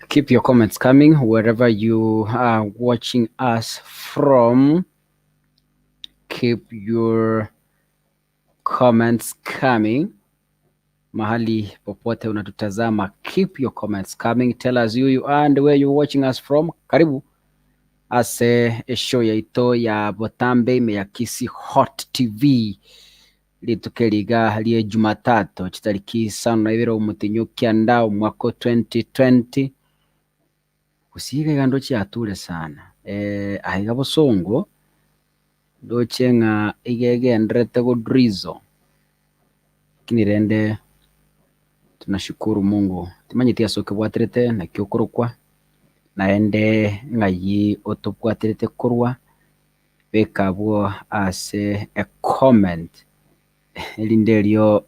Keep your comments coming wherever you are watching us from. Keep your comments coming. Mahali popote unatutazama, keep your comments coming. Tell us who you are and where you're watching us from. Karibu ase eshow yaito ya botambe ime ya Kisii Hot TV rituko eri iga rie Jumatatu chitariki isano na ibere omotienyi o kianda omwaka o 2020 gose iga iga ndoche yature sana eh, aiga bosongo ndoche ng'a iga egendererete go drizzle lakini rende tunashukuru Mungu timanyeti ase okebwaterete naki okorokwa naende ng'ai otobwaterete korwa beka abwo ase ecomment erinde erio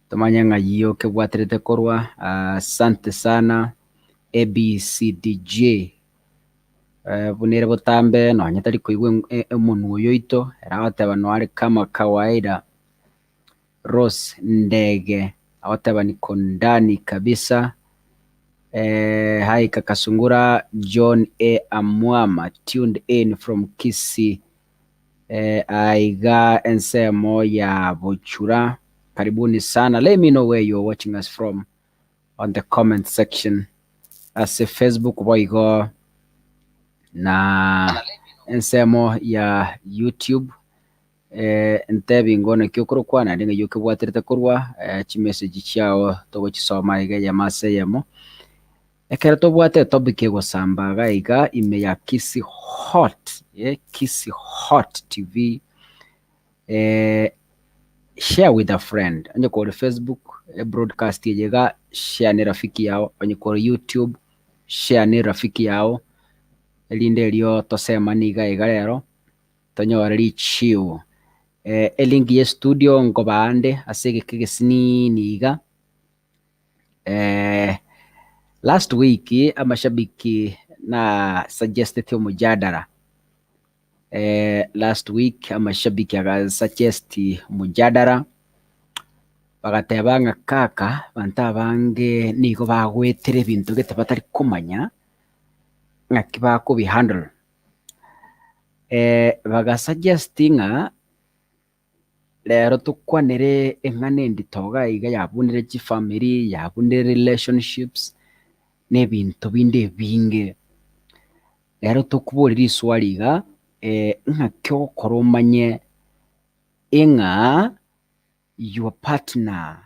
tomanye ng'ai okebwaterete korwa. Asante sana ABCDG buna ere botambe nonye tari koigwa omonwa oyo oito ere agoteba noare kama kawaida. Rose Ndege agoteba niko ndani kabisa. Hi kaka Sungura John A Amwama tuned in from Kisii aiga ensemo ya Bochura. Karibuni sana. Let me know where you're watching us from on the comment section ase Facebook boigo na ensemo ya YouTube. Ntebi ngone naki okorokwa naende ng'ai okebwaterete korwa chimessage chiao togochisoma iga eyemo ase eyemo. Ekero tobwate etopic egosamba iga iga ime ya Kisii Hot, Kisii Hot TV, share with a friend, onye kore Facebook ebroadcast eye iga share ne rafiki yao, onye kore YouTube share ne rafiki yao, erinde erio tosemanie iga iga rero. Tonyore richiu. Elink ye studio nkobaa ande ase egeka egesinini iga. Last week amashabiki na suggestete omojadara, last week amashabiki aga suggest omojadara, bagateba ng'a kaka abanto abange nigo bagoetera ebinto gete batari komanya ng'aki bakobi handle. Bagasuggest ng'a rero tokwanere eng'ana endito iga iga yabunire chifamiri, yabunire relationships, na ebinto binde ebinge. Rero tokoboria riswali iga, ng'aki ogokora omanye ing'a your partner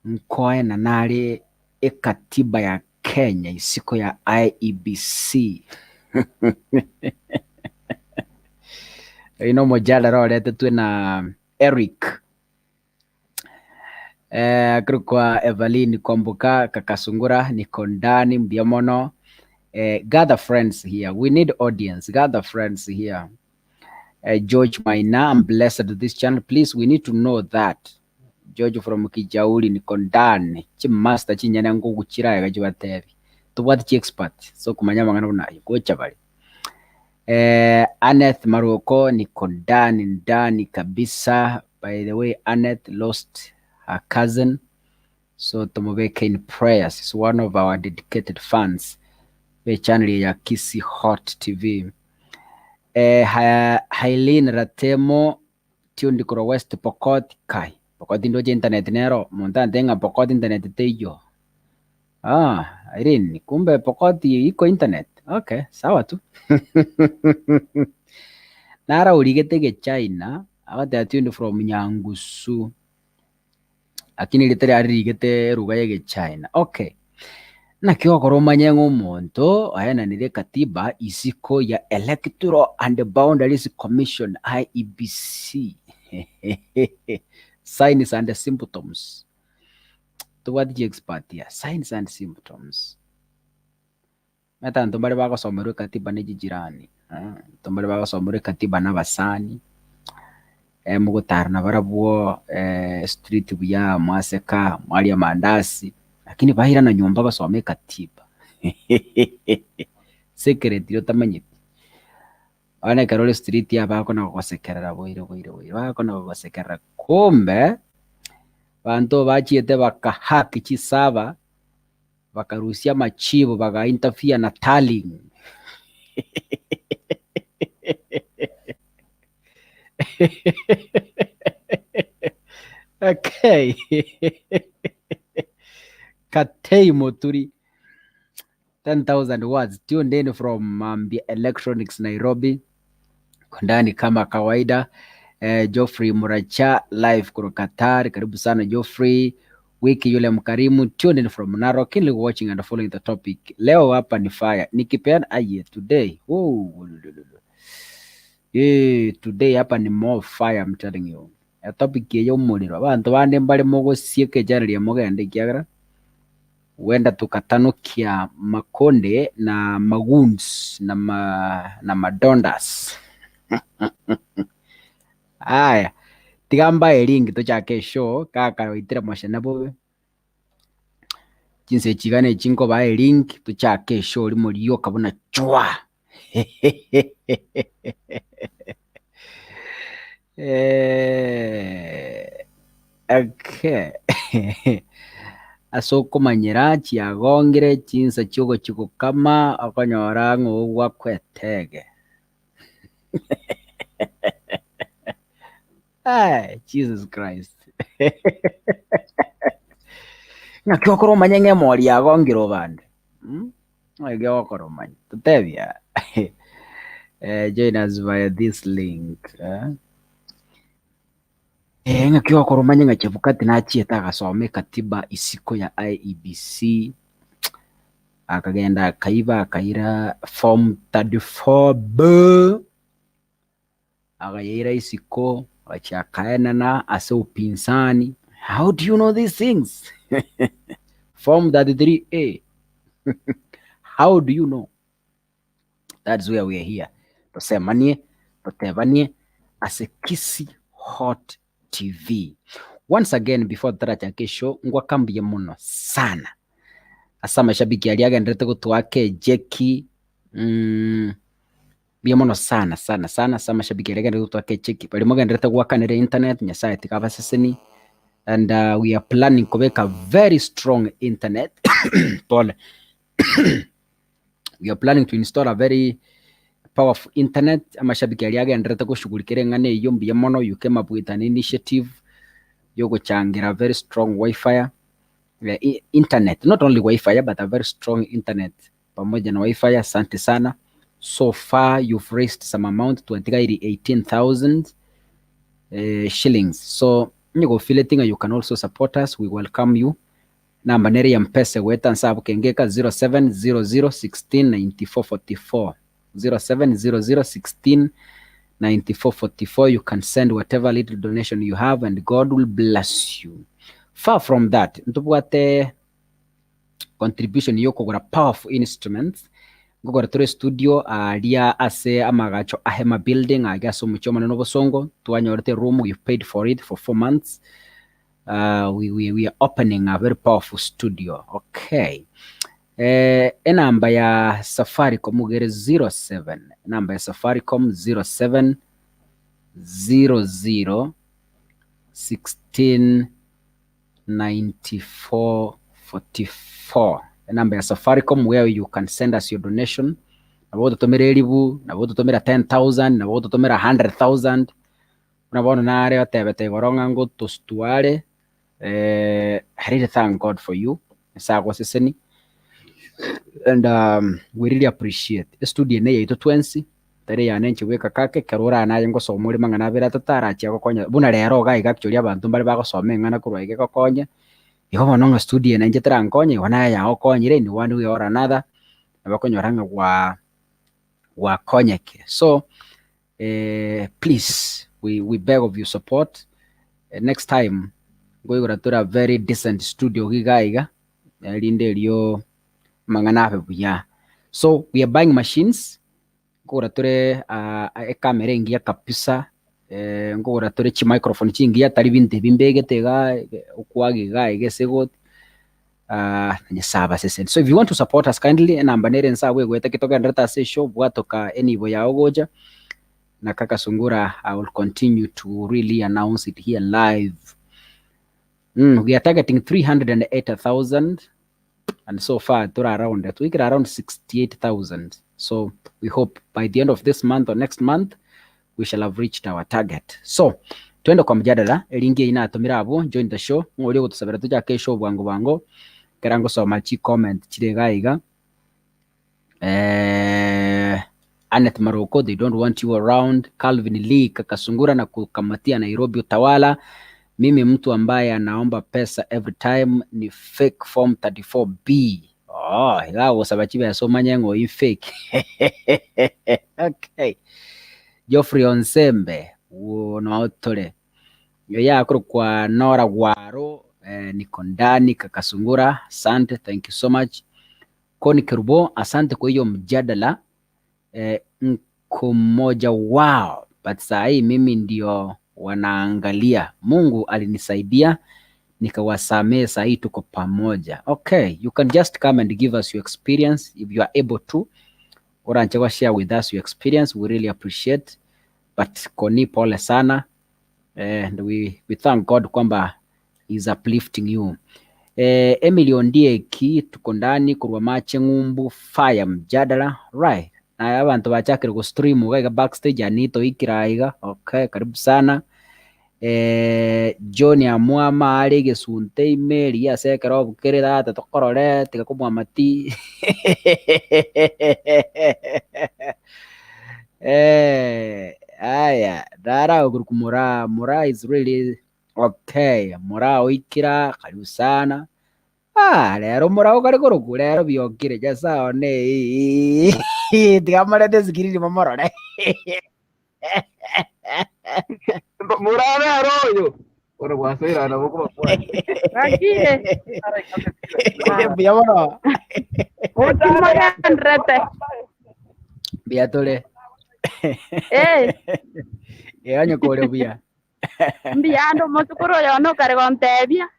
nkoenana are ekatiba ya Kenya isiko ya IEBC. Oyio nomojadala oretetwe na Eric akorokwa Evaline Kwamboka Kakasungura niko ndani mbuya mono. Gather friends here, we need audience, gather friends here. George Maina, I'm blessed to this channel. Please, we need to know that. George from Kijauri niko ndani, chimaster chinyene ngoguchira iga chibatebi. Tobwate chiexpert ase okomanya amang'ana buna ayio, gocha bare. Aneth Maroko niko ndani ndani kabisa, by the way Aneth lost her cousin so tomobeke in prayers, is one of our dedicated fans be channel eye ya Kisii Hot TV. Hailin Ratemo Tuned korwa West Pokot kai Pokot ndoche internet nero omonto antebie ng'a Pokot internet teiyo ah Irene kumbe Pokot iko internet okay sawa tu naro origete egechina agoteba tuned from Nyangusu lakini rieta riare rigete eruga ya egechina okay. Naki ogokora omanye ng'a omonto oenanire ekatiba isiko ya Electoral and Boundaries Commission, IEBC, signs and symptoms. Tobwate chiexpert aa, signs and symptoms. Omanyete abanto mbare bagosomerwa ekatiba ne chijirani, abanto mbare bagosomerwa ekatiba na abasani, mogotara nabarabwo street buya mwaseka, mwaria amandasi, lakini bairana nyomba basome ekatiba secret eria otamanyeti. Bono ekero ore street aba bakona gogosekerera boire boire boire, bakona gogosekerera kumbe, abanto bachiete baka hack chiserver. Bakarusia amachibo baga interfere na tallying. Okay. Katei Moturi 10,000 words tuned in from Mambia Electronics Nairobi. Ndani kama kawaida eh, Geoffrey Muracha live kutoka Qatar. Karibu sana Geoffrey. Wiki yule mkarimu tuned in from Narok, keenly watching and following the topic. Leo hapa ni fire. Nikipeana aye today. Oh, eh, today hapa ni more fire I'm telling you. A topic eye omorero. Abanto bande mbare mogosieka echannel eye mogende ekiagera Huenda tukatanukia makonde na magoons na ma na madondas. Aya, tiga mbae link tochake eshow kaka oitire moshene bobe. Chinsa echi iga nechi nkobaa elink tochake eshow rimo rioka buna chwa. Okay. Ase okomanyera chiagongire chinsa chiogochia gokama okonyora ng'a ogwakwetege. Jesus Christ. Ng'aki okora omanye ng'a emori yagongire obande? Ng'aki ogokora omanye? Totebia. Join us via this link. Eh? Eh, ng'aki ogokora omanye ng'a Chebukati nachiete agasoma ekatiba isiko ya IEBC akagenda akaiba akaira form 34B Akayeira isiko, agachia akaenena ase upinzani. How do you know these things? Form 33A. How do you know? That's where we are here. Tosemanie, totebanie ase Kisii Hot TV. Once again before totarachaka eshow ngwaka mbuya mono sana ase amashabiki aria agenderete gotoaka ejeki mm, Mbuya mono sana sana sana ase amashabiki aria agenderete gotoaka echeki, baria mogenderete goakanera internet, Nyasaye tiga abaseseni, and we are planning kobeka very strong internet pole we are planning to install a very powerful internet, amashabiki aria agenderete goshughulikera eng'ana eywo mbuya mono, you came up with an initiative yogochangera very strong wifi, internet, not only wifi but a very strong internet pamoja na wifi asante sana so far you've raised some amount twatigairi 18000 eh, shillings so onye gofileti ng'a you can also support us we welcome you namba nere ya mpesa goeta nse abwo kengeka 0700169444 0700169444 you can send whatever little donation you have and god will bless you far from that ntobwate contribution yokogora powerful instruments, nkogora tore estudio aria ase amagacho a Hema building aria ase omochie omonene obosongo, twanyorete room we've paid for it for 4 months. We are opening a very powerful studio. Okay. Enamba ya Safaricom igere 07, enamba ya Safaricom 07 00 16 94 44. Enamba ya Safaricom where you can send us your donation. Nabo ototomera eribu, nabo ototomera 10,000, nabo ototomera 100,000. Buna bono nare otebete igoro ng'a ngotostua are. I really thank God for you. Nyasaye agoseseni. And we really appreciate. Estudio ene yaito twensi, tari eyane inche bweka kake, ekero oranaye ngosoma ore mang'ana abere atato arachia gokonya. Buna rero iga iga actually abanto mbare bagosoma eng'ana korwa iga egokonye, igo bono ng'a studio ene inche terankonye, igo naye yagokonyire in one way or another, nabo okonyora ng'a gwa gwakonyekire. So, please we beg of your support. Next time, nkoigora tore a very decent studio iga iga, erinde erio amang'ana abe buya. So, we are buying machines, nkogora tore ecamera engiya kabisa, nkogora tore chimicrophone chingiya tari binto ebi mbegete igaa okwaga igaa iga ase egoti, Nyasaye abasesenie. So if you want to support us kindly, enamba nere inse abwo egoeta ki togenderete ase eshow, bwatoka enibo yago gocha, na kaka Sungura I will continue to really announce it here live. We are targeting 380,000 and so far tore around twaikire around 68,000. So we hope by the end of this month or next month we shall have reached our target. So twende kwa mjadala eringi eyio natomire abwo join the show ng'a oria ogotosabera tochake eshow bwango bwango ekero ngosoma chicomment chire iga iga. Annette Maroko, they don't want you around. Calvin Lee Kakasungura na kukamatia Nairobi utawala. Mimi mtu ambaye anaomba pesa every time ni fake form 34B. Oh, iga gosaba chibesa omanye ng'a oyi fake. Okay. Geoffrey Onsembe, nootore. Yakorokwa Nora Gwaro, niko ndani Kakasungura. Asante, thank you so much. Koni Kerubo, asante kwa hiyo mjadala. Nko mmoja wao, but saa hii mimi ndio wanaangalia. Mungu alinisaidia nikawasamehe, saa hii tuko pamoja. Okay, you can just come and give us your experience if you are able to. Oranche wa share with us your experience, we really appreciate. But Koni, pole sana. And we thank God kwamba is uplifting you. Emily Ondieki tuko ndani kurwa mache ng'umbu fire mjadala right na abantu bachakire go stream iga backstage Anito ikira iga okay karibu sana. John Amwama are gesunte imeri ase ekero obukere tata tokorore tiga komwamati. Aya dara oguruku mura mura is really okay mura oikira karibu sana. Rero mura okare koroku rero biokire Nyasaye one tiga morete screen momorore. Murare aroyo. Oro gwasoira nabo kubakwani. Gakire. Mbuya mono. Okimogenderete. Mbuya tore. Onye kore buya. Mbuya ande omosukuru oyo one okare gontebia.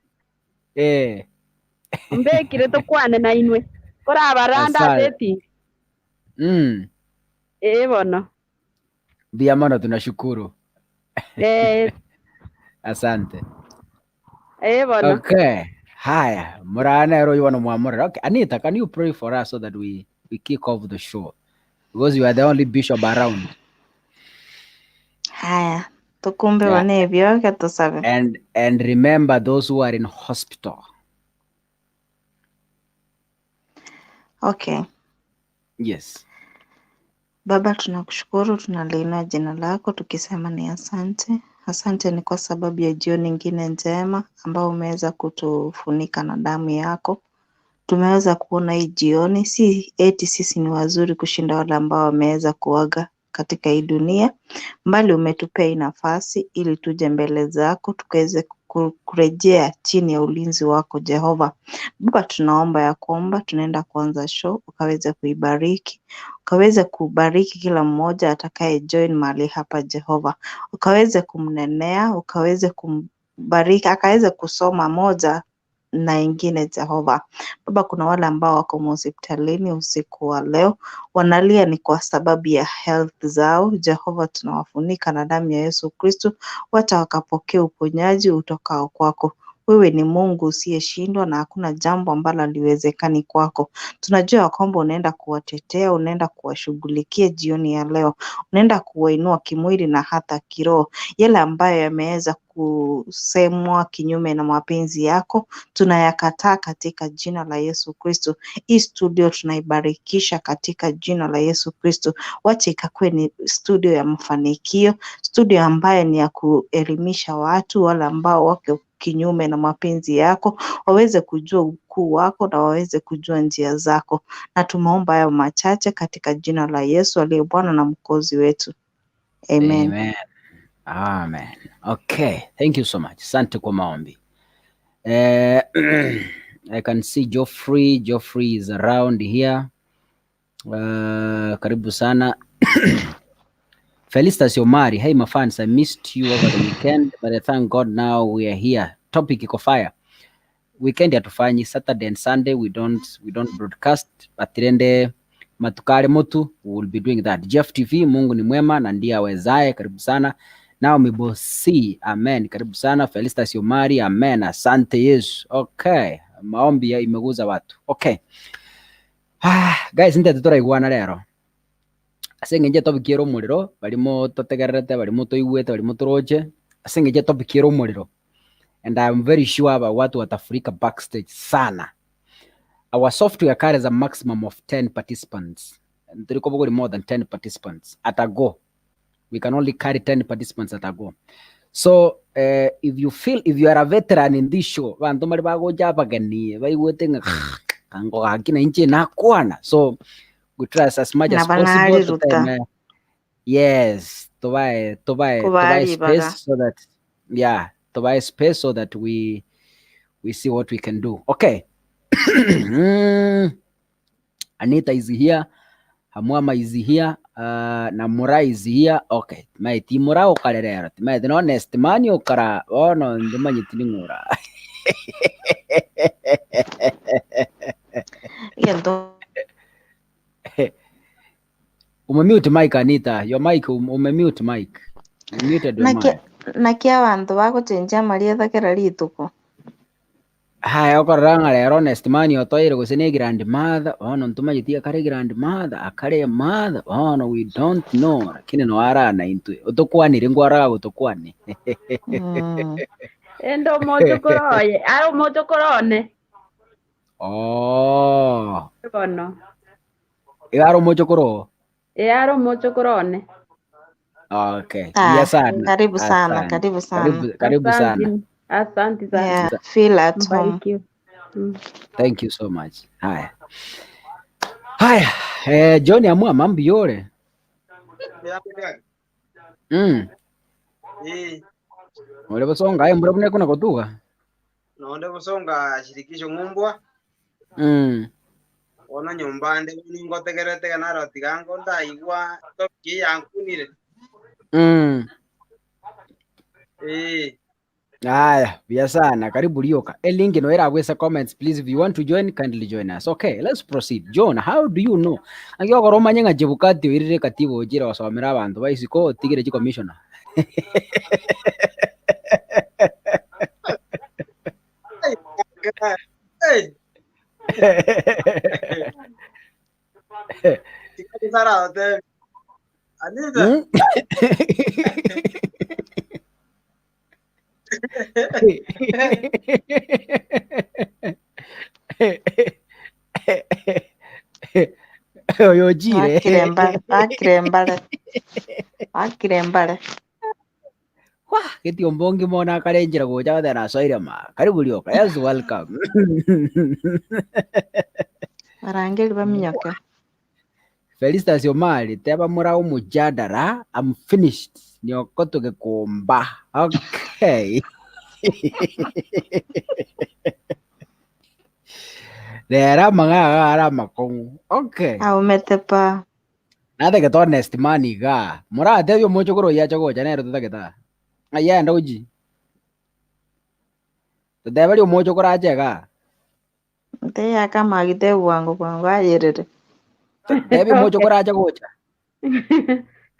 Mbekire tokwane na inwe. Korabarande ase Asante. etinga. Bono. Mbuya mono tunashukuru. Asante. Bono. Okay. Haya, murana ero you mwamurera. Okay, Anita, can you pray for us so that we kick off the show? Because you are the only bishop around. Haya, tukumbe wane ebyoke tusabe. And remember those who are in hospital. Okay. Yes. Baba, tunakushukuru, tunaliinua jina lako tukisema ni asante. Asante ni kwa sababu ya jioni nyingine njema ambao umeweza kutufunika na damu yako. Tumeweza kuona hii jioni, si eti sisi ni wazuri kushinda wale ambao wameweza kuaga katika hii dunia, mbali umetupea hii nafasi ili tuje mbele zako tukaweze kurejea chini ya ulinzi wako Jehova. Baba, tunaomba ya kwamba tunaenda kuanza show, ukaweze kuibariki, ukaweze kubariki kila mmoja atakaye join mahali hapa Jehova, ukaweze kumnenea, ukaweze kubariki, akaweze kusoma moja na ingine Jehova. Baba, kuna wale ambao wako hospitalini usiku wa leo, wanalia ni kwa sababu ya health zao. Jehova, tunawafunika na damu ya Yesu Kristo, wacha wakapokea uponyaji utokao kwako. Wewe ni Mungu usiyeshindwa na hakuna jambo ambalo haliwezekani kwako. Tunajua ya kwamba unaenda kuwatetea, unaenda kuwashughulikia jioni ya leo, unaenda kuwainua kimwili na hata kiroho. Yale ambayo yameweza kusemwa kinyume na mapenzi yako tunayakataa katika jina la Yesu Kristo. Hii studio tunaibarikisha katika jina la Yesu Kristo. Wacha ikakuwe ni studio ya mafanikio, studio ambayo ni ya kuelimisha watu wale ambao wako kinyume na mapenzi yako, waweze kujua ukuu wako na waweze kujua njia zako. Na tumeomba hayo machache katika jina la Yesu aliye Bwana na Mwokozi wetu. Amen. Amen. Amen. Okay, thank you so much. Asante kwa maombi. Eh, I can see Geoffrey. Geoffrey is around here. Karibu sana. Felicitas Omari, hey my fans, I missed you over the weekend, but I thank God now we are here. Topic iko fire. Weekend hatufanyi Saturday and Sunday we don't broadcast, but rende matukare motu we will be doing that. Jeff TV, Mungu ni mwema na ndiye awezaye. Karibu sana. Naomi Bosi, amen. Karibu sana. Felicitas Omari, amen. Asante Yesu. Okay. Maombi ya imeguza watu. Okay. Ah, guys, nte turaiguana rero. Ase eng'encho etopic ere omorero, barimo totegererete, barimo toigwete, barimo toroche. Ase eng'encho etopic ere omorero. And I'm very sure aba watu watafurika backstage sana. Our software carries a maximum of 10 participants. Turiko bogori more than 10 participants at a go. We can only carry 10 participants at a go. So if you feel if you are a veteran in this show, bantu bari bagocha abageni baigwete ng'a kango gaki na inche nakwana. So we try as much Na as possible to banariruta. time, yes, to buy Kubaribaga. space so that, yeah, to buy space so that we see what we can do. Okay. Anita is here. Hamwama is here. Na Mura is here. Okay. Maiti Mura okarerera. Maiti no next man okara. Oh no, ndimanyiti ni ngura. Gento Umemute mic, Anita. Your mic umemute mic. You muted your naki mic. Naki abanto bagochenjia amarieta kera rituko. Haya okorora ng'a rero next man otoire gose ne grandmother bono ntomanyeti akare grandmother akare mother bono, we don't know, lakini no arana intwe otokwanire ngwaraga gotokwane. Ende omochokoro oye, are omochokoro one. Oh. Bono. Igaro omochokoro. E are omochokoro one. Okay. Ah, Iya sana. karibu sana, Asante. karibu sana. Karibu, karibu sana. Asante, asante sana. Yeah, feel at home. Mbarikiwe. Thank you so much. Haya. Haya, John amua mambo yore. Ule bosonga aye mbura kuna kotuga. Nonde busonga shirikisho ng'umbwa. Ona nyomba nde ningotegerete narotiga ndaigua topic yankunire. Haya, bia sana. Karibu Rioka. Elingi no era wesa comments, please. If you want to join, kindly join us. Okay, let's proceed. John, how do you know? Angio goro manye nga Chebukati oirire katiba ojira wasomera abantu baisiko otigire chi commissioner. Hey, tikataraote Anita. Oyo ojire. Bakire mbare, bakire mbare. Bakire mbare. Wah, geti ombongi mona akarenjera gocha gote nasoire ma. Karibu Rioka. Yes, welcome. Barangeli baminyoke. Felicitas Omari, teba mura omujadara. I'm finished. Niokoto gekomba. Okay. Rera mang'aga ara makong'u. Okay. Aumete pa. Natagete honest man iga. Mũratebia omochokoro oyo ache gocha nere totagete aa. Ng'ai aenda gochi? Toteberi omoche okorache igaa. Nteyaka amagita bwango bwango ayerere. Tebi omoche okorache gocha.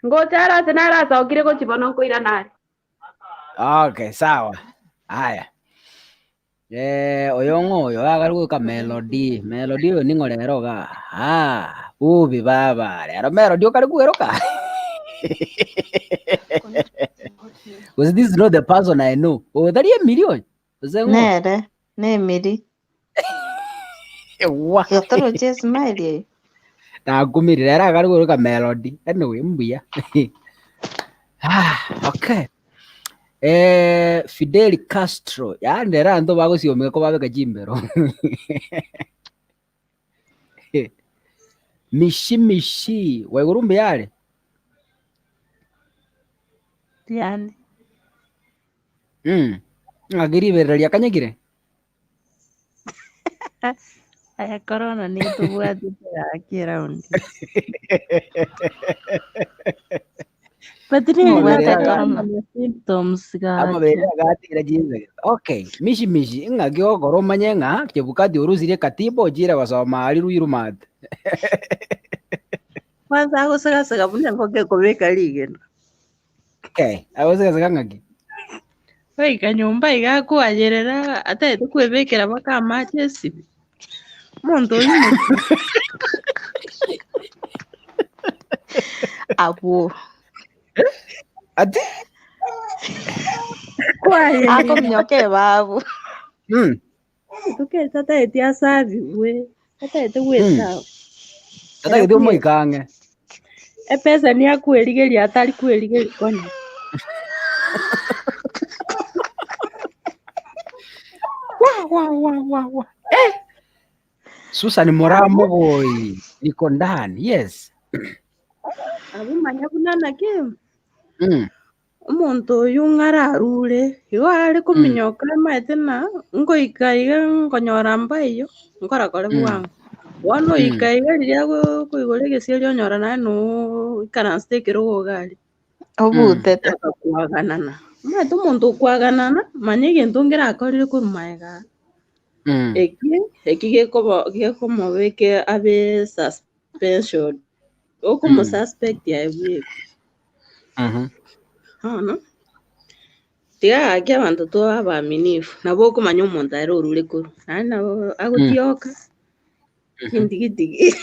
Ngocha are ase narasokire gochia bono nkoirana are. Okay, sawa. Aya. Eh, oyo ng'o oyo agari goika Melody. Melody oyo ning'o rero iga? Ah, bubi baba. Rero Melody okare kweroka. Gose this is not the person I know. Oyo tari Emily oyo? Gose ng'o? Nere, nemiri. Wa. Gotoroche esmile eyo. Nakumire rero agari kweroka Melody. Anyway, mbuya. Ah, okay. Eh, Fidel Castro, yaani rero abanto bagosiomeka kobabeka chimbero. Mishi mishi, waiguru mbuya are? Yaani Mm. Ng'aki riberera riakanyekire? Aya corona nitobwatete gaki round. But Amabere nimbwate aga- corona symptoms gaki. Amabere agatira chinsa. Okay, mishi mishi, ng'aki ogokora omanye ng'a Chebukati orusirie katiba ochire gosoma aria Ruiru mate. Kwanza agosegasega buna engoko ekobeka rigena. Okay, agosegasega ng'aki? Goika nyomba iga akoayerera atagete kwebekera mpaka amache esibi. Omonto oyio omochenu. Abwo. Ati? Kwayerera. Akominyoka ebabu. Rituko eri tatageti asabigwe, tatagete gwesaba. Tatageti omoika ang'e. Epesa niyo akwerigeria atari kwerigeria konya. Wa, wa, wa, wa, wa. Eh! Susan Moramogoi, niko ndani. Yes. Abwo manya buna naki, Omonto oyio ng'a ararure, igo are kominyoka amaete na ngoika iga nkonyora mbaiyo, nkorakore bwango. Bono oika iga riria agokoigora egesieri onyora naye noo oikaransete ekerogo iga aria. Obutete. Akakwaganana. Omanyete omonto okwaganana, manya egento nkere akorire korwa magega aa. Eki, eki gekoba gekomobeka abe suspension, okomosuspect aye bweka. Bono, tiga gaki abanto tobe abaaminifu, nabo okomanya omonto ere orure korwa, naende nabo agotioka, chintigitigi.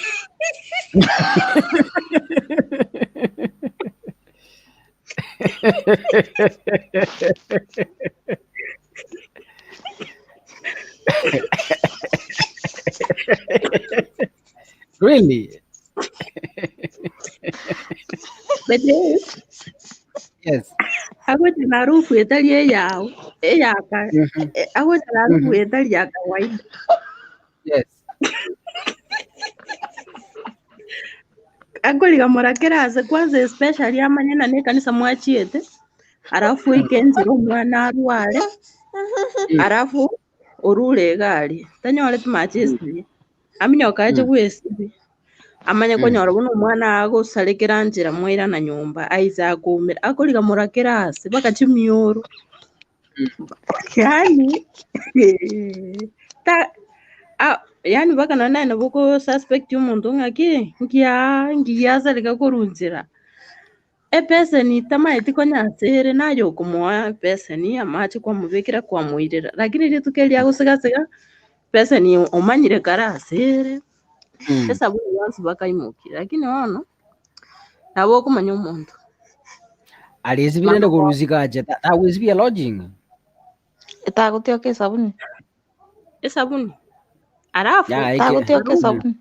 Really? But eh, Yes. agocha na harufu etari eyao eyaka agocha na harufu etari ya kawaida. Yes. Akorigamora kera ase kwanza especially amanye na nekanisa mwachiete alafu oike enchera omwana arware alafu orure egari tanyoreti mache esibie aminyoka ache gwesibia amanye konyora buna omwana agosarekera nchera mwairana nyomba aise akoumera akorigamora kera ase mpaka chimioro yaani ta yaani mpaka nonye naye nabo okosuspect omonto ng'aki nkiya nkiya asareka korwa nchera. Epeseni tamaeti konya ase ere naye okomoa epeseni amache kwamobekera kwamoirera, lakini rituko erio agosigasega peseni omanyire kare ase ere, esabuni yonsi bakaimokia, lakini bono nabo okomanya omonto. Aresibire rende korwa ache tagwesibia lodging. Etagotioka esabuni. Esabuni alafu Ya, eke- Tagotioka esabuni.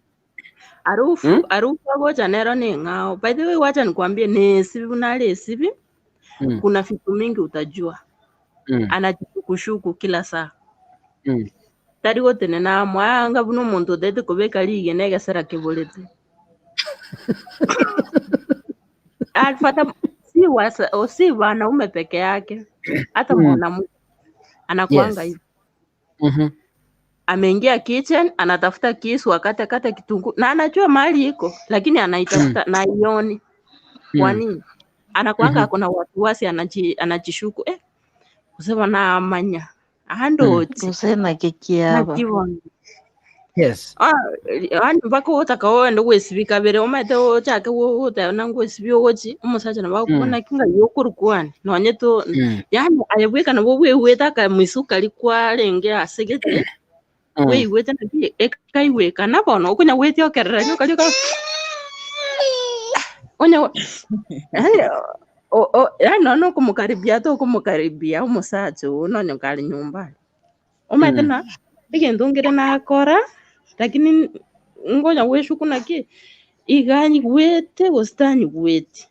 Harufu harufu agocha nero neng'ao. By the way, wacha nikwambie ni esibi buna are esibi kuna vitu mingi utajua. Anachishukushuku kila saa. Tari gotenena amo anga buna omonto otaete kobeka rigena egesera keborete. Alifata si wasa, si wanaume peke yake, hata mwanamke anakuanga hivyo. Ameingia kitchen anatafuta kisu akate kate kitunguu na anajua mahali iko lakini anaitafuta na haioni. Kwa nini? Anakuanga ako na wasiwasi anajishuku kusema na amanya. Andochi. Gose naki kiaba. Naki bono. Yes. Ah, yaani mpaka otaka ogende gwesibia kabere omanyete ochake goteba na ngwesibia ogochi omosacha nabo agokwana naki ng'ai okorokwana nonye to yaani aye bweka nabo bweigwete akamoiso karia kwarenge ase gete bweigwete naki ekaigwekana bono okonya gwetiokerera rioka rioka onya yaani yaani nonye nokomokaribia tokomokaribia omosacha oo nonye kare nyomba aria. Omanyete na egento nkere nakora, lakini ngonya gweshuku naki, iga anyigwete gose tanyigweti.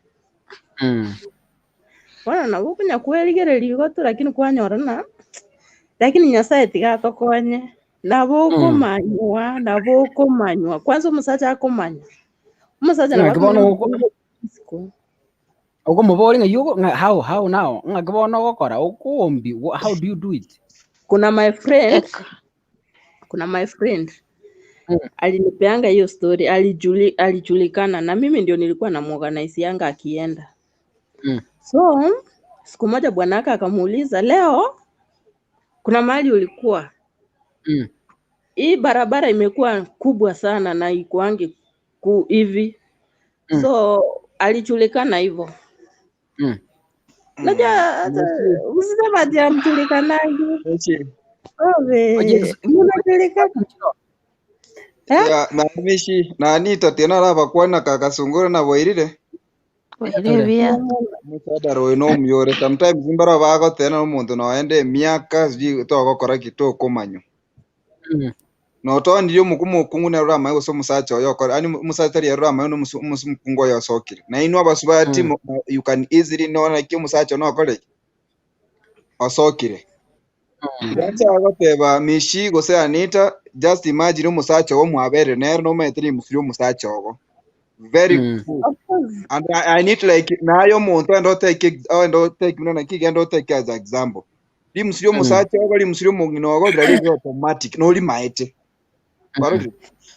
Bono nabo okonya kwerigereria igo tu lakini kwanyora ng'a, lakini Nyasaye tiga atokonye, nabo okomanywa, nabo okomanywa, kwanza omosacha akomanya, omosacha nabo Ng'aki bono akomanya oko- Okomoboria ng'a you ng'a how how now ng'aki bono ogokora okoombi how do you do it? Kuna my friend Eka. kuna my friend alinipeanga hiyo story alijuli, alijulikana na mimi ndio nilikuwa namuorganizianga akienda so siku moja bwanake akamuuliza leo kuna mahali ulikuwa hii barabara imekuwa kubwa sana na ikuangi ku hivi so alijulikana hivyo najua hata usisema ati amjulikanangi Michi. Ove, Oje- munajulikana eh? Ya, na mishi na Anita tena arabakwana kakasungura na bwairire Bwairire buya. musadara oyo nomuyore sometimes mbaro bagotena omonto noende emiaka sijui togokora ki tokomanywa notonirie omoku mokungu nere oramaye gose omosacha oyo okore yaani omosacha tari ere oramaye na omokungu oyo osokire. Na inwe abasubati you can easily know naki omosacha one okore ki? Osokire. Inche agoteba Mishi gose Anita just imagine omosacha ogo mwaberire nere nomanyete rimusu ria omosacha ogo. Very good. Of course. And I need like naye omonto oende otake oende otake buna naki genda otake as example. Rimusu ria omosacha ogo rimusu ria omong'ina ogo riria rire automatic norimaete. Kwarorire?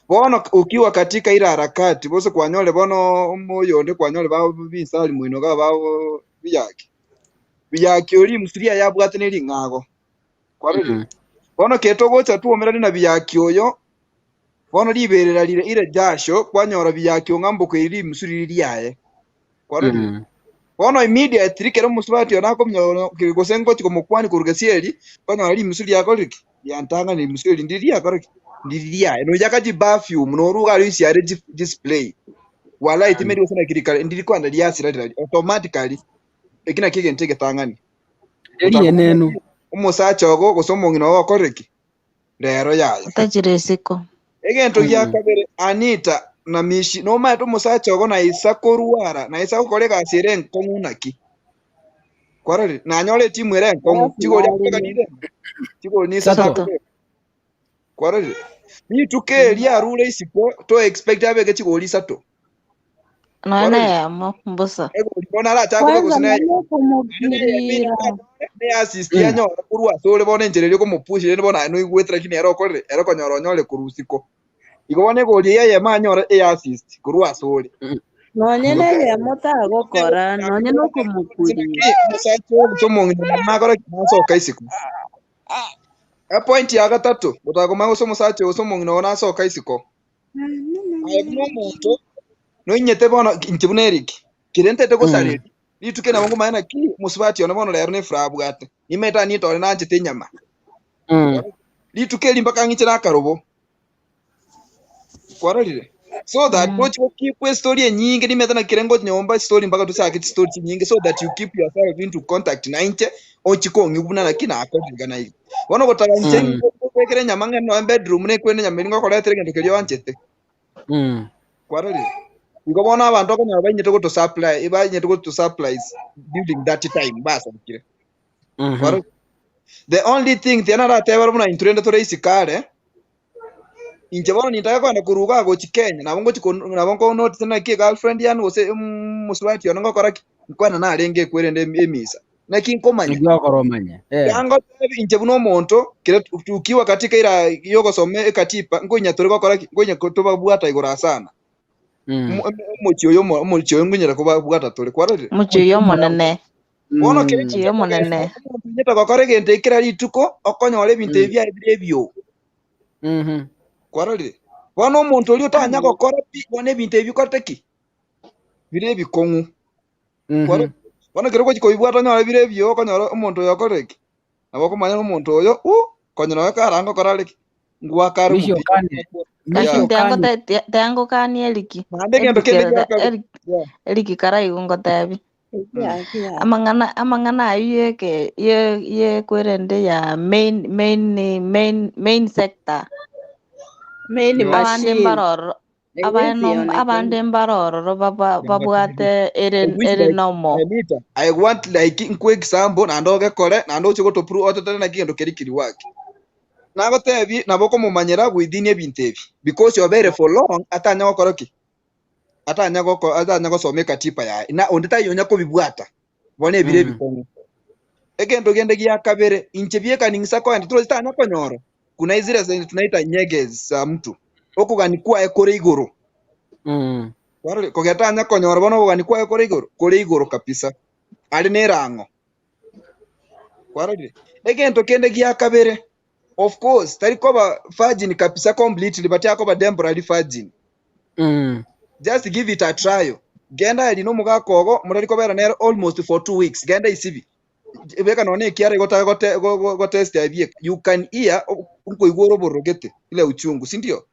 Bono ukiwa katika ile harakati bose kwanyore bono omoyonde kwanyore ba binsari moino iga ba biyaki. Biyaki oria rimusu riaye abwate ne ring'ago. Kwarorire? Bono kere togocha twomerane na biyaki oyo, bono riberera rire ire jasho, kwanyora biyaki ong'amboka eri rimusu riri riaye. Kwarorire? Bono immediately kero omosubati oyo nakominyora gose ngochi komokwania korwa gesieri, kwanyora rimusu riakorire ki? Riantang'anire rimusu eri ndiri riakora ki? Ndiri riaye. Nonya akachi perfume noruga aria isiare display. Walai timeri gose naki rikare ndiri kwanza riasira riria automatically eki nakio egento egetang'ani. Rienenu. Omosacha ogo gose omong'ina ogo okorire ki? Rero yaya. Otachire isiko. Egento gia kabere Anita na Mishi nomaete omosacha ogo naisa korwara naisa gokora egasi ere enkong'u naki? Kwarorire? Nanyore etimu ere enkong'u Egasi chigori yarenge. akobekanire chigori nisato Sato. akobeka. Kwarorire? Rituko eri arure isiko to expect abeke chigori isato. Nonya Kwarorire? eyemo mbosa. Egori bono arache akobe Kwanza gose neye nonye okomokirira. ne assist yanyora korwa ase ore bono enchera eria okomopush rende bono aye noigwete lakini ere okorire ere okonyora onyore korwa isiko. Igo bono egori eyio eyemo anyore e assist korwa ase ore. Nonye neyemo tagokora, nonye nokomokurira. Omosacha oyo gose omong'ina oyo nakora ki? Nasoka isiko. Epoint ya gatato, gotakomanya gose omosacha oyo gose omong'ina oyo nasoka isiko. Aye buna omonto, noinyete bono inche buna Eric, kere ntete gosareria, rituko nabo nkomanya naki omosubati one bono rero nefuraha abwate. Nimaete Anita one nanchete enyama. Rituko eri mpaka ng'iche nakarobo. Kwarorire? So that tochi go keep estory enyinge nimete naki kere ngochi nyomba estory mpaka tochake chistory chinyinge so that you keep yourself into contact na inche ochi kong'igwa buna naki nakorire iga na iga. Bono gotaka inche nkobekere enyama ng'ende nonya bedroom nekwene enyama eria ngokoretera egento keria oanchete. Kwarorire? Igo bono abanto okonyora bainyete goto supply bainyete goto supplies during that time basokire. Kwarorire? The only thing tiga naratebere buna intwe rende tore isiko are, Inche bono nintake kogenda korwa igaa gochia Kenya, nabo ngochia ko nabo nko notice naki egirlfriend yane gose omosubati one ngokora ki, nkwana narenge ekwerende emisa. Naki nkomanya. Naki okora omanye. Eh. Tiga ngotebi inche buna omonto, kere tukiwa katika ira yogosoma ekatiba, nkoinya tore gokora ki, nkoinya tobabwata igoro asana. Omochie oyo omochie oyo nkoinyera kobabwata tore, kwarorire? Omochie oyo omonene. Bono kere Mm. Chiyo monene. omonto onyete gokora egento ekera rituko, okonyora ebinto ebi biaye bire ebio. Mhm. Kwarorire? Bono omonto oria otanya gokora pi, bono ebinto ebi bikorete ki? Bire ebikong'u. Mhm. Kwarorire? Bono ekero ogochi kobibwata onyore bire ebio, okonyora omonto oyo okorire ki? Nabo okomanya ng'a omonto oyo, uh, konya noyo karanga okora are ki? Ngwaka are Mishi omopira. okane. Gaki Mishi Yeah. okane. tiangokania Eriki. Naende egento Eriki kende giakabe. Eriki Yeah. Eriki karaigu ngotebi. Mm. Amang'ana amang'ana aywo yeke ye yekwerende ya main main main main sector. Main Yeah. Abande machine. mbaroro Haiwezi abano onekana. abande mbarororo babwate ere Of which ere like nomo. Anita, I want like nkwe example naende ogekore naende oche gotoprove otetene naki egento keri kiri waki. Nagotebi nabo okomomanyera within ebinto ebi because obeire for long atanya gokora ki? Atanya goko atanya gosoma ekatiba yaye na onde taiyo onya kobibwata bono ebire Mm. ebikong'u. Egento kende gia kabere inche biekaning'isa koenda torochi tanya konyora kuna zile zenye tunaita nyegezi za mtu okogani kwaye kore igoro. Mm. Kwarorire? Kogetanya konyora bono okogani kwaye kore igoro kore igoro kabisa are na erang'o. Kwarorire? Egento kende gia kabere of course tari koba virgin kabisa completely but akoba temporary virgin. Mm. Just give it a trial. Genda eri nomogaka ogo morari kobera nere almost for 2 weeks genda isibi beka nonye ekiara igo otake gote go- go- gotest abieka you can hear nkoigwa ore oborogete ile uchungu sindio?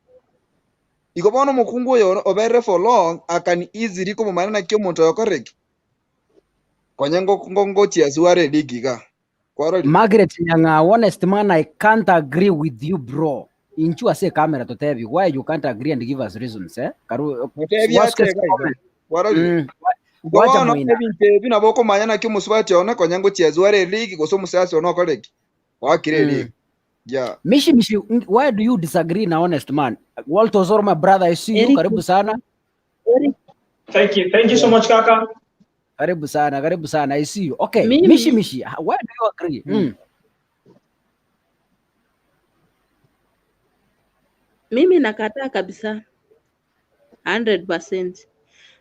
Igo bono omokungu oyo oberire for long I can easily komomanya naki omonto oyo okorire ki? Konye ngo ngo ngochia are eligi iga. Kwarorire? Margaret Nyang'au, honest man, I can't agree with you bro. Inchu ase camera totebi why you can't agree and give us reasons eh? Karu Motebi waske ate iga iga. comment. Kwarorire? Mm. Igo Wacha bono moina. ebinto ebi nabo okomanya naki omosubati one konya ngochia are eligi gose omosasi one okorire ki? Oakire eligi. Mm. Yeah. Mishi Mishi, why do you disagree na honest man? Walter Osoro, my brother, I see you. Eric, Karibu sana. Eric, Thank you so Yeah. much, Kaka. Karibu sana, karibu sana. I see you. Okay, Mishi mimi Mishi, why do you agree? Mm. Mm. mimi nakataa kabisa 100%.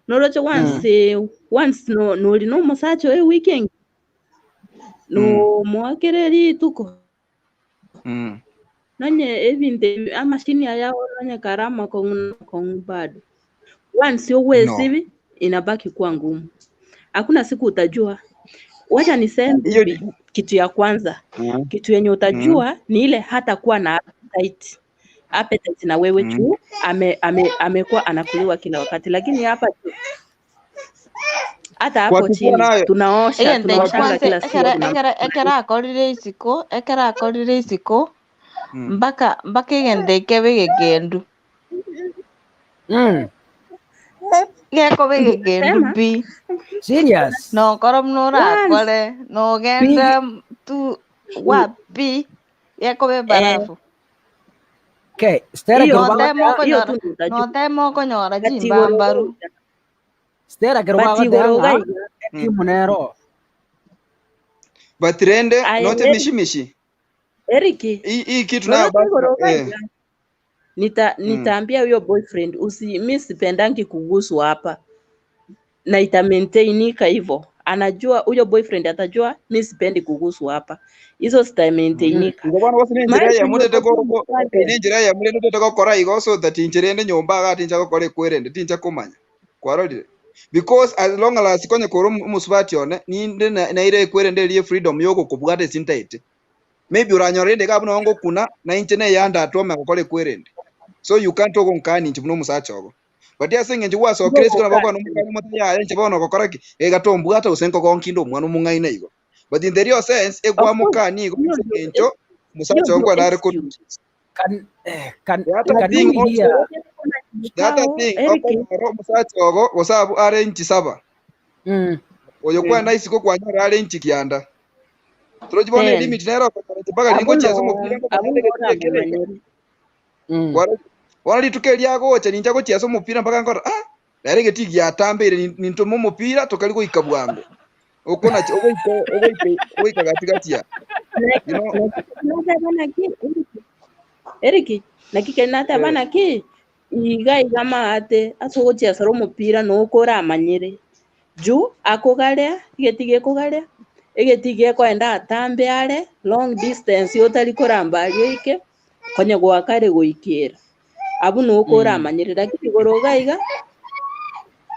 Nolocho Mm. once once no noli no musacho e weekend Mm. no mwakere rituko Mm. nonye ebintu amashini aya nonye karama kong'u kong'u bado once No. uwesivi inabaki kuwa ngumu. Hakuna siku utajua. Wacha niseme Hiyo hivi, kitu ya kwanza, mm. kitu yenye Mm. utajua ni ile hata kuwa na appetite appetite na wewe Mm. tu ame, ame, amekuwa anakuliwa kila wakati, lakini hapa tu hata Kwa hapo kukua chini nayo tunaosha Egento kwa tunaoshanga kwanza kila siku ekere tuna ekere ekere akorire isiko ekere akorire isiko mm. mpaka mpaka egento ekebe egekendu. Mm. Gekoba egekendu sema pi. Serious. Nokora buna once orakore Big nogenda tu wapi gekoba eh, ebarafu. Okay, Stella hiyo Kerubo Noteme agotea, hiyo okonyora tu ndio utajua noteme okonyora but igoro chimbambaru. gocha Stella Kerubo but agotea igoro ng'a gaiga Mm. etimu nero. But rende aye noche Eric mishi mishi. Eric Hii hii kitu nayo lolote basi igoro eh. gaiga nita Mm. nitaambia huyo boyfriend usi mi sipendangi kuguswa hapa na itamaintainika hivyo. Anajua huyo boyfriend atajua mi sipendi kuguswa hapa, hizo Mm. zitamaintainika. Igo bono gose nenchera Maana eyemo ndete ndio go go nenchera eyemo rende ndete gokora igo so that inchera ende nyomba iga tincha gokora ekwerende tincha komanya. Kwarorire? Because as long as konye kore omusubati one ninde naire ekwerende erie freedom yogokobwata ase ntaete. Maybe oranyora rende iga buna ngokuna na inche neyanda atwame gokora ekwerende. So you can't ogonkani inche buna omosacha ogo. But ase eng'encho gwasokire isiko nabo okona omokani omote yaya inche bono gokora ki iga tombwata gose nkogonkinde omwana omong'aini igo. But in the real sense Of course, egwamokani igo hiyo ase ndio eng'encho hiyo omosacha ndio ogo nare ko excuse. Can eh, can the other can thing we also hear? the other Kikao thing Eric okonyora omosacha ogo gose abwo are inchi saba Mm. oyo kwenda isiko kwanyora are inchi kianda torochi bono 10 elimit nere okonyora inche mpaka abo ringochiesa no omopira abo ngomanya nora ndege kere iga mumanyere Mm. Bono rituko eria agocha ninche agochiesa omopira mpaka nkora ah rero egeti giatambeire nintome omopira tokari goika bwango okonachi ogoika ogoika ogoika gatigati aa you know nateba naki Eric naki keri nateba eh, naki iga iga maate ase ogochiesera omopira nokoramanyere juu akogarea egeti gekogarea Egetii gekoenda atambe are, long distance otari koramba aria oike, konya goakare goikera. Abwo noko oramanyere, lakini igoro iga iga,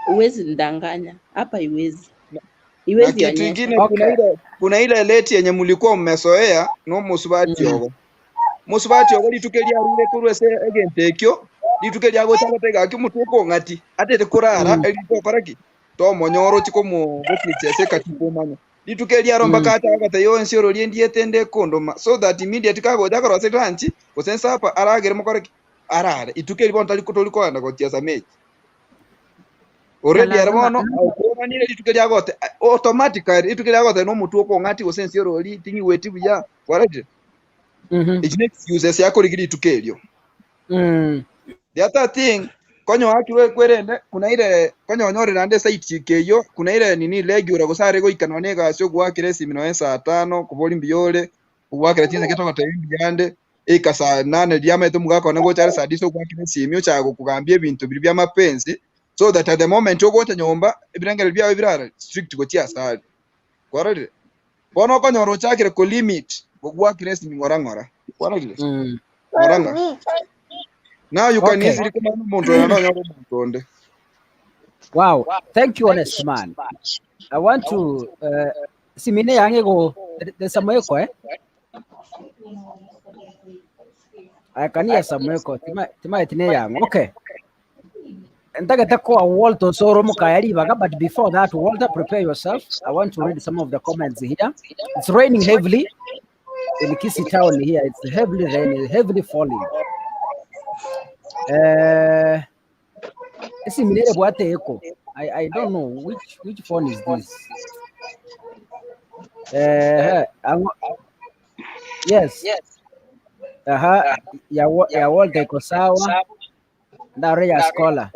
huwezi nidanganya, hapa haiwezi. Na Iwezi kitu onyesha. ingine kuna ile kuna ile late yenye mulikuwa mmezoea no mosubati ogo. Mosubati ogo rituko eria arure korwa ase egento ekio, rituko eria agocha agoteba gaki omotwe okong'ati, atete korara erinde tokora ki? Tomonyora ochie komo goticha ase ekatiba omanye. Rituko eria aro mpaka ache agoteba yonsi ororie ndiete ende ekondoma so that immediate kagocha akorosia lunch gose supper aragere mokore ki? Arare. Ituko eri bono tari tori kogenda gochiesa mechi. Na Already ere lazima bono okwomanire rituko eria agote automatically rituko eria agote nomotwe okong'ati gose ense orori ting'igweti buya kwarorire? Echi ne excuses akorigia rituko erio. The other thing konya oakirwe kwerende kuna ire konya onyorire naende eside chick eyio kuna ire nini regular gose are goika nonye egasi ogoakera esimi nonye saa tano kobori mbuya ore ogoakera chinsa getogotebia mbuya ande Eika saa nane riria amaete omogaka one gocha are saa tisa ogwakera esimi ochaka gokogambia ebinto biria bia mapenzi so that at the moment ogocha nyomba ebirengererio biago birare strict gochia ase are. Kwarorire? Bono okonyora ochakire ko limit gogwakera esimi ng'ora ng'ora. Kwarorire? Ng'ora ng'ora. Now you can easily komanya omonto oyo naende onyore omonto onde. Wow, thank you, honest man. I want to uh, simine yange go there's some echo eh? I can hear some echo. Tima tima etine yange. Okay. Ntagete kwa Walter Osoro Mukaya ribaga, but before that, Walter, prepare yourself. I want to read some of the comments here. It's raining heavily in Kisii town here. It's heavily raining, heavily falling. Eh, esiminere bwate echo. I don't know which phone is this. Eh, yes. Aha, ya, ya Walter iko sawa. Ndaro ya Scholar.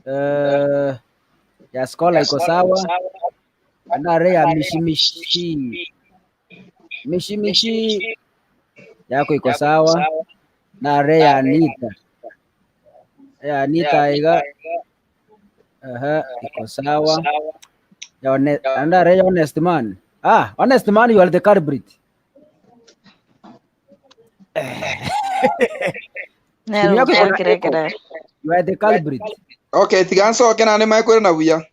Eh, ya Scholar iko sawa. Ndaro ya Mishimishi. Mishimishi yako iko sawa. Ndaro ya Anita. Ya Anita iga. Aha, iko sawa. Ya one, ndaro ya Honest Man. Ah, Honest Man, you are the culprit. Nero Simu yako iko na gwakire echo. kerere. You are the culprit. Okay, tiga nsoke naende mae kwere na buya.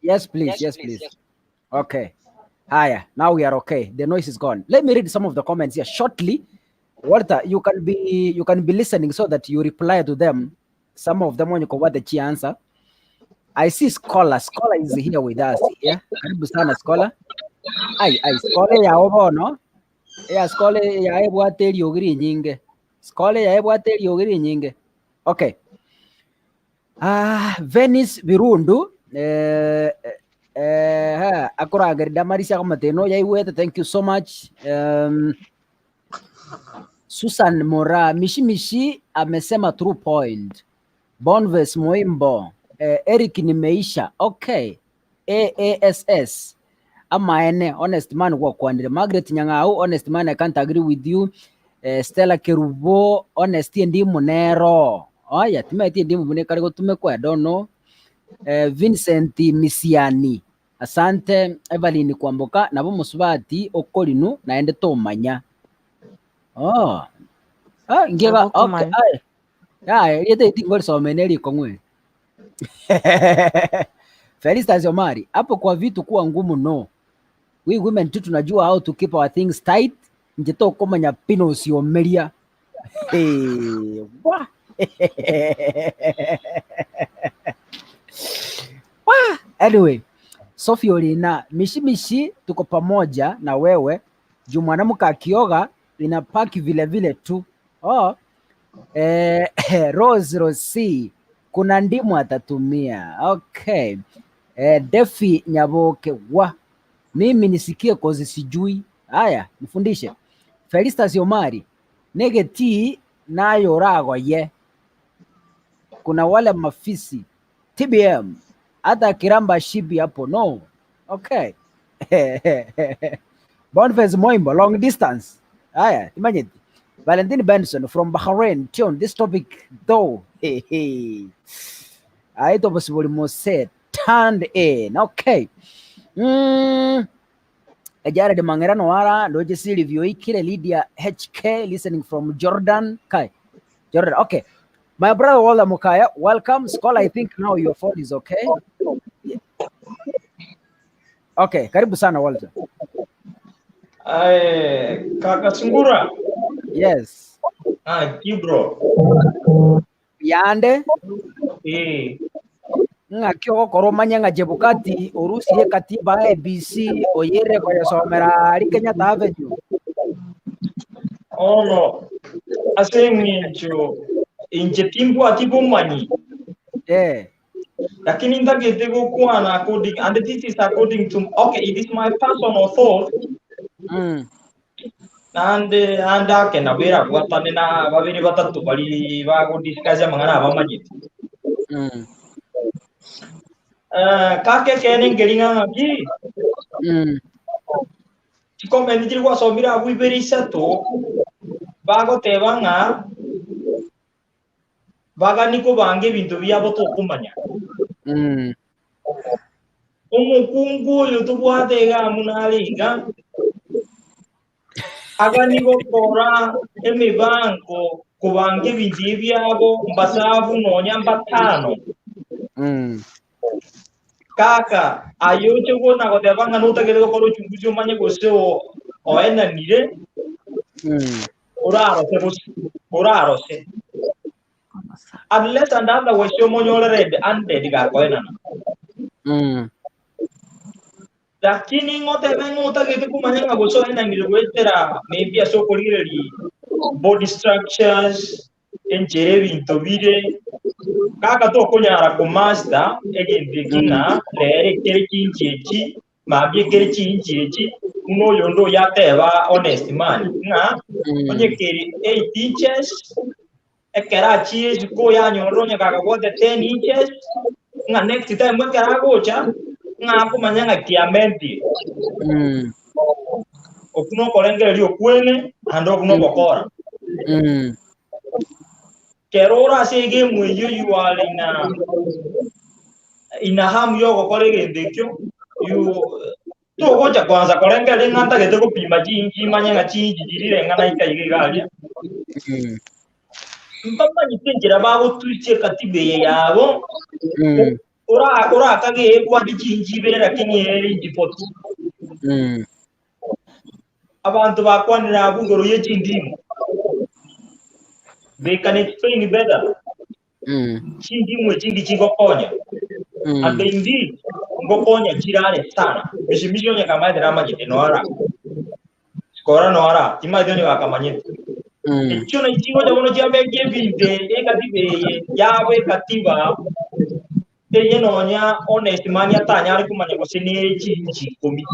Yes, please. Yes, please. Okay. Haya, now we are okay. The noise is gone. Let me read some of the comments here shortly. Walter, you can be listening so that you reply to them. Some of them when you go the chi answer. I see Scholar. Scholar is here with us. Yeah. Karibu sana Scholar. Ai, ai, Scholar ya obono. Ya Scholar ya ebwate eriogi rinyinge. Scholar ya ebwate eriogi rinyinge. Okay. Ah, Venice Birundu eh, eh, ha, akoragerida marisia komateno yaigwete thank you so much. Susan Mora Mishimishi amesema true point. Bonves Moimbo Eric nimeisha. Okay. AASS amaene honest man gwakwanire. Margaret Nyang'au honest man I can't agree with you. Stella Kerubo honest ndi munero. Oya timeti ndi mune kare gotumekwa I don't know. Vincent Misiani asante. Evelyn Kwamboka nabo musubati okorinu naende tomanya. Oh. Ah, ngiga Nabo okay. komanya. Aye. Aye, riete tingorisomene rikong'we. Felicitas Omari, hapo kwa vitu kuwa ngumu no. We women tu tunajua how to keep our things tight. Nje to komanya pino usiomeria. Hey, wah. Wah. Anyway, Sophie Olina, mishimishi tuko pamoja na wewe. Juu mwanamke akioga inapaki vile vile tu. Oh. Rose Rosi, kuna ndimu atatumia. Okay. Defi Nyaboke wa mimi nisikie kozi sijui. Haya, nifundishe. Felicitas Omari, negeti nayo rago ye. Kuna wale mafisi TBM hata kiramba shibi hapo no. Okay. Boniface Moimbo, long distance. Haya, imagine. Valentine Benson from Bahrain. Tune this topic though. Hey, hey. Aito possible Mose turned in. Okay. Jared Mang'era Noara, Ndoche Silvio Ikire, Lydia HK, listening from Jordan. Kai, Jordan, okay. My brother Walter Mokaya, welcome. Scholar, I think now your phone is okay. Yeah. Okay, karibu sana Walter. Aye, kaka Sungura. Yes. Ah, Kibro. Yande. Eh. Ng'aki ogokora omanye ng'a Chebukati orusirie katiba ABC oyere koyesomera aria Kenyatta Avenue. Ono ase eng'encho inche timbwati bomanyi. Eh. Lakini ntagete gokwana according and this is according to okay it is my personal thought Naende ande ake nabo erabwatane na babere batato bari bagodiscuss amang'ana abamanyete. Eh, kake ekeene nkeri ng'a ng'aki chikomenti chiri gwasomire abwo ibere isato bagoteba ng'a bagani kobanga ebinto biabo tokomanya. Omokungu oyo tobwate iga amo nare iga, agani gokora emibango kobanga ebinto ebi biabo mbasabu nonya mbatano. Kaka, aye oche kona goteba ng'a notagete gokora uchunguzi omanye gose oenanire, orarose gose orarose. Unless and otherwise omonyore red handed gakoenana. Lakini ng'otebe ng'a otagete komanya ng'a gose oenanire goetera maybe ase okorigereria body structures, enchera ebinto bire, kaka tokonyara komaster egento eki ng'a rero ekere chinchi echi, mambia ekere chinchi echi, buna oyonde oyio ateba honest man, ng'a onye kere 8 inches, ekero achire isiko oyanyorire onye kagabwate 10 inches, ng'a next time ekero agocha, ng'a akomanya ng'a kiamentire. Okwo nokorengereria okwene, naende okwo nogokora. Kero ore ase egemu eyio you are in a, in a hamu yogokora egento ekio, you togocha kwanza korengereria ng'a ntagete gopima chinchi manye ng'a chinchi chirire ng'a naika iga iga aria. Mbamanyete enchera bagotwisia ekatiba eye yabo, orakage ebwate chinchi ibere lakini ere inchi 40. Abanto bakwanire abwo igoro ye chindimu. They can explain better. Chindimu echi ndi chigokonya. And indeed, ngokonya chirare sana. Mishimishi onye kamaete namanyete noara. Sikora noara, timaete onye gakamanyete. Echio na chigocha bono chiabeka ebinto ekatiba eye yabo ekatiba eye nonya honest man atanyare komanya gose nere chinchi ikomi.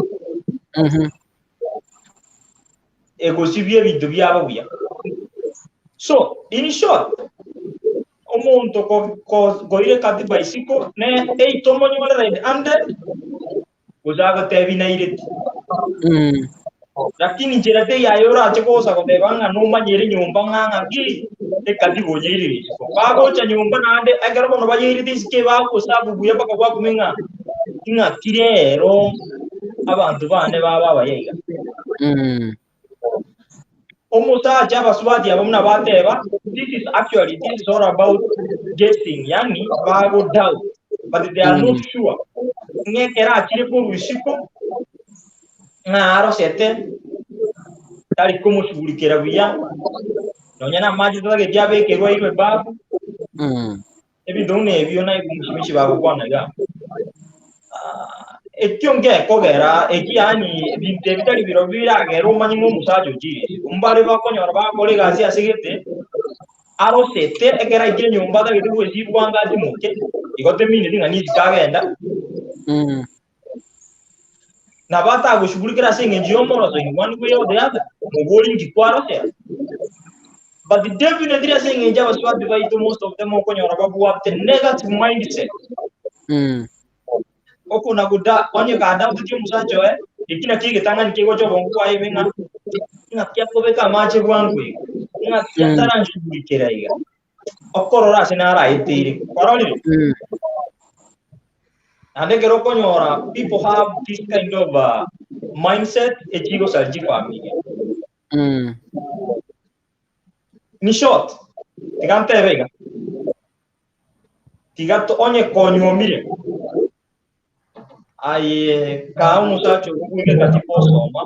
Egosibia ebinto biabo buya. So, in short, omonto koire katiba isiko ne eito omonyore red handed gose agotebi naireti. Lakini nchera teiyo aye orache gosa goteba ng'a nomanyere nyomba ng'a ng'aki ekatiba onyeirire isiko. Bagocha nyomba naende ekero bono bayeirete isiko ebagosabu buya mpaka gwakumia ng'a ing'aki rero abanto bane baba abaya iga. Omosacha abasubati aba buna bateba, this is actually this is all about guessing, yani bago doubt but they are not sure ng'a ekero achire korwa isiko ng'a arosete tari komoshughulikera buya nonya na amache tatageti abekerwe airwe ebafu Ebinto buna ebio naye bagokwana iga. Ah, ekio ngekogera eki yaani ebinto ebi tari biro biragere omanye ng'a omosacha ochire isiko. Mbare bakonyora bagokora egasi ase gete, arosete ekero aikire nyomba atagete goesibwa anga atimoke, igo temineti ng'a nisiko agenda. Nabo atagoshugulikera ase eng'encho y'omoroso in one way or the other, mobori nki kwarosera. But definitely ase eng'encho abasubati baito most of them okonyora babwate negative mindset. Okona goda onye kadauteti omosacha oye, eki nakio egetang'ani kegocha obongo bwaye ime ng'a ng'aki akobeka amache bwango iga, ng'aki ataranshugulikera iga. Okorora ase naraeteire. Kwarorire? Naende ekero okonyora people have this kind of mindset echigosaria chifamilia. In short, tiga ntebe iga, tiga to onye konyuomire, aye kaa omosacha ogo bweka katiba osoma,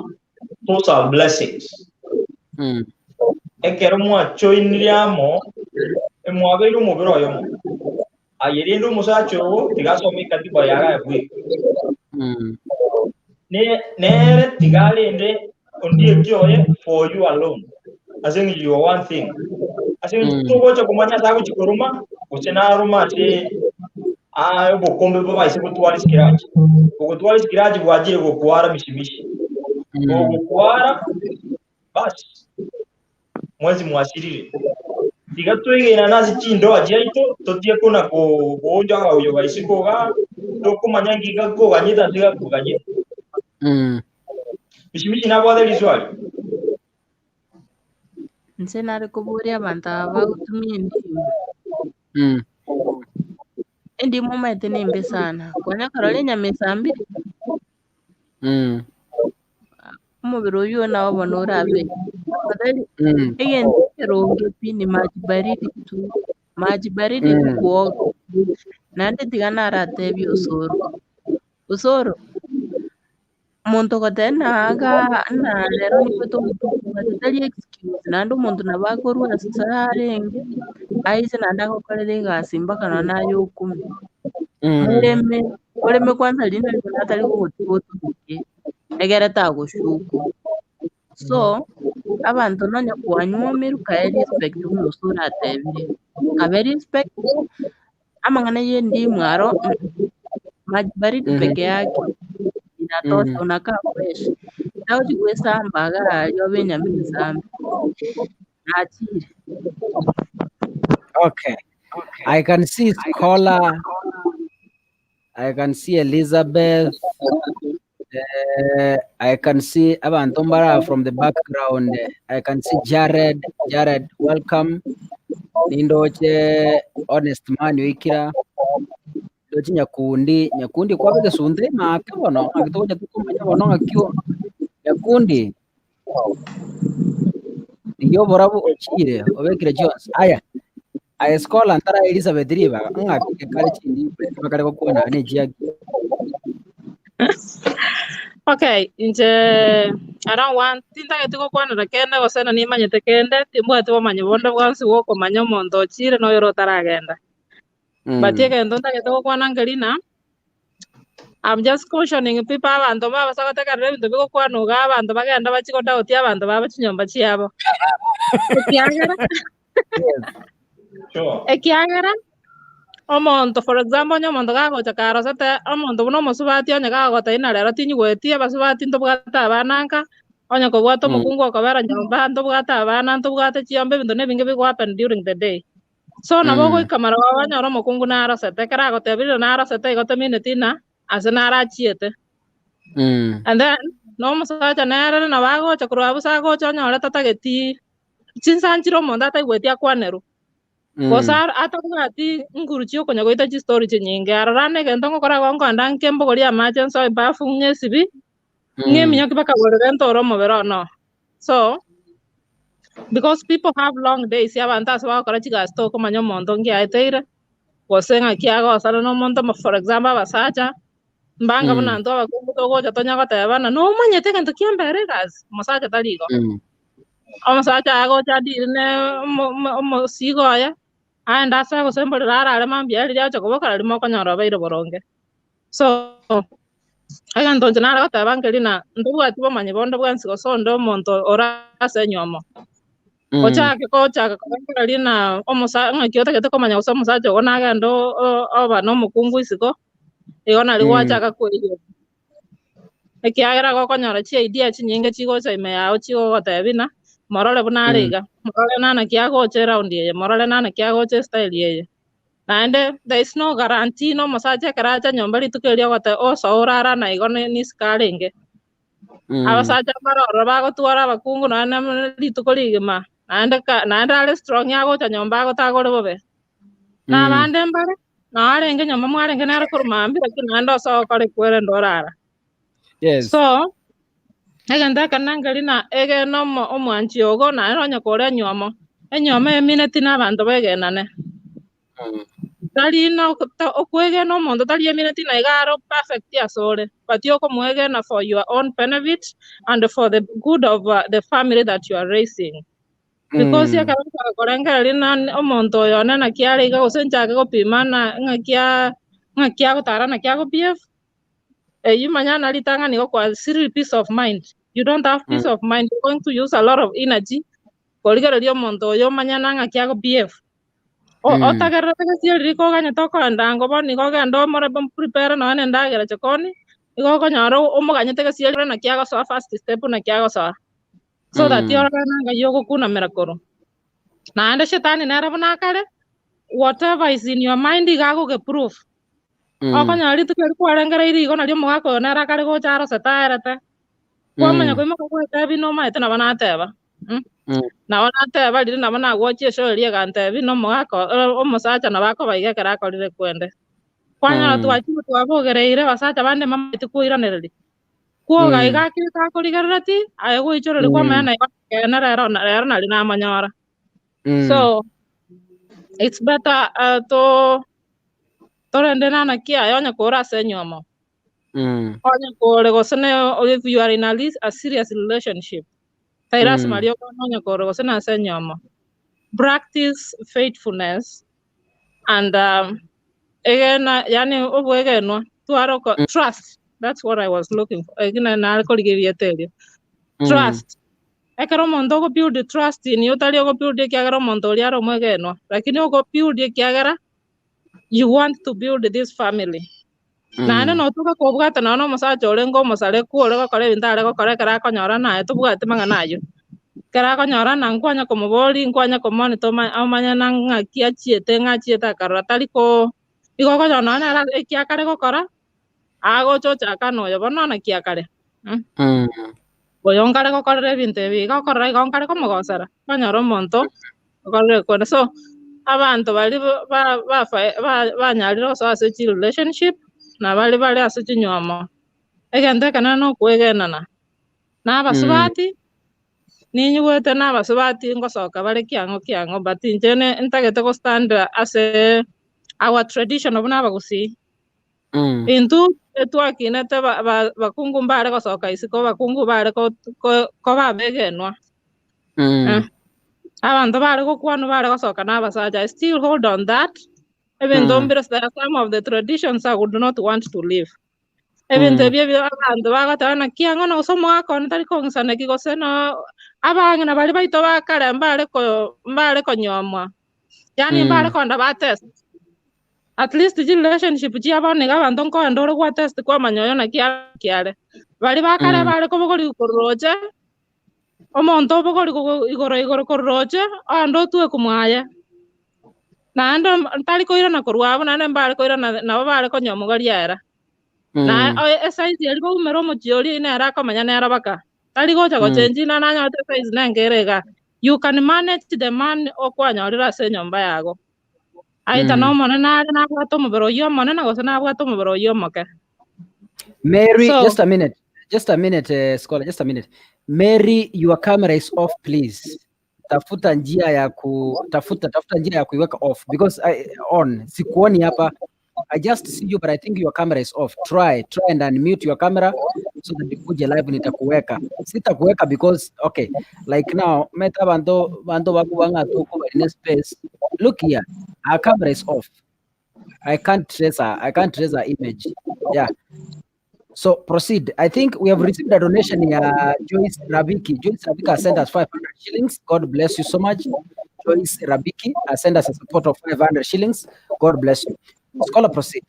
those are blessings. Ekero mwachoinire amo, emwabeire omobere oyomo. Aye rende omosacha ogo tiga asome ekatiba yaye bweka. Ne nere tiga arende ondieki oye for you alone. Ase eng'encho you are one thing. Ase eng'encho togocha komanya ase agochi koruma, gose naruma ase aa obokombe bobaise gotwara escratch. Ogotwara escratch bwachire gokwara mishimishi. Gogokwara bas mwensi mwasirire. Tiga twegenane ase chindoa chiaito, totige kona ko- goonchoka oyo isiko igaa, tokomanya nki gakoganyete ase gakoganyete. Mishimishi nabwate riswali. Inche nare koboria abanto aba bagotumia endimu. Endimu omanyete nembe sana, konya korora enyama esambire, omobere oywo nabo bono orabe. Afadhali egento ekeronge pi ni maji baridi tu, maji baridi tu kuoga. Naende tiga naratebie osoro, osoro, omonto ogoteba ng'a iga ng'a rero nigo togotumia tari excuse naende omonto nabo akorwa ase arenge, aiche naende agokorere egasi mpaka nonye naye okumie. Moreme, moreme kwanza riria nari atari gogotiga oturuke, egere tagoshuku. So, abanto nonye kwanywomirwe kae respect buna ase oratebire, kabe respect, amang'ana ya endimu aro maji baridi peke yake inatosha unakaa fresh. Tagochi goesamba iga aria obe enyama ensambe, nachire. Okay. I can see Scholar. I can see Elizabeth. I can see abanto mbara from the background. I can see Jared. Jared, welcome. Nindoche honest man oikira. Ndoche Nyakundi. Nyakundi kwabe gesunte make bono. Ng'aki togocha tokomanya bono ng'aki o- Nyakundi. Rigia oborabu ochire obekire chionsi. Aya. Aye Scholar ntara Elizabeth ribaga ng'aki kare chindi bakare gokwana ne chiaki. Okay, inche I don't want tintageti gokwanera kende gose na nimanyete kende, timbwati bomanyi bonde bwonsi bwokomanya omonto ochire na oyore otaragenda. But egento ntagete gokwana nkeri ng'a, I'm just cautioning people abanto mbabasa gotegerera ebinto bigokwanwa igaa abanto bagende bachie godoubt abanto babo chinyomba chiabo. Ekiagera Sure. ekiagera omonto for example onye omonto gagocha karosete omonto buna omosubati onye gagotebia ng'a rero tinyigweti abasubati ntobwate abana nka, onye kobwate omokungu okobera nyomba ntobwate abana ntobwate chiombe ebinto na ebinge bigo happen during the day. So nabo ogoika marogoba onyore omokungu narosete, ekero agotebirie narosete igo temineti ng'a ase narachiete. And then na omosacha nere nabo agocha korwa abwo ase agocha onyore tatageti chinsa nchire omonto ataigweti akwanerwe. Gose atabwati nguru chia okonya goita chistori chinyinge. Arora ande egento ngokora igo nkoenda nkembogorie amache nsoe ebafu ng'esibi, ng'eminyoki mpaka borere ntore omobere one oo. So, because people have long days, abanto ase bagokora chigasi tokomanya omonto nki aeteire, gose ng'aki agosana na omonto mo for example abasacha, mbanga buna intwe abakungu togocha tonya goteba ng'a nomanyete egento kiambere egasi, omosacha tari igo. Omosacha agocha adire ne omo- omo- omosigo oye, aende ase agosemborera arare mambia riria agocha koboka riria mokonyora obeire boronge. So, egento inche nare goteba nkeri ng'a ntobwati bomanyi bonde bwensi gose onde omonto ore ase enyiomo, ochake gochaka korengereria ng'a omosa ng'aki otagete komanya gose omosacha ogo nagende o- o- oba na omokungu isiko, igo nario gwachaka koeyia. Ekiagera gokonyora chiidea chinyinge chigocha ime yao chigogotebia ng'a morore buna are iga, morore naki agocha eround eye, morore naki agocha estyle eye. Naende there is no guarantee na omosacha ekero acha nyomba rituko erio ogoteba osoe orare na igo nisiko arenge. Abasacha mbare ororo bagotwara abakungu nonya na rituko rigima, naende ka naende are strong agocha nyomba agotagore bobe. Na abande mbare. Narenge nyomba mwarenge nere korwa mambia lakini naende ase ogokora ekwerende orara. Yes. So, egento ekenene nkeri na egene omo omwanchi ogo naende onye kore enywomo, enywomo emineti na abanto begenane. Tari na okwegena omonto tari emineti na iga are perfect asore, but okomoegena for your own benefit and for the good of the family that you are raising. Because ekero nkorengereria na omonto oyo one naki are iga gose nchake gopima na ng'aki ng'aki agotara naki ago behave, eyio manya na ritang'ani igo kwa siri peace of mind. You don't have peace of mind, you're going to use a lot of energy korigereria omonto oyo omanye na ng'aki ago behave. Otagererete gesieri riko oganyete okoenda ango bono nigo ogende omore prepare nonya na endagera chikoni, nigo okonyora omoganyete gesieri naki agosoa first step naki agosoa. So that orore na ngai ogokunamera korwa. Naende shetani nere buna akare, whatever is in your mind iga agoge proof. Okonyora rituko erio kwarengereirie igo nario omogaka oyo nere akare gocha arosete aerete. Kwamanya koimoka gwetebia nomaete nabo nateba. Nabo nateba riria nabo nagwochia eshow eria egantebia na omogaka omosacha nabo akoba iga ekero akorire kwende. Kwanyora twachire twabogereire abasacha bande mbamaeti koiranereria. Kwoga iga akire takorigerereti, aye goichoreria kwamanya na igo ekeene rero rero nari namonyora. So it's better to torende nana ki aye onye kore ase enywomo. Onye kore gose ne if you are in a, a serious relationship, tai lasima rioka onye kore gose na ase enywomo. Practice faithfulness and egena yani obwegenwa twara oko trust that's what I was looking for ekina nare korigereria erieta erio. Trust. Ekero omonto ogo build trust in you tari ogo build ekiagera omonto oria are omwegenwa, lakini ogo build ekiagera you want to build this family. Naende notoka kobwata nonya na omosacha orenge omosareku ore gokora ebinto are gokora ekero akonyora naye tobwati mang'ana ayio. Ekero akonyora na nkwanya komoboria nkwanya komonitor omanye na ng'aki achiete ng'a achiete akarora tari ko igo okonyora nonya nere eki akare gokora, agocha ochaka na oyo bono naki akare Oyo nkare gokorera ebinto ebi iga okorora igo nkare komogosera, okonyora omonto okorire kore. So, abanto baria ba- ba- ba- banyarire gosoa ase chirelationship, na baria bare ase chinywomo, egento ekenene na okwegenana. Na abasubati, ninyigwete na abasubati ngosoka bare kiang'o kiang'o but inche ne ntagete gostand ase our tradition buna abagusii. Intwe etwakinete bakungu mbare gosoka isiko, bakungu bare koba abegenwa. Abanto bare gokwanwa bare gosoka na abasacha. I still hold on that. Ebinto mbire there are some of the traditions I would not want to leave. Ebinto ebio ebio abanto bagoteba naki ang'o na gose omogaka one tari kong'isaneki gose no abang'ina baria baito ba kare mbare ko mbare konyomwa. Yaani mbare kogenda ba test. At least chirelationship chia bono iga abanto nkoenda ore gwa test kwamanya oyo naki naki are. Baria ba kare bare kobogorigwa korwa roche, omonto obogorigwa igoro igoro korwa roche, ogende otwe komwaye. Naende tari koirana korwa abwo naende mbare koirana nabo bare konywa riaera. Na esize eria baumera omochie oria nere akomenya nere baka. Tari gocha gochenji na nanyorete esize nenge ere igaa. You can manage the man okwanyorire ase enyomba yago. Aita n'Omonene are nabwate omobere oyio omonene gose nabwate omobere oyio omoke. Mary, so, just a minute. Just a minute, scholar, just a minute. Mary, your camera is off, please. Tafuta njia ya ku tafuta tafuta njia ya kuiweka off because I, on. Sikuoni hapa. I just see you but I think your camera is off. Try, try and unmute your camera so that ikuje live nitakuweka. Sitakuweka because okay, like now meta bantu bantu bakubanga tuko in space. Look here, her camera is off. I can't trace her. I can't trace her image. Yeah. So proceed. I think we have received a donation here, Joyce Rabiki. Joyce Rabiki has sent us 500 shillings. God bless you so much. Joyce Rabiki has sent us a support of 500 shillings. God bless you. Scholar, proceed.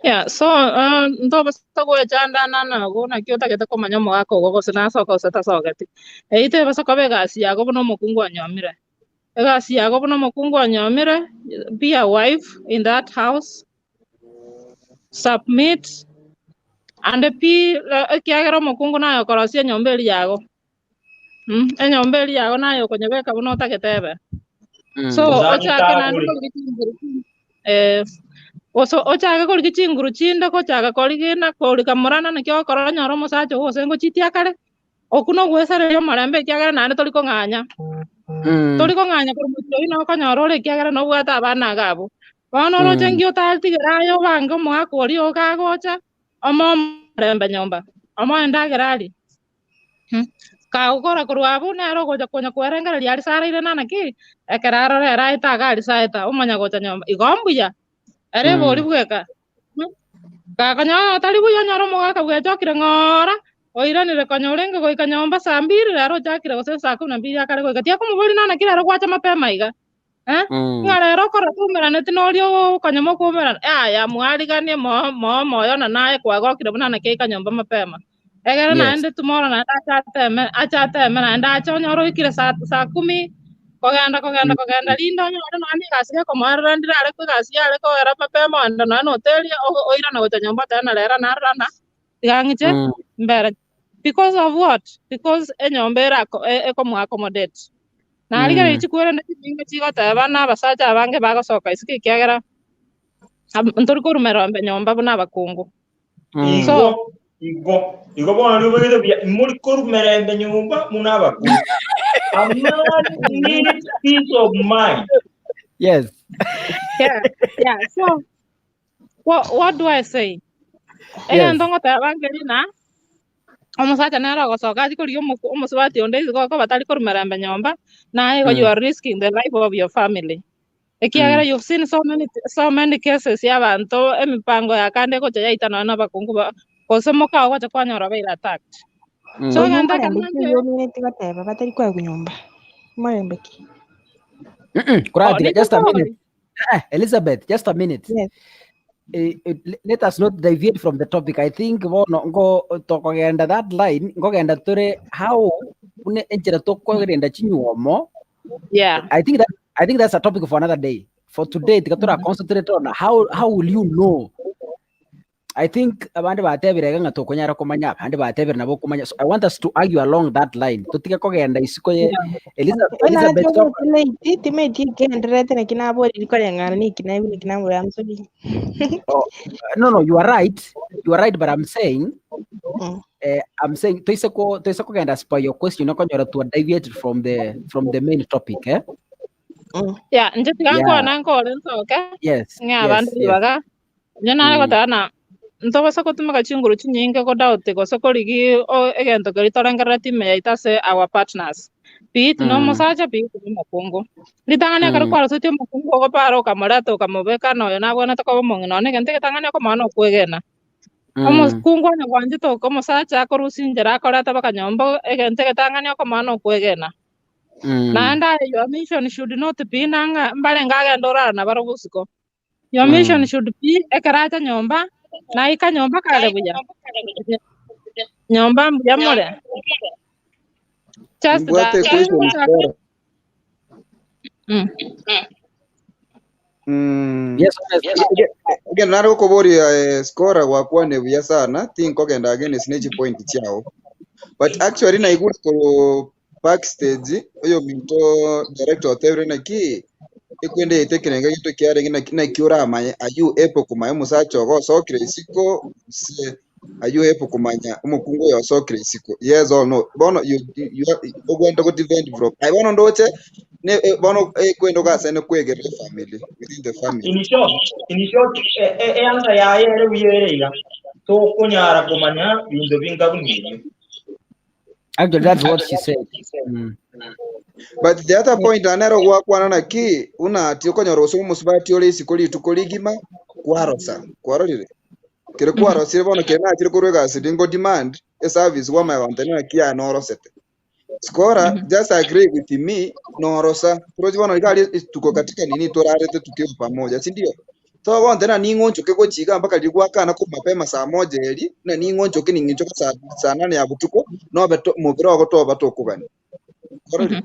Yeah, so ntobasa gwechandana nago naki otagete komanya omogaka ogo gose nasoka gose tasogeti. Eyio tebasa koba egasi yago buna omokungu anyomire. Egasi yago buna omokungu anyomire, be a wife in that house, submit and be ekiagera omokungu naye okorosia enyomba eria yago. Enyomba eria yago naye okonyebeka buna otagete ebe. So Mozani ochake naende tagore. korigia chinguru. Eh, gose ochake korigia chinguru chinde gochaka korigina korika morana naki ogokora onyore omosacha ogo gose ngochitie akare, okwo nogwesareria omorembe ekiagera naende tori kong'anya. Tori kong'anya korwa mochie oyio nokonyora ore ekiagera nobwate abana iga abwo. Bono oroche nki otaritigere aye obange omogaka oria ogo kagocha, omoe omorembe nyomba, omoe endagera arie. Kagokora korwa abwo nere ogocha konya kwerengereria aria saraire nana ki, ekero arore ere aete iga aria saeta, omanya gocha nyomba. Igo mbuya, ere ebori bweka. Gakonyora otari buya onyore omogaka bwechokire ng'ora, oiranire konya orenge goika nyomba saa mbiri rero ochakire gose saa kumi na mbiri akare goika. Tiakomoboria nana ki rero gwacha mapema iga? Eh? Ng'a rero okora toumeraneti noria okonya mokoumerana. Yaya mwariganie mo mo moyo na naye kwagokire buna naki aika nyomba mapema. Egere Yes. naende tomorrow naende ache ateme ache ateme naende ache onyore oikire saa saa kumi kogenda kogenda kogenda rinde onyore nonya na egasi gekomoerera ndire are egasi yare koera mapema ogenda nonya na hoteli oirana gocha nyomba otebe na rero narora na tiga ng'iche mbere. Because of what? Because enyomba ere ako ekomo accommodate. Narigereria chikwerende chinyinge chigoteba na abasacha abange bagosoka isiko ekiagera ntori korwa merombe nyomba buna abakungu. Igo, So, igo, igo bono riobegete buya, imori korwa merembe nyomba buna abakungu. A man needs peace of mind. Yes. yeah, yeah. So, what, what do I say? Yes. Egento ngoteba nkeri na omosacha nere ogosoka achie korigia omosubati onde isiko okoba tari korwa merembe nyomba, naye igo you are risking the life of your family. Ekiagera you've seen so many, so many cases ya abanto emipango ya kande egocha yaita nonya na abakungu ba gose moka ogocha kwanyora baire attacked. So Oyio egento ekero omorembe ki nanche oyio omineti goteba batari koegwa nyomba? Omorembe ki? Mm-mm, oh, Kuratiga, just a ninche minute. Eh, Elizabeth, just a minute. Yes. Let us not deviate from the topic. I think bono ngo tokogenda that line, ngogenda tore how une enchera tokogenda chinyuomo. Yeah. I think that's a topic for another day. For today, tika tora concentrate on how will you know? I think abande batebire iga ng'a tokonyara komanya, abande batebire nabo okomanya. So I want us to argue along that line. Totige kogenda isiko ye Oye, Elizabeth nache talk. ogote late, timeti ekendererete naki naboriri koreng'ana niki naibu niki nabore, I'm sorry. Oh, no, no, you are right. You are right, but I'm saying, I'm saying toise ko toise kogenda as per your question okonyora to deviate from the main topic, eh? Yeah, inche tiga nkwane nkore nsoke, Yes, ng'e abande yes, yes. ribaga. Inche nare goteba na ntobasa gotumeka chinguru chinyinge godoubt gose korigi egento keria torengerereti ime yaito ase our partners. Be it nomosacha, be it nomokungu. Ritang'ani ekero kwarosetie omokungu ogopara okamoreta okamobeka na oyo nabwenerete koba omong'ina one, egento egetang'ani okomoa nokwegena. Omokungu onye gwanchete omosacha akorusia inchera akoreta mpaka nyomba, egento egetang'ani okomoa nokwegena. Naende aye your mission should not be nang'a mbarenge agende orare nabarobwo bosiko. Your mission should be ekero acha nyomba, naika nyomba kare buya. Nyomba mbuya more. Just Nimbwate that. question Sarah. Yes, honest. Egento nare gokoboria Skora gwakwane buya sana, tinkogenda against ne chipoint chiao. But actually naigure korwa backstage oyo ominto director otebire naki ekwende yaito ekerengo gento kiarenge naki naki oramanye are you able komanya omosacha ogo osokire isiko gose are you able komanya omokungu oyo osokire isiko yes or no bono you, you, you ogwenta go defend from aye bono ndoche ne bono ekwende ogasene kwegerera efamily within the family. In short, in short, eanswer yaye ere buya ere iga, tokonyara komanya binto binga buna ebio. Actually, that's what she said. But the other point anero gwakwana naki buna ati okonyora gose omosubati ore isiko rituko rigima kwarosa kwarorire kere kwarosire bono kere nachire korwa egasi ringo demand eservice gwamanya gontebia naki yaye norosete Skora just agree with me norosa torochi bono iga aria tuko katika nini torarete tukiwa pamoja si ndio togontebia ning'o nchoke gochiga mpaka riria gwakana korwa mapema saa moja eri buna ning'o nchoke ning'inchoke saa saa nane ya botuko nobe to mobere ogo toba tokogania Kwarorire?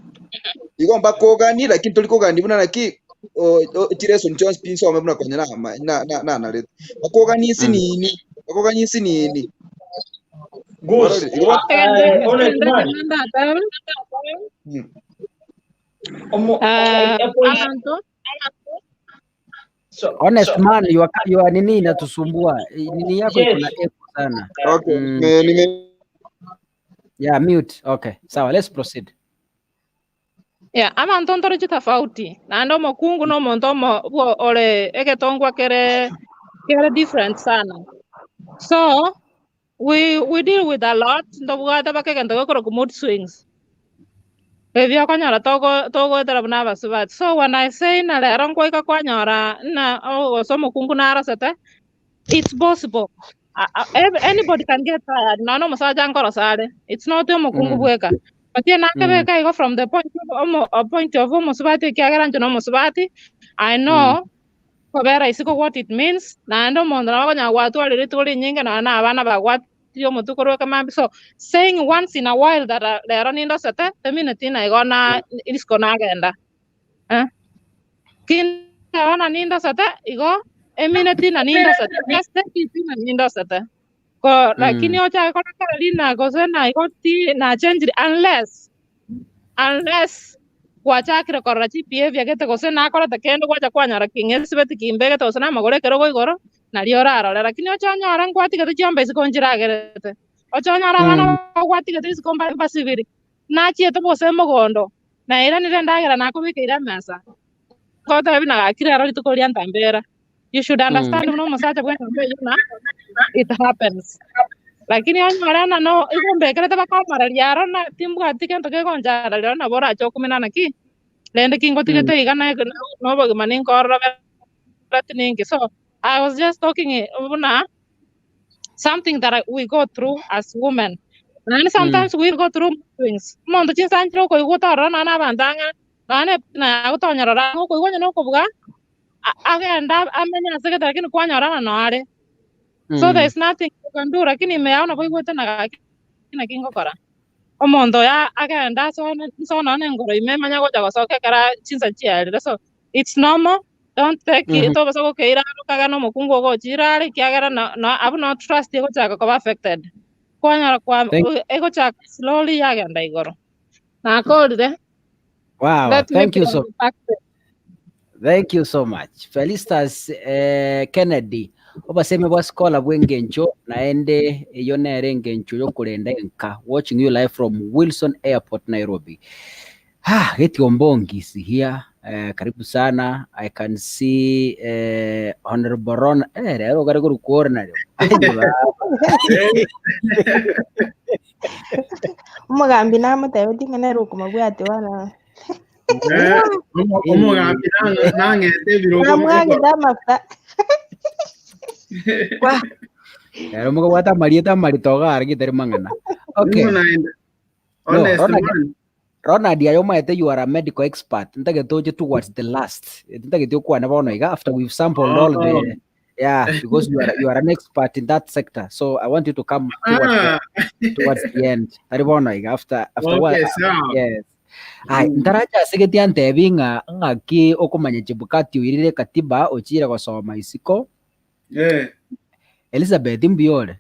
Igo mbakogani lakini tori kogani buna naki chireson chionsi pi nsome buna konya nama na na nanarete bakogani nsinini bakogani nsinini Goose, Kwarorire? Igo honest man. Ndatebe Mm. Omo, epoint abanto So, Honest so man, your, your nini inatusumbua. Nini yako iko na yes. echo sana. Okay, Mm. nime nime Yeah, mute. Okay. Sawa, let's proceed. Yeah, abanto ntore chitofauti naende omokungu na omonto omo bwo ore egetongwa kere kere different sana so we we deal with a lot ntobwate baka egento gekorokwa mood swings ebio okonyora togo togoetera buna abasubati so when I say na rero nkoika kwanyora ng'a gose omokungu narosete it's possible anybody can get tired nonya na omosacha nkorosa are it's not omokungu bweka but ye nakebeka igo from the point of omo a point of omosubati ekiagera inche na omosubati I know kobera isiko what it means naende omonto nabo okonyara gwatwarire rituko rinyinge nonya na abana bagwatirie omotwe korwa ekemambia so saying once in a while that rero nindosete temineti ng'a igo na isiko nagenda eh. Kinde na nindosete igo emineti na nindosete just take it na nindosete ko lakini ochake korekera rina gose na igo ti na change unless unless gwachakire korora chi behavior gete gose nakorete kende gwacha kwanyora king'esibeti kimbegete gose namagoro ekerogo igoro nario orarore lakini oche onyore nkwatigete chiombe isiko nchiragerete oche onyore abana bagwatigete isiko mbasibiri nachiete gose mogondo nairanire endagera nakobekeire emesa Ngotebi na gaki rero rituko riria ntambera. You should understand buna omosacha bw'enyomba eyio ng'a it happens. Lakini onyore ng'a no igo mbekerete bakomoreria aro na timbwati gento kegonchara rirorio nabo orache okumina naki, rende kingotigete iga na na obogima ninkororobera tininki. So I was just talking buna something that I, we go through as women. Naende sometimes we go through mood swings. Omonto chinsa nchire okoigwa otorora nonya na abanto ang'e Nonya nebitina yagotonyerora ang'e okoigwa onye nokobuga, a- agende amenye ase egete lakini kwanyorana noare. So there is nothing you can do lakini ime yao nabo oigwete na gaki naki ngokora. Omonto oyo agende asone nso nonya na engoro ime emanye gocha gosoka ekero chinsa chiaerire so it's normal don't take it tobasa gokeira aro okagera na omokungu ogochire are ekiagera no no abwo no trust egochaka koba affected. Kwanyora kwa Thank- egochaka slowly yagenda igoro. Nakorire. Wow, Let me thank you play so the back. Thank you so much. Felistus eh, Kennedy, obaseme bwa scholar bw'engencho naende eyo nere engencho yokorenda enka. Watching you live from Wilson Airport, Nairobi. Ah, Geti Ombongi is here. Eh, karibu sana. I can see eh, Honorable Ron. Eh, rero kari kurukuora nario. Aye, baba. Omogambi namotebetie ng'a nere okomobwatia bono. Eh, omo- omogambi nang- nang'ete ebirogo Namwagete amafuta. Rero mokobwata amarieta amarito iga are getari mang'ana. Okay. Nigo naende. No, Honest Ronald, man. Ronald aye omanyete you are a medical expert. Ntagete oche towards the last. Ntagete okwane bono iga after we've sampled all Oh. the yeah because you are you are an expert in that sector. So I want you to come towards the, Ah, towards the end. Tari bono iga after after what okay, sawa. yes. Ai Mm. ntaracha ase geti antebi ng'a ng'aki okomanya Chebukati oirire katiba ochire gosoma isiko. Eh. Elizabeth mbuyore.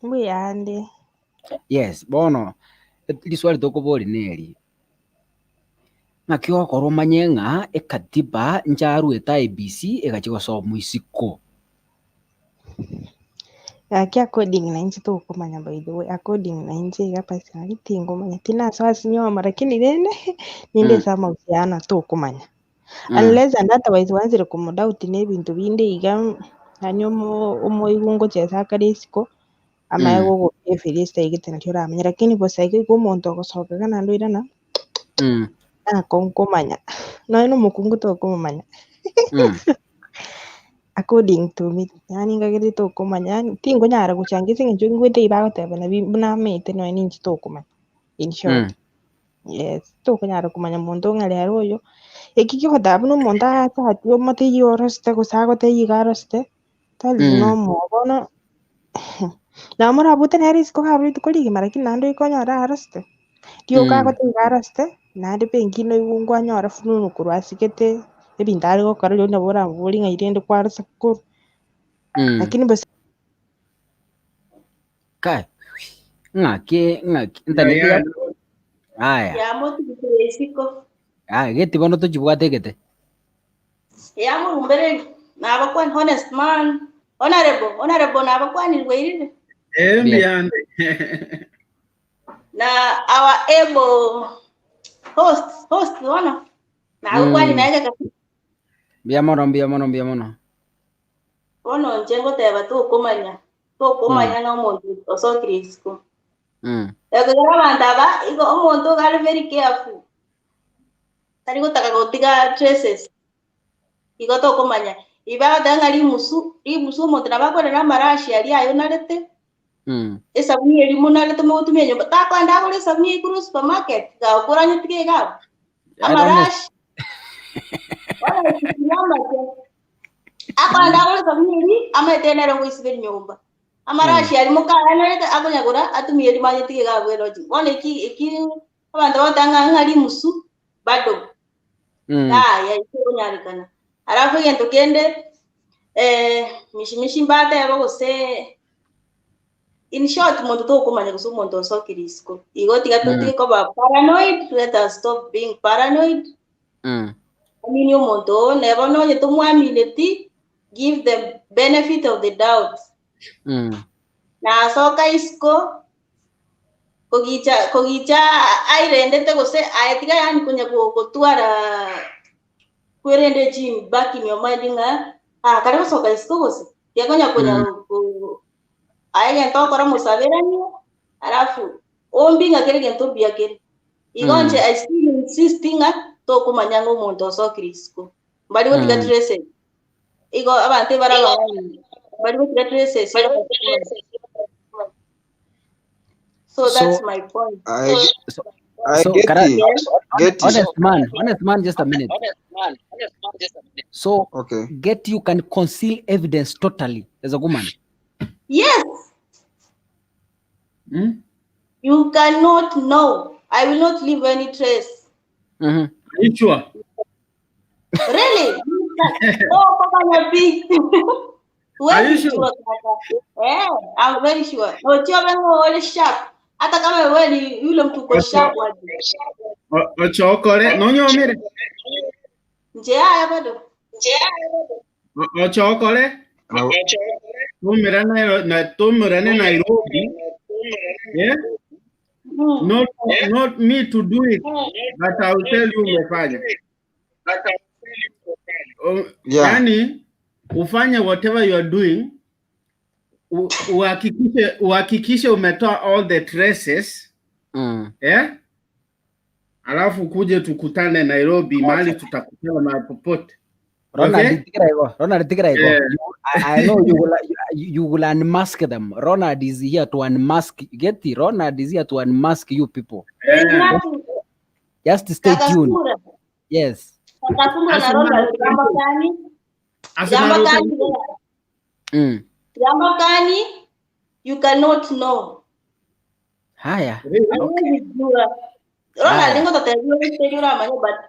Mbuyande. Yes, bono riswali tokoboria neri, ng'aki ogokora omanye ng'a ekatiba ncharuete IEBC egachia gosomwa isiko? Gaki according na inche tokomanya by the way, according na inche iga personally tingomanya, tinasoa ase nyoma lakini rende ninde ase amahusiano tokomanya. Unless and otherwise gwanchire komodoubt na ebinto binde iga yaani omo omoigwe ngochesa akare isiko. Amaye Mm. gogokwa efirista egete nario oramanye lakini bosa iga igo omonto ogosoka iga naende oirana Mm. nako nkomanya nonya na omokungu tokomomanya Mm. according to me yaani ngagerete tokomanya yaani tingonyara gochangia ase eng'encho ngwete eywo bagoteba nabi buna amaete nonya ninche tokomanya in short Mm. yes tokonyara komanya monto ng'a rero oyo eki kegoteba buna omonto achatie omoteyie orosete gose agoteyie iga arosete tari Mm. buna omogo bono Nabo morabute nere isiko kabe rituko rigima lakini naende oike onyore arosete. Rioka Mm. agoteba arosete, naende pengine oigwe nkwanyora fununu korwa asigete, ebinto are gokora rirorio nabo oramobori ng'ai rende kwarosa korwa. Mm. Lakini bosa Kai, ng'aki ng'aki internet Yeah, ya yeah. aya Yamotigire isiko. aya geti bono tochibwate egete Yamorumbereria. Nabakwan honest man. Honorable, honorable nabakwanirwe bwairire. Eh, mbiyande. Na our able host, host bono. Nagokwani naye kaka. Mbuya mono, mbuya mono, mbuya mono. Bono inche ngoteba tokomanya, tokomanya na omonto osokire isiko. Ekogera abanto aba, igo omonto iga are very careful, tari gotaka gotiga traces, igo tokomanya. Iba agoteba ng'a rimusu, rimusu omonto nabo akorera amarashi aria ayonarete, esabuni eria monarete mogotumia nyomba, takoenda agore esabuni eywo korwa supermarket, gakora anyetige iga abwo. Amarashi, bono eki amache, akoenda agore esabuni eria, amaete nere ogoisiberia nyomba. Amarashi aria mokayanarete akonyagora atumie erimo anyetige iga abwo elodging. Bono eki eki abanto bagoteba ng'a ng'a rimusu bado yaya ekonyarekana. Alafu egento kende mishimishi mbatebe gose in short monto tokomanya gose omonto osokire isiko. Igo tiga totige koba paranoid, let us stop being paranoid. Amini omonto oo neba nonye tomwamineti, give the benefit of the doubt. Nasoka isiko, kogicha kogicha airendete gose aye tiga yaani konya gotwara kwerende chin back in your mind ng'a ah kare gosoka isiko gose, tiga konya konya aye egento okora mosaberanie, alafu ombi ng'a kera egento mbuya kere. Igo inche I still insist ng'a tokomanya ng'a omonto osokire isiko, mbari gotiga traces. Igo abanto ebare abang'aini, mbari gotiga traces So that's So my point. I, so I so get kara it. Get it. Honest man, just a minute. So Okay. get you can conceal evidence totally as a woman. Yes. You cannot know. I will not leave any trace. Are you sure? Really? Oh, Papa Nyapi. Are you Huwezi sure? jua kaka. Eh, I'm very sure. Na ukiwa wewe wale sharp. Hata kama wewe ni yule mtu uko sharp waje. Ochokore, nonyomire. Nje haya bado. Ochokore. Tumirane na tumirane Nairobi. Yeah? Not me to do it, but I will tell you umefanya. Yeah. Yani ufanye whatever you are doing uhakikishe umetoa all the traces. Yeah? Alafu kuje tukutane Nairobi mahali tutakutana mahali popote. Ronald Okay? tigira igo. Ronald tigira igo. Yeah. I know you will unmask them. Ronald is here to unmask. Get it? Ronald is here to unmask you people. There is nothing. Just stay Kaka tuned. Sungura. Yes. Kaka Sungura na Ronald gamba kani? Gamba kani? Gamba kani? You cannot know. Haya. Huwezi jua. Ronald Haya. ngo tatajua stage uramanya but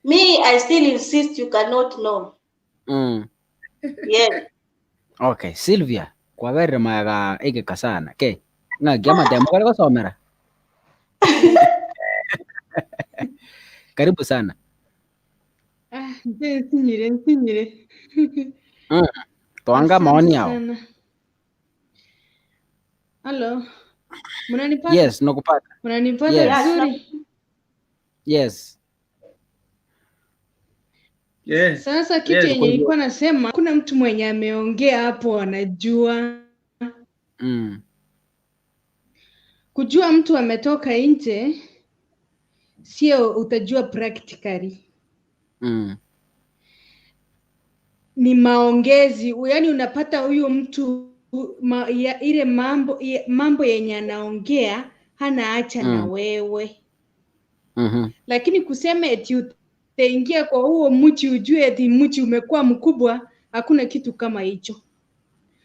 me I still insist you cannot know. Yes. Okay, Sylvia, kwaberire maega egeka sana. Ke. Ng'aki amatemo kare gosomera. Karibu sana. Ah, nje nsinyire nsinyire. Twanga maoni Asante yao. sana. Halo, mnanipata? Yes, nakupata. Mnanipata Yes. vizuri? Yes. Yes. Sasa kitu Yes. yenye nilikuwa nasema, kuna mtu mwenye ameongea hapo anajua kujua mtu ametoka nje, sio utajua practically, ni maongezi. Yaani unapata huyu mtu ile mambo yenye anaongea hana acha na wewe lakini kusema eti utaingia kwa huo mji ujue eti mji umekuwa mkubwa, hakuna kitu kama hicho.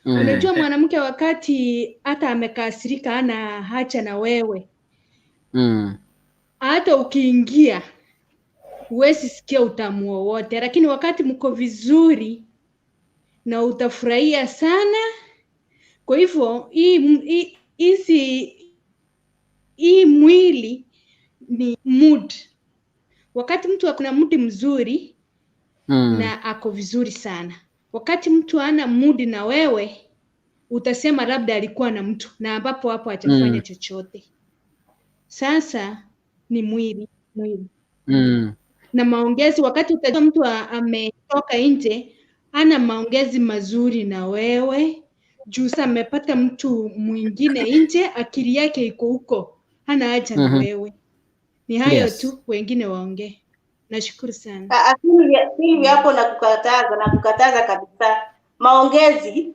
Unajua mwanamke wakati hata amekasirika hana hacha na wewe, hata ukiingia huwezi sikia utamu wowote, lakini wakati mko vizuri na utafurahia sana. Kwa hivyo hii mwili ni mood. Wakati mtu akona mood mzuri na ako vizuri sana. Wakati mtu ana mudi na wewe utasema labda alikuwa na mtu na ambapo hapo hajafanya chochote. Sasa ni mwili mwili na maongezi. Wakati utajua mtu ametoka nje, ana maongezi mazuri na wewe juu sasa amepata mtu mwingine nje, akili yake iko huko, hana haja na wewe. Ni hayo tu, wengine waongee. Nashukuru sana. Ah, ah, Sylvia, Sylvia hapo nakukataza, nakukataza kabisa. Maongezi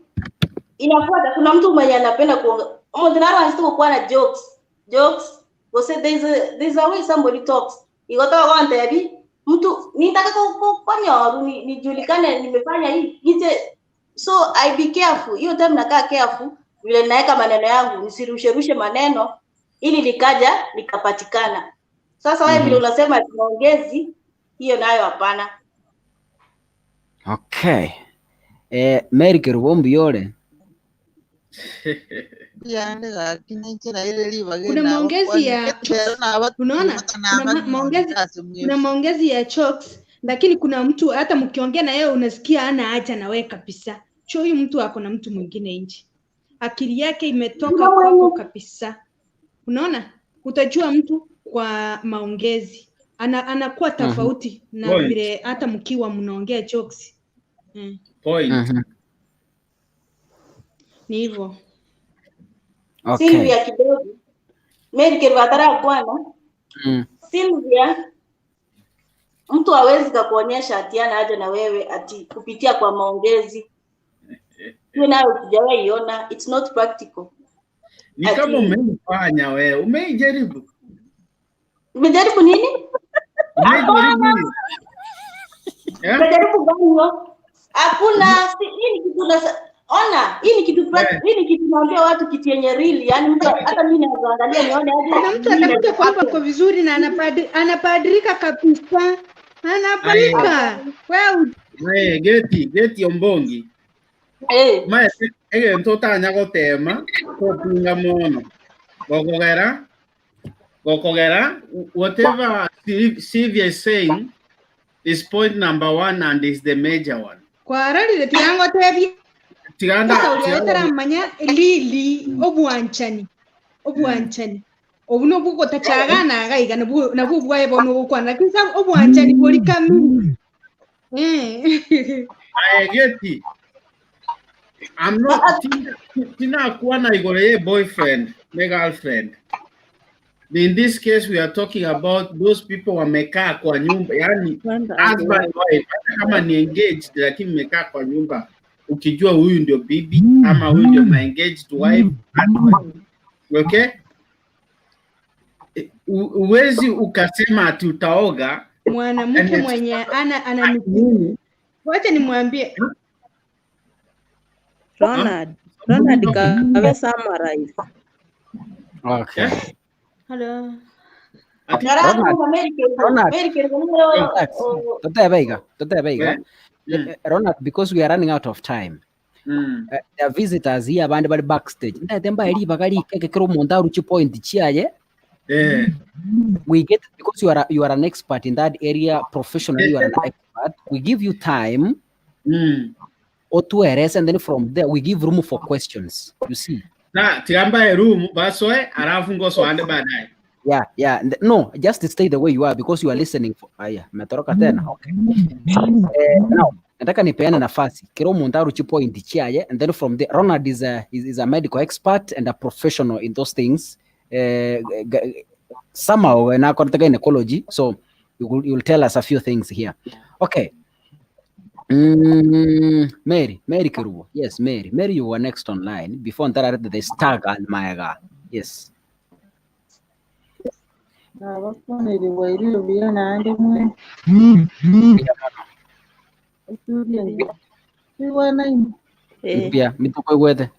inafuata. Kuna mtu mwenye anapenda kuongea. Mtu naro kuwa na jokes. Jokes. Go say there's a way somebody talks. Igotoka kwa ntebi mtu nitaka konyoru nijulikane nimefanya hii. Nje so I be careful. Hiyo time nakaa careful vile naweka maneno yangu nisirusherushe maneno ili likaja likapatikana. Sasa wewe vile unasema ati maongezi hiyo nayo hapana. Okay. Mary Kerubo mbuyore. Kuna maongezi ya unaona, kuna maongezi ya jokes, lakini kuna mtu hata mkiongea na yeye unasikia hana haja na wewe kabisa. Cho huyu mtu ako na mtu mwingine nje, akili yake imetoka kwako kabisa. Unaona, utajua mtu kwa maongezi anakuwa tofauti na Point. vile hata mkiwa mnaongea jokes. Point. Ni hivyo. Okay. Sylvia kidogo. Mary Kerubo atara bwana. Sylvia, mtu hawezi kakuonyesha ati ana haja na wewe ati kupitia kwa maongezi. Hiyo nayo sijawahi iona, it's not practical. Ni kama umeifanya wewe, umeijaribu. Umejaribu nini? Umeijaribu hiyo? Eh? Umejaribu gani hiyo? Hakuna, hii ni kitu ona, hii ni kitu hii ni kitu naambia watu kitu yenye real, yani mtu hata mimi naweza angalia nione aje. Kuna mtu mimi atakuja kwamba naweza uko vizuri na anapadirika kabisa, anapadirika wewe. Mae geti geti ombongi. Mae egento tanya gotema topinga mono. Gokogera gokogera whatever Sylvia is saying is point number one and is the major one. Kwarorire tigangotebia Tiganda sasa uria utaramanya lili obwanchani obwanchani obu nobwo gotachagana gaiga nabwo nabwo bwaye bono gokwana lakini sasa obwanchani bori kamili Aye geti. I'm not tina kuwa na igoro ye boyfriend ne girlfriend. In this case we are talking about those people wamekaa kwa nyumba, yani husband wife, hata kama ni engaged lakini mmekaa kwa nyumba ukijua huyu ndio bibi ama huyu ndio my engaged wife, husband. Okay? Uwezi ukasema ati utaoga mwanamke and mwenye ana ana wacha nimwambie Ronald, Ronald kawe summarize. Okay. Hello. Ronald, Mary Kerubo, Ronald, Mary Kerubo, relax. Totebeiga, totebeiga. Ronald, because we are running out of time. There are visitors here abandi bari backstage. Ndete mbae ribaga rikeke kero omonto aruche point chiaye. We get because you are an expert in that area professionally, you are an expert. We give you time otuerese and then from there we give room for questions. You see? Na tigambae room basoe alafu ngosoande baadaye. Yeah. No, just stay the way you are because you are listening for. Aya, metoroka tena. Okay. Now, nataka nipeane nafasi kero omonto aruche point chiaye and then from there Ronald is a medical expert and a professional in those things. Somehow na gynecology, so you will tell us a few things here. Okay. Mary, Mary Kerubo. Yes, Mary. Mary, you were next online before ntararete the stag and maega. Yes. Abafunire bwairire buya naende mwe estudio igwanaine Pia mituko igwete.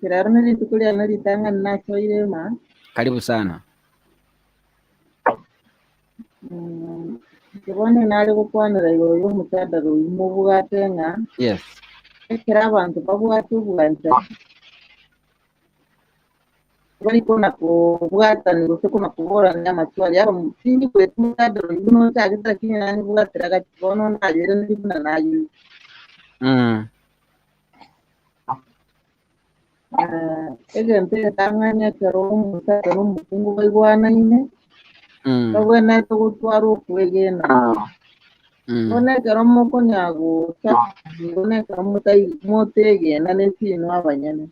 Kiraro na rituko riane ritang'ani nachoire ma. Karibu sana. Nkibone nare gokwanera igoro ya omochandara oywo mobwate ng'a ekero abanto babwate obwanchani. Bari kona kobwatani gose kona koborania amaswali aba tinigweti mojadala oyio buna ochagete lakini nanyebwatera gati bono nayoiraneria buna nayoigwa. Egento egetang'ani ekero omosacha na omokungu baigwanaine, babwenerete gotwara okwegena. Bono ekero mokonya gocha nigo na ekero motai motegenaneti inwe abanyene.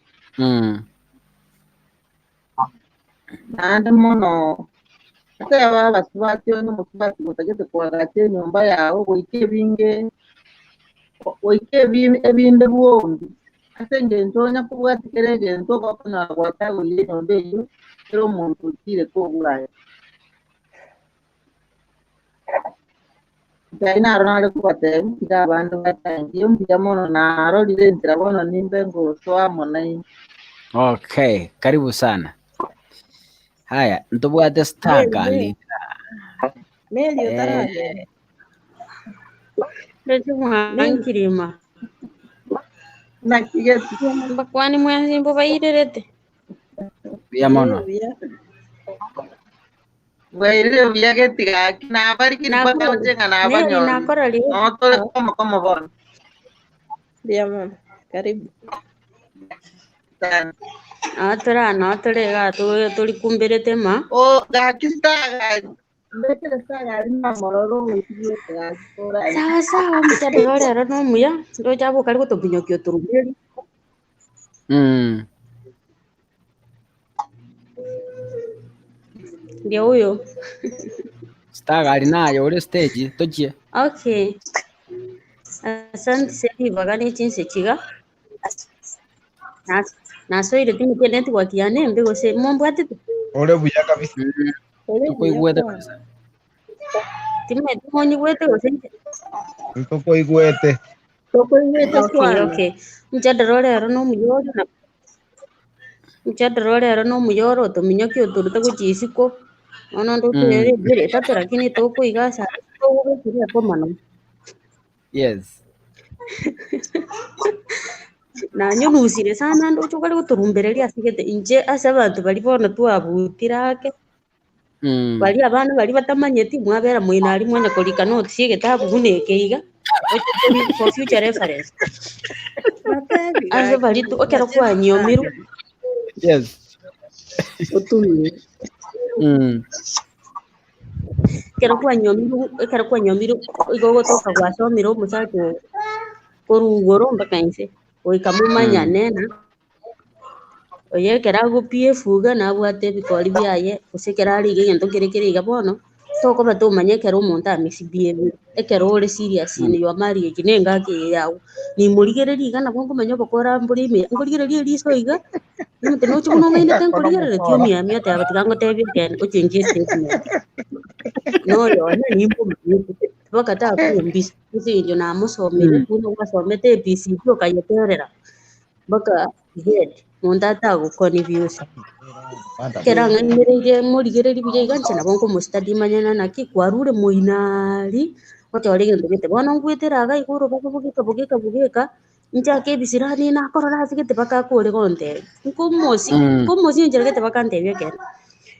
Naende mono, teba abasubati onye omosubati gotagete koagacha enyomba yao goika ebinge goika ebinde bwombi, ase engencho onya kobwati kera egento ogokonyora gwachagoire enyomba eyio kera omonto ochire kobwaye. Ngai naro nare kobatebia, Tiga abande bachangie, mbuya mono narorire enchera bono nimbe ngosoa amo nainwe. Okay, karibu sana. Haya, ntobwate star Mary, gali. Mary Eh, otaragenda. Ndoche mwankirima. Naki geti Mbakwani mwensi mbobairerete. Mbuya mono. Buya. Bwairire buya geti gaki, nabarikiri Nakora mpaka oche ng'a Mary nabanyorire. nakororire. Noo tore komo komo bono. Mbuya mono. Karibu. Asante. Noo tore aa noo tore igaa torikumberete ma. Oh, gaki star mbekere star gari namororo ogochigwete gaki torae. Sawa sawa omochadara ore oro nomuya, ndoche abwo kare gotominyokia otoroberi. Ndio huyo. Star naye ore stage tochie. Okay. Asante ase ribaga ne chinse chiga. Nasoire timete network yane embe gose mombwatete? Ore buya kabisa. Ore buya Tokoigwete kwana. kabisa. Timete monyigwete gose inche? Ntokoigwete. Tokoigwete Okay, kwana. okay. Mjadala ore ero nomuyoro na mjadala ore ero nomuyoro otominyokia otorute gochia isiko, bono onde otoirere ebere etato lakini tokoiga ase aya togobekire ekomano. Yes. Nanyonusire sana ndoche okare gotorumbereria ase gete inche ase abanto baria bono twabutire ake. Baria abana baria batamanyeti, mwabera moino aria mwanya korika notes egetabu buna eke iga, oche kori for future reference. Batebi Ase gaki baria tu ekero bache kwanyiomirwe, Yes. otumire. Ekero kwanyiomirwe ekero kwanyiomirwe igo ogotoka gwasomire omosacha oo korwa igoro mpaka inse, goika momanyane na Oyo ekero agopia efuga nabwate ebikori biaye, gose ekero are iga egento kere kere iga bono, tokoba tomanya ekero omonto amisbehave, ekero ore serious in your marriage na engaki eye yago, nimorigereria iga nabo nkomanya obokora mbore ime, nkorigereria eriso iga, omonto noche buna ong'ainete nkorigereretie omiamia oteba tiga ngotebie ekeene ochengie estatement. Noyo one nimbomanyete, mpaka takombisa, ase eng'encho namosomire buna gwasomete ABCD okayeterera. Mpaka Z, monto atagokwania bionsi. Ekero ang'ainereirie morigererie buya iga inche nabo nkomostudy manye ng'a naki kwarure moino aria, ochore egento gete. Bono ngwetera iga iga orobago bogeka bogeka bogeka, nchake ebisirani nakorora ase gete mpaka akore gontebia. Nkomosi nkomosia enchera gete mpaka antebie ekeene.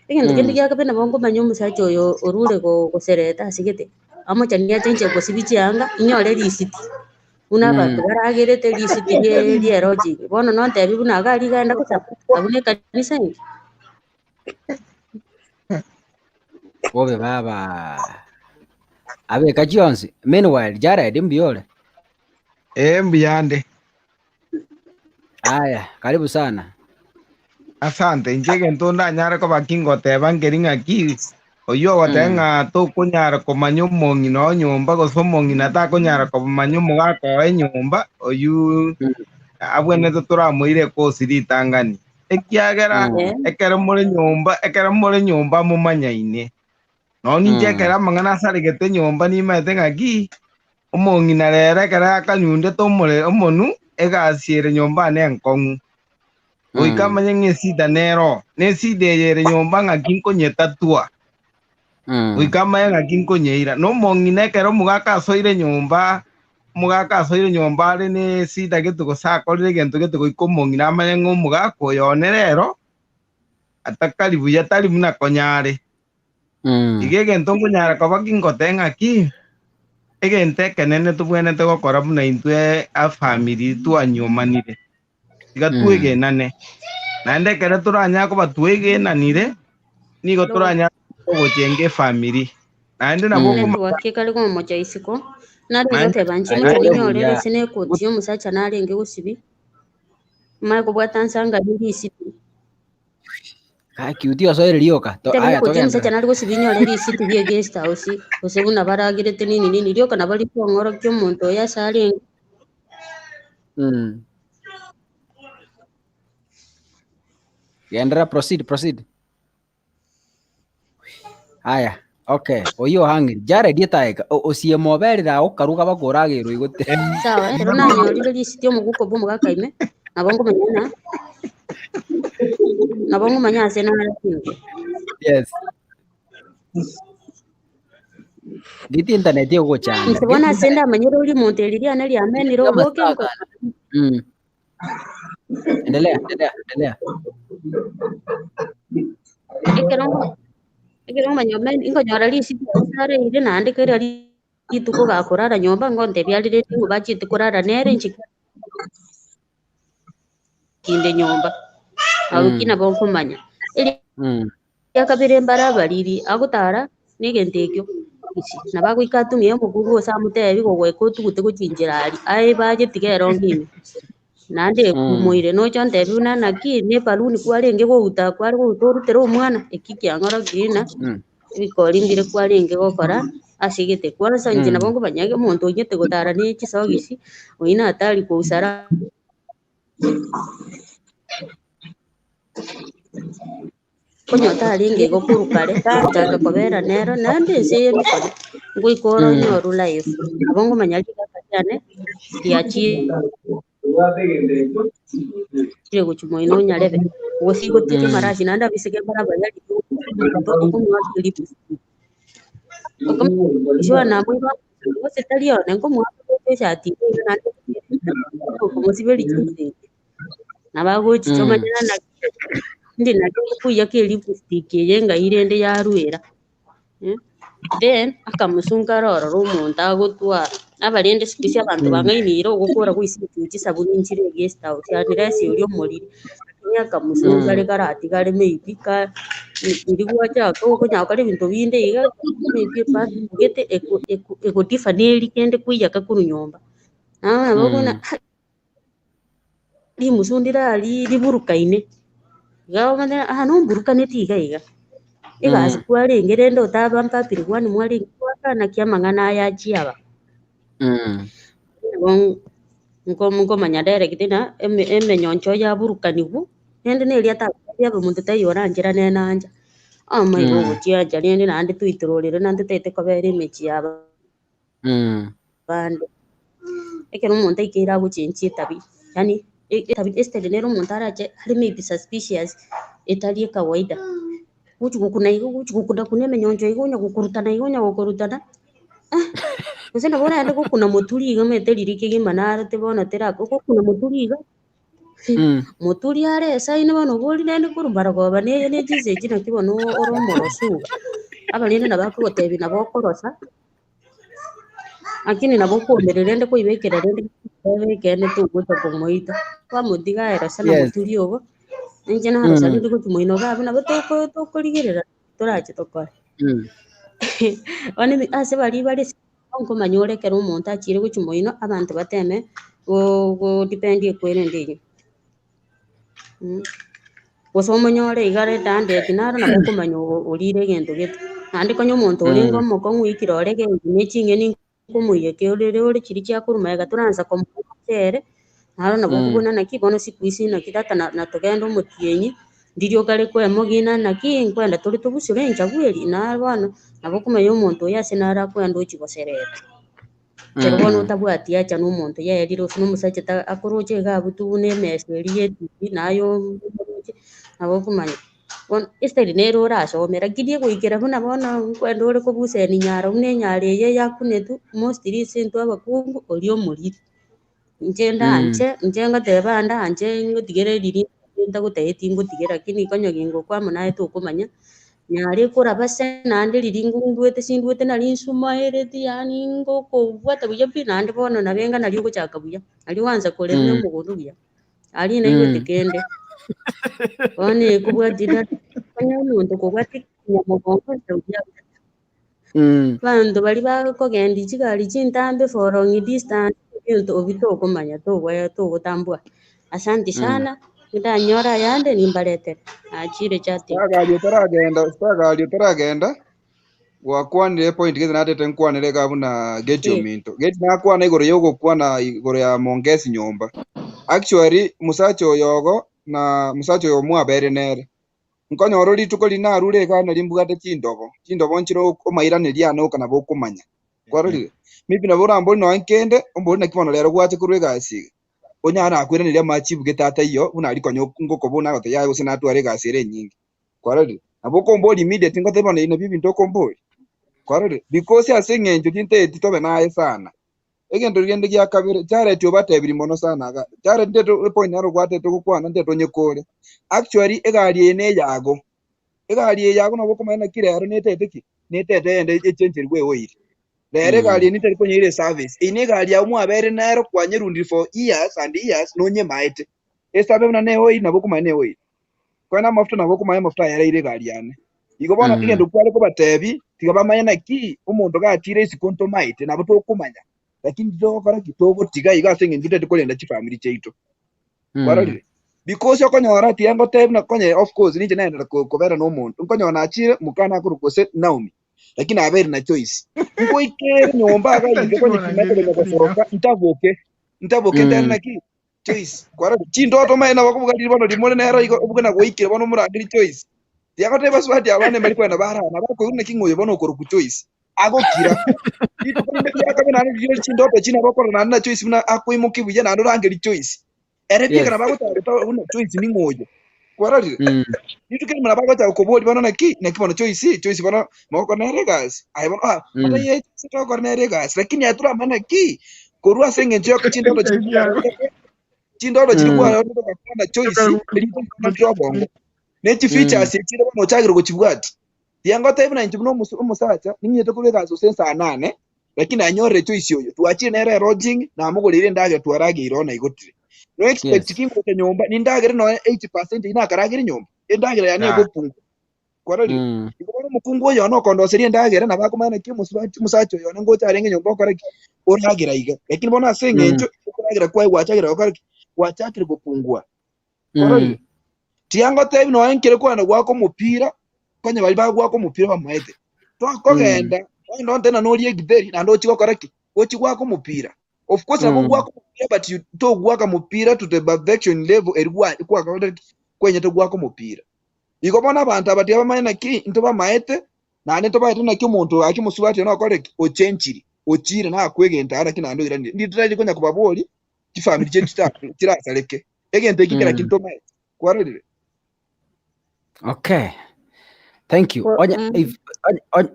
Egento kende giakabe nabo nkomanya omosacha oyo orure gosereta ase gete, amochani achenche gosibia chianga, inyore risiti. Buna abanto baragerete risiti rie rieroji. Bono nontebi buna iga aria genda gosaba, abwo ne ekanisa enke. Bobe baba. Abeka chionsi. Meanwhile, Jared mbuya ore? Eh, mbuyande. Aya, karibu sana. Asante, inche egento ndanyare koba kingoteba nkeri ng'aki, oyio ogoteba ng'a tokonyara komanya omong'ina o nyomba gose omong'ina takonyara komanya omogaka oye nyomba, oyio abwenerete toramoire ekosi ritang'ani. Ekiagera ekero more nyomba, ekero more nyomba momanyaine. Nonya ninche ekero amang'ana asaregete nyomba nimaete ng'aki, omong'ina rero ekero akanyundete omore omonu, egasi ere nyomba nenkong'u. Goika amanye ng'a esida nero oo, na esida eye ere nyomba ng'aki nkonyetatua. Goika amanye ng'aki nkonyeira. Na omong'ina ekero omogaka asoire nyomba, omogaka asoire nyomba are na esida gete gose akorire egento gete goika omong'ina amanye ng'a omogaka oyo one rero. Atakari buya tari buna konyare. Iga egento nkonyara koba gingoteba ng'aki, egento ekenene tobwenerete gokora buna intwe afamiri twanywomanire, tiga twegenane. Naende ekero toranyare koba twegenanire, nigo toranyare gochenga efamiri. Naende nabo okomanya Network ekare komomocha isiko, nare naende goteba inche Aye mochie buya. ninyorere ase nekoti y'omosacha narenge gosibi, manye kobwata nsanga risiti. Gaki uti osoere rioka. To, Tebe aya nekoti y'omosacha togenderere. nare gosibi nyore risiti rie guest house, gose buna baragerete nini nini, rioka nabo rikong'orokia omonto oyo ase arenge. Genderera proceed proceed. Aya, okay. Oyio ohang'iri. Jared etaeka. Osiemo oberire agokaruga bakoragerwa igote. Sawa, ekero nanyorire risiti omoguko bwa omogaka ime, nabo nkomanya ng'a nabo nkomanya ase narenge. Yes. Giti internet egochanda. Inche bono ase ndamanyere oria omonto eri riane riamenire oboke nko Endelea, endelea, endelea. Ekero ekero nkomanya omeni nkonyora risiti ase areire naende kera rituko gakorara nyomba ngontebia arerete ng'o bachiete korara nere inche kinde nyomba. Abwo ki nabo nkomanya. Erio Eria kabere mbare abariri, agotara negento ekio gose nabo agoika atumie omokungu gose amotebi gogoika otugute gochia inchera aria, aye ebudget iga eronge ime. Naende ekumoire nocha ontebi buna naki na ebaluni kwarenge gouta kware gouta orutere omwana, eki kiang'orokirie ng'a ebikori mbire kwarenge gokora ase egete. Kwanza inche nabo nkomanya omonto oinyete gotara ne chisogisi, oyio natari kousara. Konya tarenge igo korwa kare, gochaka kobera nero, naende ense eye emekone, ngoika ore onyoru life. Nabo ngomanya rigaka riane riachire gochia moino onyarebe, gose igotiga amarashi naende abaiseke mbare abaria okomoaka lipstick. Okomoa namoigwa gose tari one, nkomoaka eshati iga naende okomosiberia chinsa echi. Nabo agochicha omanye ng'a naki indi naki okoiyaka elipstick eye ng'ai rende yarwera then akamosunga are ororo omonto agotwara. Abarende siku hizi abanto bang'ainire ogokora goisia ebichuchu chisabuni nchire eguest house unless oria omoriri, lakini akamosunga are karatigare maybe ka riria gwachaka okonyara gokora ebinto binde iga maybe eperfume gete eko- eko- egodiffer na eria kende koiyaka korwa nyomba. Nabo buna. Rimusu ndirari riburukaine, iga omanye aa nomburukaneti iga iga, egasi kwarenge rende otaba mpapiri kwani mwarenge goaka naki amang'ana aya achia aba. Nabo nko nkomanya direct ng'a eme emenyoncho yaburukanigwa, rende na eria atatebia abe monto taiyo orancherane nancha, amaiga ogochiancha rende naende toitororere naende totaete kobera emechie yaba. Bande. Ekero omonto aikeire agochenchia etabi, yaani etabi esitari nere omonto arache are maybe suspicious etari ekawaida, gochi gokuna iga gochi gokuna kuna emenyoncho iga onya gokorutana iga onya gokorutana, gose nabo oraende gokuna moturi iga omanyete riria kegima narete bono tera ogokuna moturi iga, moturi are esaini bono obori rende korwa mbarogoba neye ne chinsa echi naki bono ore omorosu iga, abarende nabo akogotebia nabo okorosa. Lakini nabo okoumerera rende koibekera rende ebe ekeene togocha komoita, kwamotiga aye rosa na Yes. moturi obo, inche narosa rende gochia moino iga abwo nabo toko tokorigerera torache tokore. Bono ase baria bare nkomanya ore ekero omonto achire gochia moino abanto bateme go godepend ekwerende eywo. Gose omonyore iga are dandeti naro nabo okomanya orire egento gete. Naende konya omonto orenge omokong'u oikire ore egento ne ching'eni nkomoiyeka orere ore chiria chiakorwa magega toransa komoa omochere, naro nabo okobuna naki bono siku hizi naki tata na natogenda omotienyi, ndiria okare koemogi ng'a naki nkwenda tore tobusure enchagu eria, naro bono nabo okomanya omonto oyo ase naro akoenda ochia gosereta. Ekero bono otabwati hacha na omonto yaerire gose na omosacha ta akoroche iga abwo tu buna emesa eria ya etibi naye omoroche, nabo okomanya. Bono estyle nere orasome lakini egoikera buna bono nkwenda ore kobusa eninyaro buna enyaro eye yakunetwe, mostly ase intwe abakungu oria omoriri. Inche ndanche, inche ngoteba ndanche ngotigere riria. ntagotebeti ngotige lakini konya gingokwa amo naye tokomanya, nyare koraba ase naende riria ndwete sindwete nari nsumaereti yaani ngokobwata buya pi naende bono nabe ng'a nari ogochaka buya, nari gwansa korema omogondo buya. Aria naigwete kende. Bono ekobwati konya omonto kobwati nyamogongo buya. Abanto baria bakogendia chigari chintambe for long distance, ebinto obio tokomanya togoe togotambua. Asanti sana, ndanyore ayande nimbaretere, nachire chatting. Stagari otaragenda, Stagari otaragenda, gwakwanire epoint gete natete nkwanere iga buna Geti Eh. ominto. Geti nakwana igoro ya ogokwana igoro ya Mongesi nyomba. Actually, musacha oyo ogo na musacha oyo mwabere nere. Nkonyora rituko riria narure iga nari mbwate chindobo, chindobo nchire omairanerio ane oka nabo okomanya. Kwarorire? Maybe nabo orambori nonya nkende, ombori naki bono rero gwacha korwa egasi iga. Onyare nakoiraneria amachibu gete ataiyo, buna aria konya ngokobuna agotebia yaya gose natware egasi ere enyinge. Kwarorire? Nabo okombori immediate ngotebie bono ebi nabio ebinto okombori. Kwarorire? Because ase eng'encho tintageti tobe naye sana. Egento kende gia kabere, Jared obatebirie mono sana iga. Jared ntete epoint naro gwatete gokwana ntete onyekore. Actually egari eye neyago. Egari eye yago nabo okomanya naki rero netete ki? Netete eyende echencherigwe eoil. Rero egari eye nitari konyeira eservice. Eye negari yago mwabere nero kwanyerundire for years and years nonyemaete. Esabe buna ne oil nabo okomanya ne oil. Kwani amafuta nabo okomanya amafuta aya araire egari yane. Igo bono egento kware kobatebi tiga bamanye naki omonto gachire isiko ntomaete nabo tokomanya lakini titogokora ki? Togotiga igo ase eng'encho totari korenda chifamiri chiaito. Kwarorire? Because okonyora tiga ngotebi buna konye of course ninche naendete kobera na omonto nkonyora nachire mokana akorokwa gose Naomi lakini nabeire na choice. Ngoikere nyomba iga inche konye timanyete konya gosoka ntaboke ntaboke ntere naki? Choice. Kwarorire? Chindoto omanye nabo okobuga riria bono rimore nero igo obuge na goikire bono omorangeri Choice. Tiagotebia basubati abande mbari kogenda barara, bakoigwa naki ng'a oyo bono okorokwa Choice. Agokira. Rituko rinde ria kabere naende riria chindoto echi nabo okorora naende na Choice buna akoimokia buya naende orangeri Choice. Ere bieka nabo agochaka goteba buna Choice ning'o oyo. Kwarorire? Rituko erimo nabo agochaka koboria bono naki, naki bono Choice, Choice bono mogokora nere egasi. Aye bono ah, ata ye Choice togokora nere egasi, lakini aye toramanya naki, korwa ase eng'encho ya chindoto chiria kwarotete, chindoto chiria kwarotete ogakwana Choice, erinde rire obongo. Ne chifeatures echire bono ochagire gochibwatia. Tiga ngotebie buna inche buna omosacha, ning'ete korwa egasi gose ensa nane, lakini nanyorire Choice oyo, twachire nere elodging, namogoreire endagera twarageire oo naigotire. No expect ki ngocha nyomba, nindagere nonya 80% eyio nakaragere nyomba, endagera yane egopungua. Kwarorire? Igo bono omokungu oyo one okondoseria endagera, nabo akomanya naki omosubati omosacha oyo one ngocha arenge nyomba okore ki? Oragera iga. Lakini bono ase eng'encho okoragera kwaye gwachakire gokora ki? Gwachakire gopungua. Kwarorire? Tiga ngotebi nonya nkere kogenda goaka omopira, konya baria bagoaka omopira bamaete. Tokogenda, ogende ontebie ng'a norie egitheri naende ochie gokora ki? Ochie goaka omopira. Of course nabo ogoaka omopira but you togoaka mopira to the perfection level eri gwa gwakorire ki? Kwenyete goaka omopira. Igo bono abanto aba tiga bamanye naki ntobamaete, naende ntobaete naki omonto oyo gaki omosubati oyo nokore ki? Ochenchiri, ochire nakwe egento aa naki naende oiranire. Ndiri totari konya kobaboria, chifamiri chiaito chirasareke. Egento eki kera kintomaete. Kwarorire? Okay. Thank you. Onye if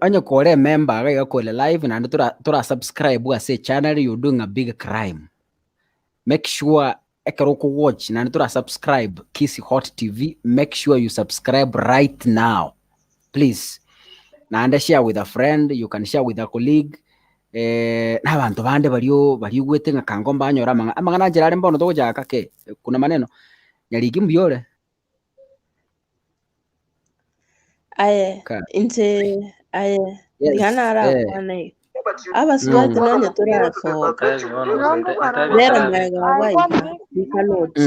onye kore member iga iga kore live naende tora tora subscribe ase channel you doing a big crime. Make sure ekero okowatch naende tora subscribe Kisii Hot TV make sure you subscribe right now please. Naende share with a friend, you can share with a colleague na abanto bande baria barigwete ng'a kango mbanyore amang'ana, amang'ana anchera are mbono togochaka kei, kuna maneno, Nyariki mbuya ore? Aye, Ka- inche aye, Yes, tiga eh. narakwane iga. Abasubati nonye torasoka, rero magega gwaika, we cannot.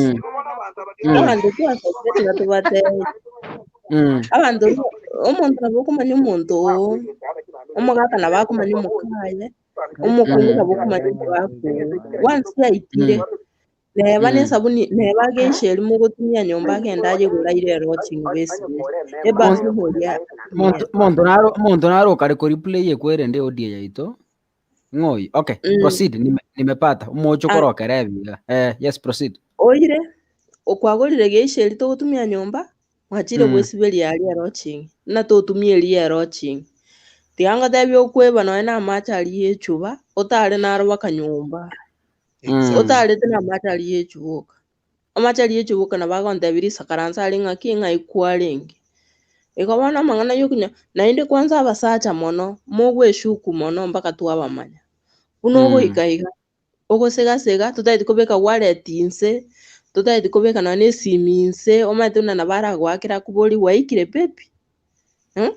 Abanto twasokire tiga tobatebie. Abanto omonto nabo okomanya omonto oo, omogaka nabo akomanya omokaye, omokungu nabo okomanya omogaka oo. Once yaikire, neba na esabuni, neba ageisha eria mogotumia nyomba agende ayegore aire eroching basibe, ebafu oria Monto monto naro monto naro okare koreplay ekwerende audio yaito. Ng'o oyio? Okay, proceed nime nimepata. Omoche Ah. okorokera ebiga. Eh, yes proceed. Oire, okwagorire geisha eria togotumia nyomba, mwachire gwesiberia aria eroching, buna totumia eria eroching. Tiga ngotebie okweba nonye na amache aria ya echuba, otare naro baka nyomba. Otarete na amache aria ya echuba oka. Amache aria echibuka nabo agontebia risakaransa are ng'aki ng'ai kwarenge. Igo bono amang'ana ya okonya naende kwanza abasacha mono, mogweshuku mono mpaka twabamanya. Buna ogoika iga, ogosegasega, totageti kobeka wallet inse, totageti kobeka nonya na esimi inse, omanyete buna nabo aragoakere akoborie gwaikire baby? Au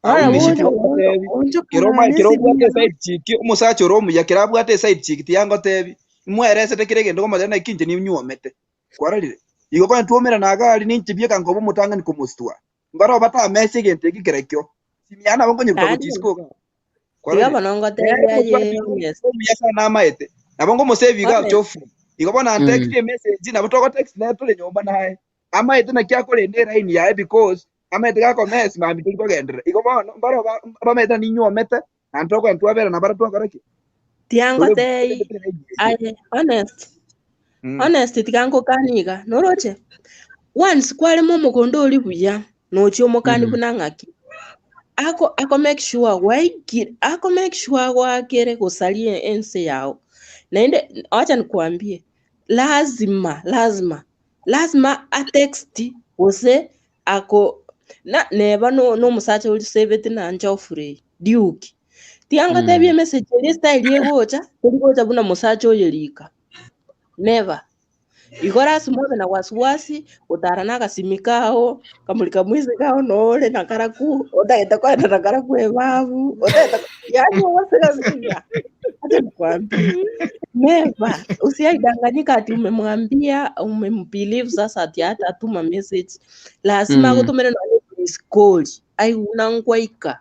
Bono Mishi bocha tibagotebi onchoka kero nonya oma na kero esimi obwate yao. eside chick omosacha ore omuya kero abwate eside chick tiangotebi imweresete kera egento ngomotebia naki inche ninyuomete kwarorire igo konya twaumerana iga aria ninche bieka nkoba omotang'ani komostua mbaro batamesi egento eki kerekio simi yane nabo nkonyeruta Naende gochia isiko igaa tiga kwarorire bono nere ngotebia aye omosubati ore honest. omuya sana amaete nabo ngomosebi iga Honest. Geoffrey igo bono antext emessage nabo togotext nere tore nyomba naye amaete naki akorenda eraini yaye because amaete gakomess mambia tori kogenderera. Igo bono mbaro ba- bamaete ng'a ninywomete, naende tokogenda twabera na baria twakora ki? Tore Tiangotei torendete eraini eyio. aye honest Mm. honest tiga nkokanie iga noroche once kwarema omogondo oria buya nochia omokani buna ng'aki ako ako make sure gwaikire ako make sure agoakere gosaria ense yao naende wacha nikuambie lazima lazima Lasima atext gose ako na neba no nomosacha orisebeti na Geoffrey Duke. Tiga ngotebie emessage eria estyle egocha, teri gocha buna mosacha oye rika. Never. Igo lasima obe na wasiwasi, gotara na agasimi kao, kamuri kamwisi kao nore na karaku, otagete koenda na karaku ebabu, otagete yaani ogosiga Acha nikwambie. Never. Usiaidanganyika ati umemwambia umembelieve sasa ati hata atuma message. Lazima agotumere nonye miss call. Aiguna nkwaika.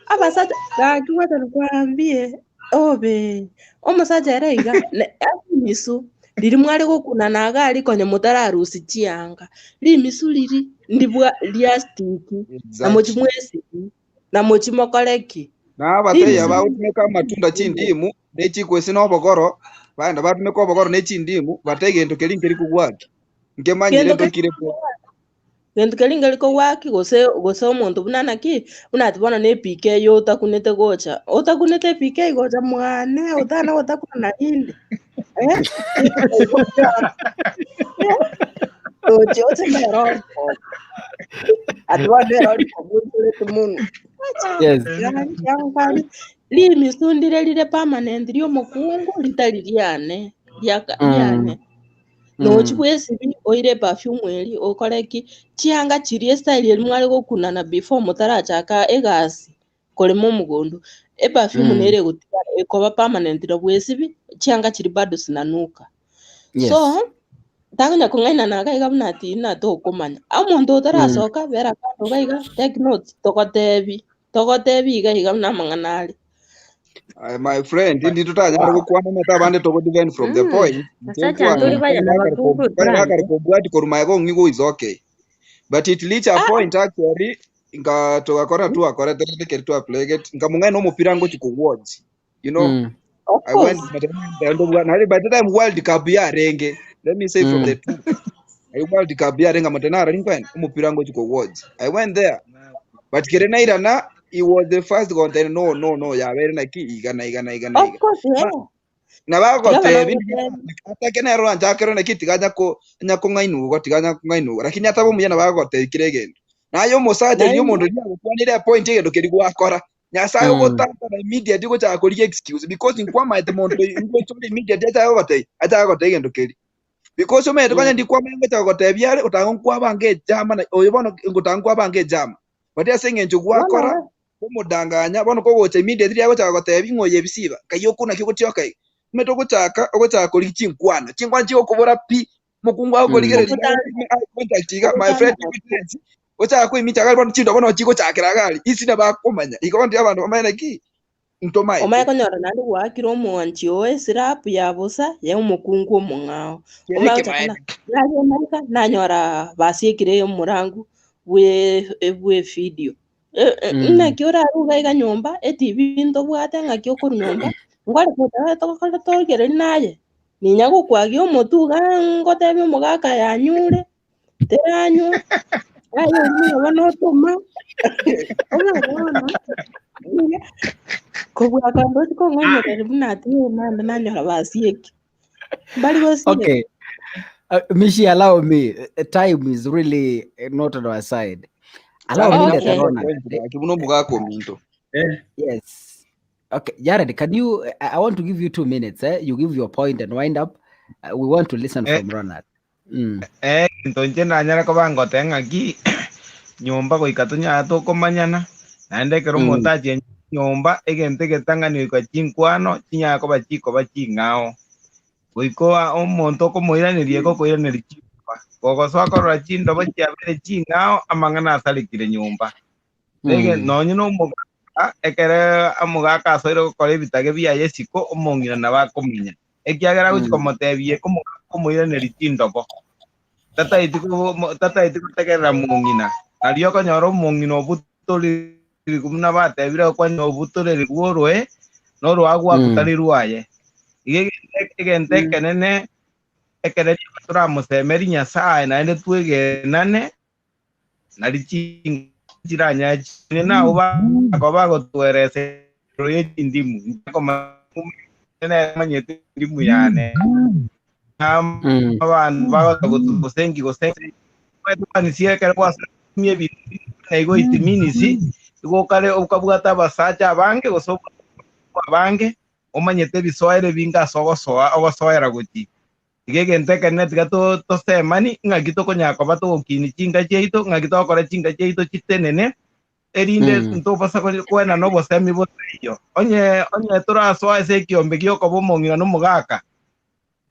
Abasacha gaki wacha nikwambie obe omosacha ere iga ne- rimisu riri mware gokunana iga aria konya motararusia chianga. Rimisu riri ndibwa ria stick na mochi Exactly. mwesibie na mochi mokore ki? Na abatebia Rimisu bagotumeka amatunda chindimu, ne chikwesi na obogoro, baenda batumeka obogoro ne chindimu, bata egento keria nkeri kogwaki. Nkemanyire Gento keri ntokire po. gento keri nkeri kogwaki gose gose omonto buna naki, buna ati bono na epk eyio otakunete gocha, otakunete epk gocha mwane otana gotakuna narinde eh, Tochi oche nere orikop. Ati bono nere orikop oiborete monwe. Yes. Rimisu ndire rire permanent riomokungu ritari riane riaka riane. Nochi bwesibi oire perfume eri okore ki chianga chiria estyle eri mware gokunana before motarachaka egasi korema omogondo eperfume nere egotigara ekoba permanent na bwesibi chianga chiria bado zinanuka. Yes. So takonya kong'ainana iga iga buna ati ng'a tokomanya. Omonto otarasoka bera kando iga iga take notes togotebi togotebi iga iga buna amang'ana are. Aye, my friend, indi totanyare gokwana omanyete abande togo defend from the point. Inche Asacha nkwana, ntori baya kare na gakare bakungu kom- kare gakare brand. kombwati korwa maega ong'igwe is okay. But it reach a point actually nka togakora twakorete rende keri twaplayget nkamong'aina omopira ngochi kowatch. You know, Of I went course. nari by the time World Cup yarenge. Let me say from the truth. Aye World Cup yarenge amate narari nkwenda omopira ngochi kowatch. I went there. But kere nairana he was the first content no no no yabere naki iga na iga na iga na Of iga. course, Ma yeah. na Tiga bono bagotebi ngotebi. atake nero anchakere naki tiga anya ko anya kong'ainugwa tiga anya kong'ainugwa lakini ataba omuya nabo agotebi kera egento. Naye omosacha riria Naende omonto riria agokwanire epoint egento keria gwakora Nyasaye ogotaka na immediate gochaka korigia excuse because nkwamaete monto ngocha ore immediate achake gogotebi achake gogotebi egento keria. Because omanyete konya ndikwamanya ngocha gogotebia are otanga nkwabanga ejama na oyo bono ngotanga nkwabanga ejama. But ase eng'encho gwakora komodanganya bono kogocha immediately riria agocha gogotebi ng'a oyo ebisiba nkai okwo naki ogochioka iga. Omanyete ogochaka ogochaka korigia chinkwana, chinkwana chigokobora pi, omokungu agokorigereria eye contact iga my friend evidence ochaka koimicha iga bono chindobo nabo chigochakera iga aria isi nabo akomanya igo bono tiga abanto bamanye naki ntomaete. Omanye konyora naende gwaakire omwanchi oo esirapu ya bosa ya omokungu omong'ao. Kere Omanye gochaka ekebae. na naria maika nanyora basiekire omorangu bwe bwe efidio. Naki oraruge iga nyomba etv ntobwate ng'aki okorwa nyomba ngore goteba togokora torigereria naye ninya gokwagia omotwe iga ngotebia omogaka yanyure teranywa aye nigo bono otoma omanye bono niga kobua kando ochi kong'ainereria buna ati naende nanyora basieki mbari gosieka. Okay. Mishi, allow me. Time is really not on our side. Allow me Okay. ndete Ronald. Gaki buna omogaka ominto. Yes. Okay, Jared, can you? I want to give you 2 minutes. Eh? You give your point and wind up. We want to listen from Ronald. Eh, into inche nanyara koba ngoteba ng'aki nyomba goika tonyara tokomanyana naende ekero omonto achia nyomba egento egetang'ani goika chinkwano chinyara koba chikoba ching'ao goika omonto okomoiraneria igo okoiraneria chindoba gogosoa korora chindoba chiabeire ching'ao amang'ana asarekire nyomba. Ege nonye na omogaka ekere omogaka asoire gokora ebitage biaye isiko omong'ina nabo akomenya ekiagera agochi komotebia eke omogaka omoiraneria chindobo tataeti tataeti gotegerera mong'ina nario okonyora omong'ina obutoreri buna batebire okwanyora obutoreri bwa oroe na oroa tari rwaye. Iga egento ekenene ekere toramosemerie Nyasaye naende twegenane nari chiranyare chine nabo bakoba bagotweresa igoro ye chindimu manyete endimu yane abantu bagota gosengi gose twanisia ekero gwasamia ebinto na igo it means igo okare okabwata abasacha abange gose abange omanyete ebisoere ebinge ase ogosoa ogosoera gochi iga egento ekenene tiga tosemani ng'aki tokonyara koba togokini chinka chiaito ng'aki togokora chinka chiaito chitenene erinde ntobasa koena na obosemi botaiyo onye onye torasoa ase ekiombe giokoba omong'ina na omogaka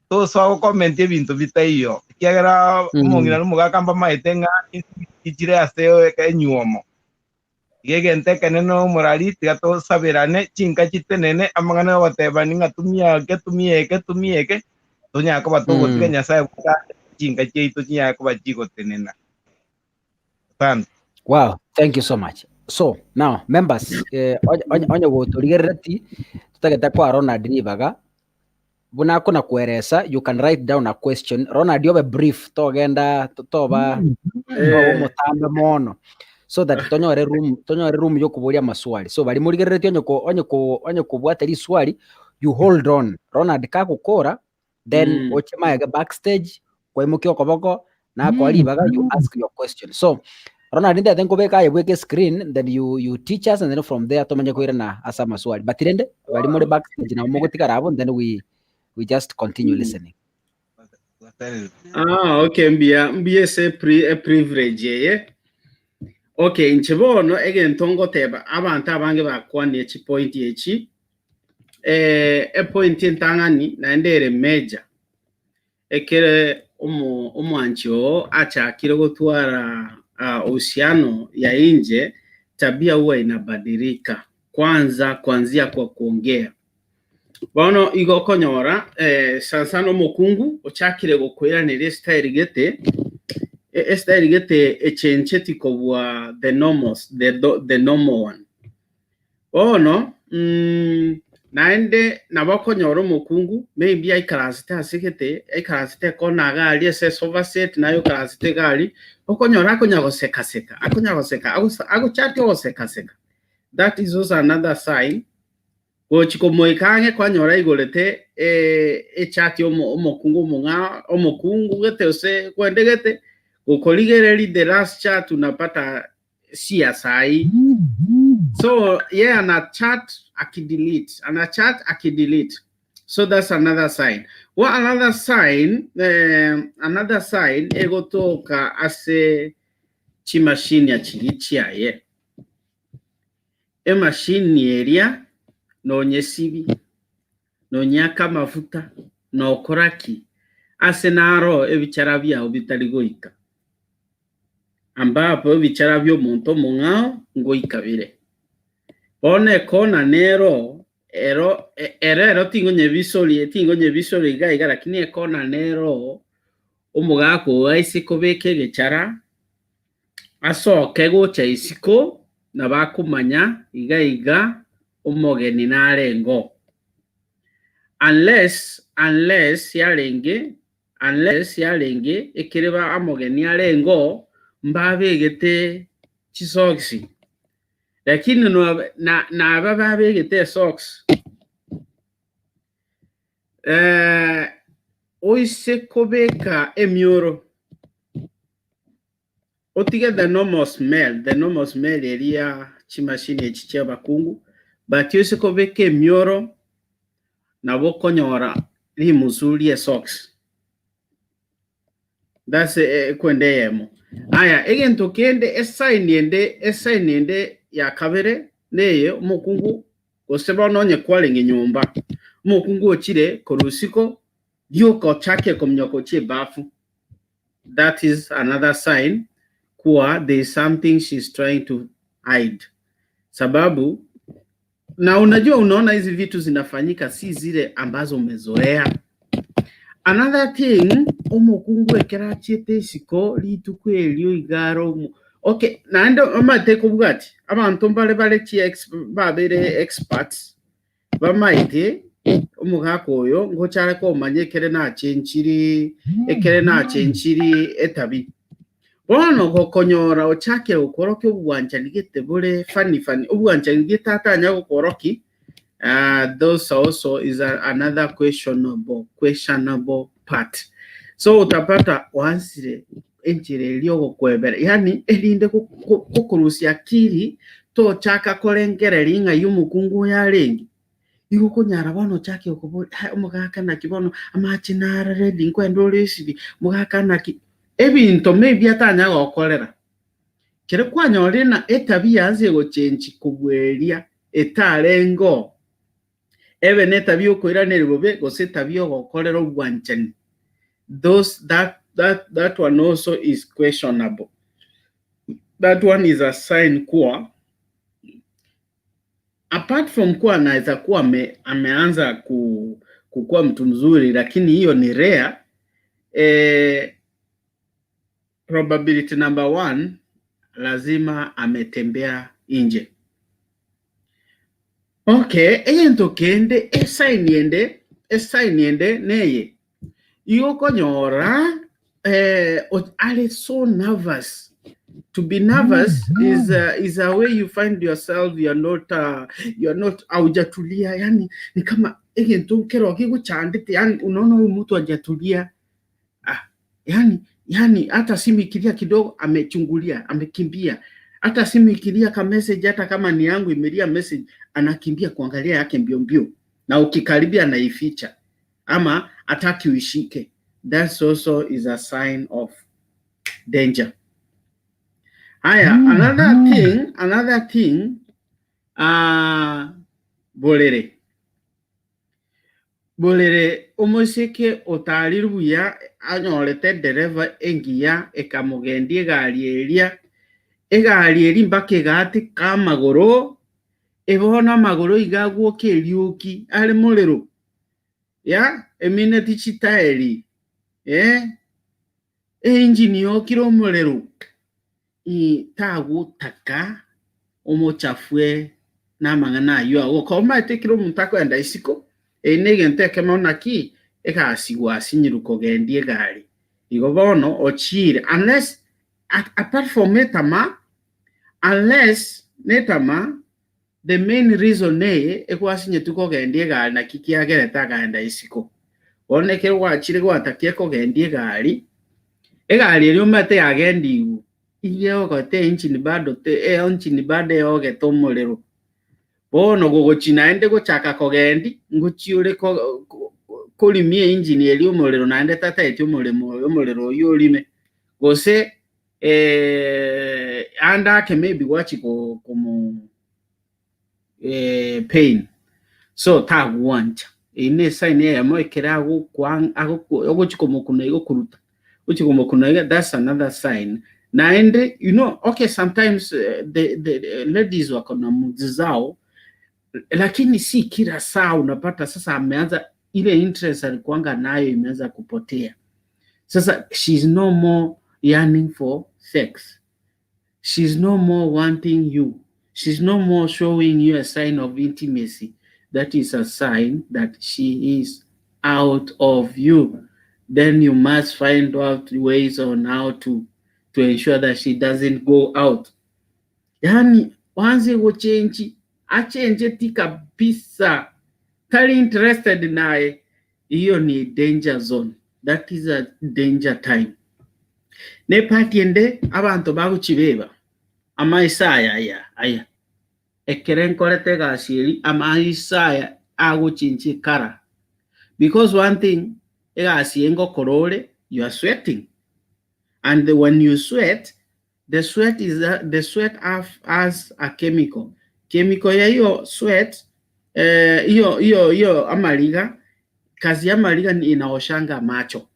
tosoa gokomenti ebinto bitaiyo ekiagera omong'ina na omogaka mbamaete ng'a ichire ase enywomo. Iga egento ekenene omorari tiga tosaberane chinka chitenene amang'ana yogotebani ng'a tumia eke tumia eke tumia eke tonyare koba togotiga Nyasaye bweka chinka chiaito chinyare koba chigotenena. Asante. Wow, thank you so much. So now members, onye gotorigerereti totagete kwa Ronald ribaga buna akona kweresa you can write down a question. Ronald obe brief togenda toba toba omotambe mono so that tonyore room yokoboria amaswali. So bari morigerereti onye ko onye ko onye kobwate riswali you hold on. Ronald kagokora then oche maega backstage kwaimokia okoboko nakoa ribaga you ask your question. So Ronald ndete nkobeka aye bweke screen then you teach us and then from there tomenye koirana ase amaswali. But rende bari more backstage nabo mogotigara abwo then we just continue listening. Ah, okay, mbuya mbuya ase e privilege eye. Okay, inche bono egento ngoteba abanto abange bakwanie chipoint echi epoint entang'ani naende ere major ekere omwanchi oo achakire gotwara uhusiano ya nje, tabia huwa inabadilika kwanza kuanzia kwa kuongea. Bono igo okonyora sana sana omokungu ochakire gokoiraneria estyle gete estyle gete echencheti kobua the normals, the normal one. Bono naende nabo okonyora omokungu maybe aikaransete ase gete aikaransete ekona iga aria ase esofa set naye oikaransete iga aria, okonyora akonya gosekaseka akonya goseka agochakia ogosekaseka that is also another sign gochi komoika ang'e kwanyora aigorete echat ya omokungu omong'ao omokungu gete gose kwende gete, gokorigereria the last chat unapata sia sahi so yeye ana chat akidelete ana chat akidelete so that's another sign. Well, another sign another sign egotoka ase chimashini achiri chiaye emashini eria nonye sibi nonye aka amafuta nokora ki ase naro ebichara biao bitari goika ambapo ebichara bia omonto omong'ao ngoika bire. Bono ekona nero ero ero ero tingonyebisori tingonyebisori iga iga lakini ekona nero omogaka oyo aise kobeka egechara asoke gocha isiko nabo akomanya iga iga omogeni narenge unless unless yarenge unless yarenge ekereba amogeni arenge mbabegete chisocks lakini naba babegete esocks. Oise kobeka emioro, otige the normal smell, the normal smell eria ya chimashini echi chia abakungu, but oise kobeka emioro nabo okonyora rimusu rie socks. That's ekwenda eyemo. Aya, egento kende, esign ende, esign ende ya kabere neye, omokungu gose bono onye kwarenge nyomba, omokungu ochire korwa isiko rioka ochake kominyoka gochia ebafu. That is another sign kuwa there is something she's trying to hide. Sababu na unajua unaona hizi vitu zinafanyika si zile ambazo umezoea. Another thing omokungu ekero achiete isiko rituko erio iga are omo okay naende omanyete kobwati abanto mbare bare chi ex babeire experts bamaete omogaka oyo ngocha are komanya ekere nachenchiri ekere nachenchiri etabi. Bono gokonyora ochake gokorokia obwanchani gete bore funny funny, obwanchani gete atanya gokorokia, ah, those also is a, another questionable, questionable part. So utapata oansire enchera eria ogokwebera, yaani erinde gokorusia akili tochaka korengereria ng'ai omokungu oyo arenge. Igo okonyara bono ochake okoboria, ah omogaka naki bono amache nare ready nkwenda ore esibie, omogaka naki, ebinto maybe atanya gokorera. Kere kwanyorire na etabia ase egochenchi kobua eria etarenge oo, ebe na etabia yokoiraneria bobe gose etabia yogokorera obwanchani, those that that that one also is questionable. That one is a sign kuwa apart from kuwa anaweza kuwa ame, ameanza ku, kukuwa mtu mzuri lakini hiyo ni rare eh, probability number one lazima ametembea nje. Okay, egento kende esign ende esign ende neye igo okonyora eh, are so nervous to be nervous is a, is a way you find yourself you're not uh, you're not haujatulia yani ni kama egento nkero gigochandete yani unaona huyu mtu hajatulia ah, yani yani hata simu ikilia kidogo amechungulia amekimbia hata simu ikilia ka message hata kama ni yangu imelia message anakimbia kuangalia yake mbio mbio na ukikaribia anaificha ama hataki uishike that's also is a sign of danger haya another thing another thing uh, borere Borere omoiseke otarire buya anyorete edereva engiya ekamogendia egari eria, egari eria mpaka egatika amagoro, bono amagoro iga agwoka erioki are morero, ya emineti chitaeri eh, Einjini yokire omorero, tagotaka omochafue namang'ana ayio agoka. Omanyete ekero omonto akoenda isiko, eye negento ekemo naki egasi gwasinyirwe kogendia egari. Igo bono ochiire unless apart from etama, unless netama the main reason neye egwasinyetwe kogendia egari naki kiagerete akaenda isiko. Bono ekero gwachire gwatakia kogendia egari, egari eria omanyete yagendigwe, iga eogete engine bado te engine bado eogete omorero. Bono gogochi naende gochaka kogendi, ngochi ore ko korimia engine eria omorero naende tataeti omoremo omorero oywo orime, gose ande ake maybe gwachi komo pain so tagwancha. Eyio ne esign eyemo ekero agokwa ogochi komokuna iga okoruta, ogochi komokuna iga that's another sign. Naende you know okay sometimes the the ladies wako na moods zao lakini si kila saa unapata sasa ameanza ile interest alikuanga nayo imeanza kupotea. Sasa she's no more yearning for sex. She's no more wanting you. She's no more showing you a sign of intimacy. That is a sign that she is out of you. Then you must find out ways on how to, to ensure that she doesn't go out. Yaani wanze gochenji achenjeti kabisa tari interested naye, hiyo ni danger zone. That is a danger time. Ne part ende abanto bagochibeba amaiso aya aya aya ekere nkorete egasi eri amaiso aya agochinchia ecolour because one thing egasi eye ngokora ore you are sweating and when you sweat the sweat is a, the sweat have, has a chemical chemical ya hiyo sweat eh, hiyo hiyo hiyo amariga kazi ya amariga ni inaoshanga macho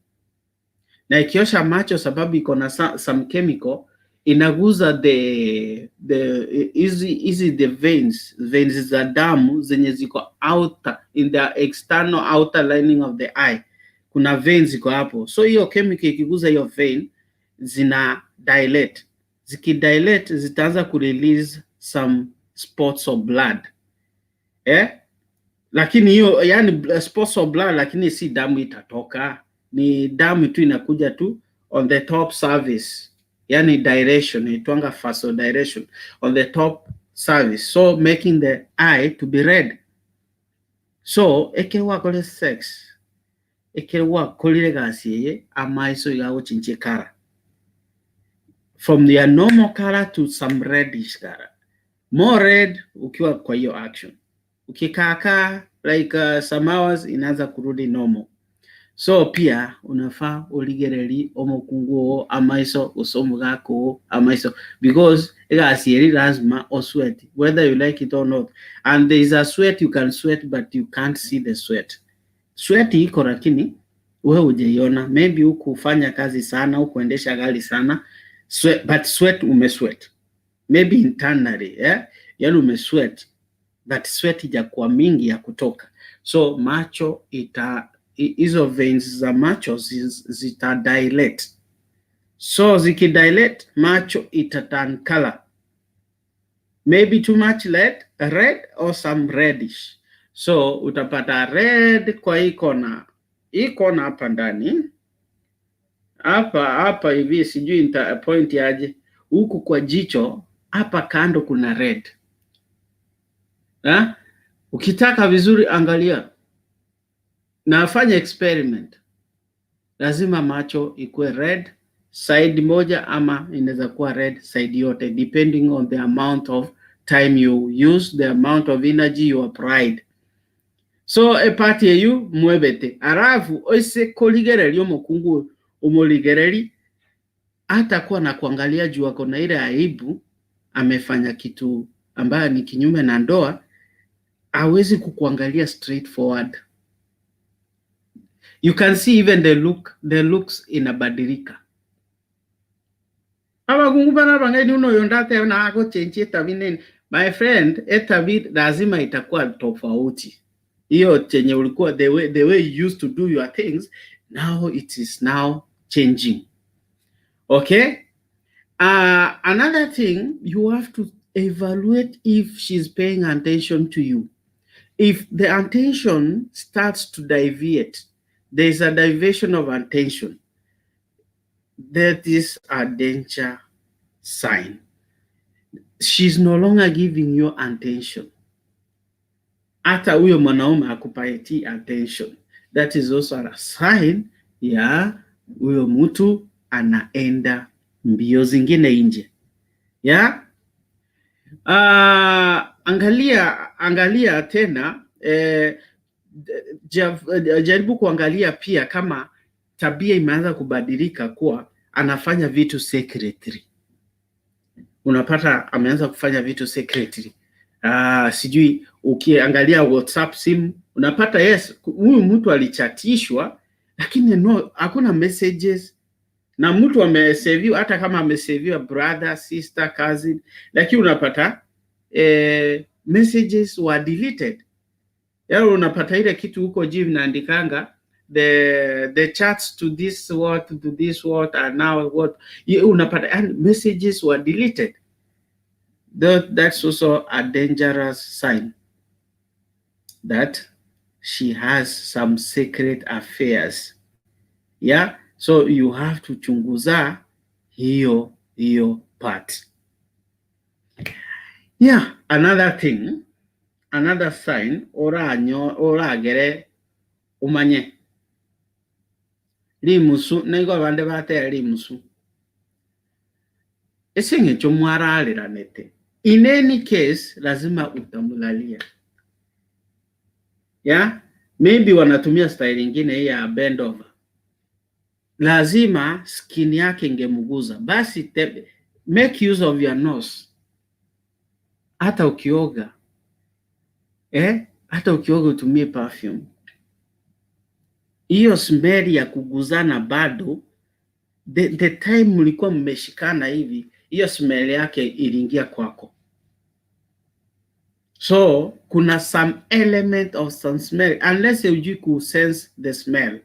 na ikiosha macho sababu iko na some chemical inaguza the the hizi hizi the veins veins za damu zenye ziko outer in the external outer lining of the eye kuna veins ziko hapo so hiyo chemical ikiguza hiyo vein zina dilate zikidilate zitaanza kurelease some spots of blood eh? Lakini hiyo yani spots of blood, lakini si damu itatoka, ni damu tu inakuja tu on the top surface, yani direction itwanga vasodilation on the top surface, so making the eye to be red. So ekero wakore sex ekero wakorire egasi eye amaiso iga agochinchia ecolour from their normal color to some reddish color more red ukiwa kwa hiyo action ukikaakaa like some hours inaanza kurudi normal so pia unafaa origereri omokungu oo amaiso gose omogaka oo amaiso because egasi eri lazima osweat whether you like it or not and there is a sweat you can sweat but you can't see the sweat sweat iko lakini wewe hujaiona maybe hukufanya kazi sana hukuendesha gari sana sweat, but sweat umesweat maybe internally eh? Yani umesweat but sweat ijakuwa mingi ya kutoka so macho ita hizo veins za macho zita dilate so zikidilate macho ita turn color maybe too much red, red or some reddish so utapata red kwa hii kona hii kona hapa ndani hapa hapa hivi sijui nita point aje huku kwa jicho hapa kando kuna red ha? Ukitaka vizuri angalia nafanya experiment, lazima macho ikuwe red side moja ama inaweza kuwa red side yote depending on the amount of time you use, the amount of energy you applied. So epart eyu mwebete alafu ose korigereria omokungu omorigereri hatakuwa na kuangalia juu ako na ile aibu amefanya kitu ambayo ni kinyume na ndoa, hawezi kukuangalia straightforward. You can see even the look, the looks inabadilika. Abakungu bana bangeni uno yondate na agochenjia etabi nini. My friend, etabi lazima itakuwa tofauti. Hiyo chenye ulikuwa the way you used to do your things, now it is now changing. Okay? Another thing, you have to evaluate if she's paying attention to you. If the attention starts to deviate, there's a diversion of attention. That is a danger sign. She's no longer giving you attention. Hata huyo mwanaume akupatii attention. That is also a sign ya huyo mtu anaenda mbio zingine nje. Yeah? Angalia angalia tena eh, jaribu kuangalia pia kama tabia imeanza kubadilika kuwa anafanya vitu secretly. Unapata ameanza kufanya vitu secretly. Sijui ukiangalia WhatsApp simu unapata yes, huyu mtu alichatishwa, lakini no, hakuna messages na mtu ameseviwa, hata kama ameseviwa brother, sister, cousin, lakini unapata messages were deleted. Yaani unapata ile kitu huko juu inaandikanga the chats to this what to this what are now what, unapata and messages were deleted. That's also a dangerous sign that she has some secret affairs. Yeah, so you have to chunguza hiyo hiyo part. Yeah, another thing, another sign oranyo oragere umanye. Rimusu, naigo abande bateba rimusu. Ase eng'encho mwarareranete, in any case lazima utamulalia. Yeah? Maybe wanatumia style ingine hii ya bend over. Lazima skin yake ingemguza. Basi te, make use of your nose. Hata ukioga. Eh? Hata ukioga utumie perfume. Hiyo smell ya kuguzana bado the time mlikuwa mmeshikana hivi, hiyo smell yake iliingia kwako. So kuna some element of some smell unless hujui ku sense the smell.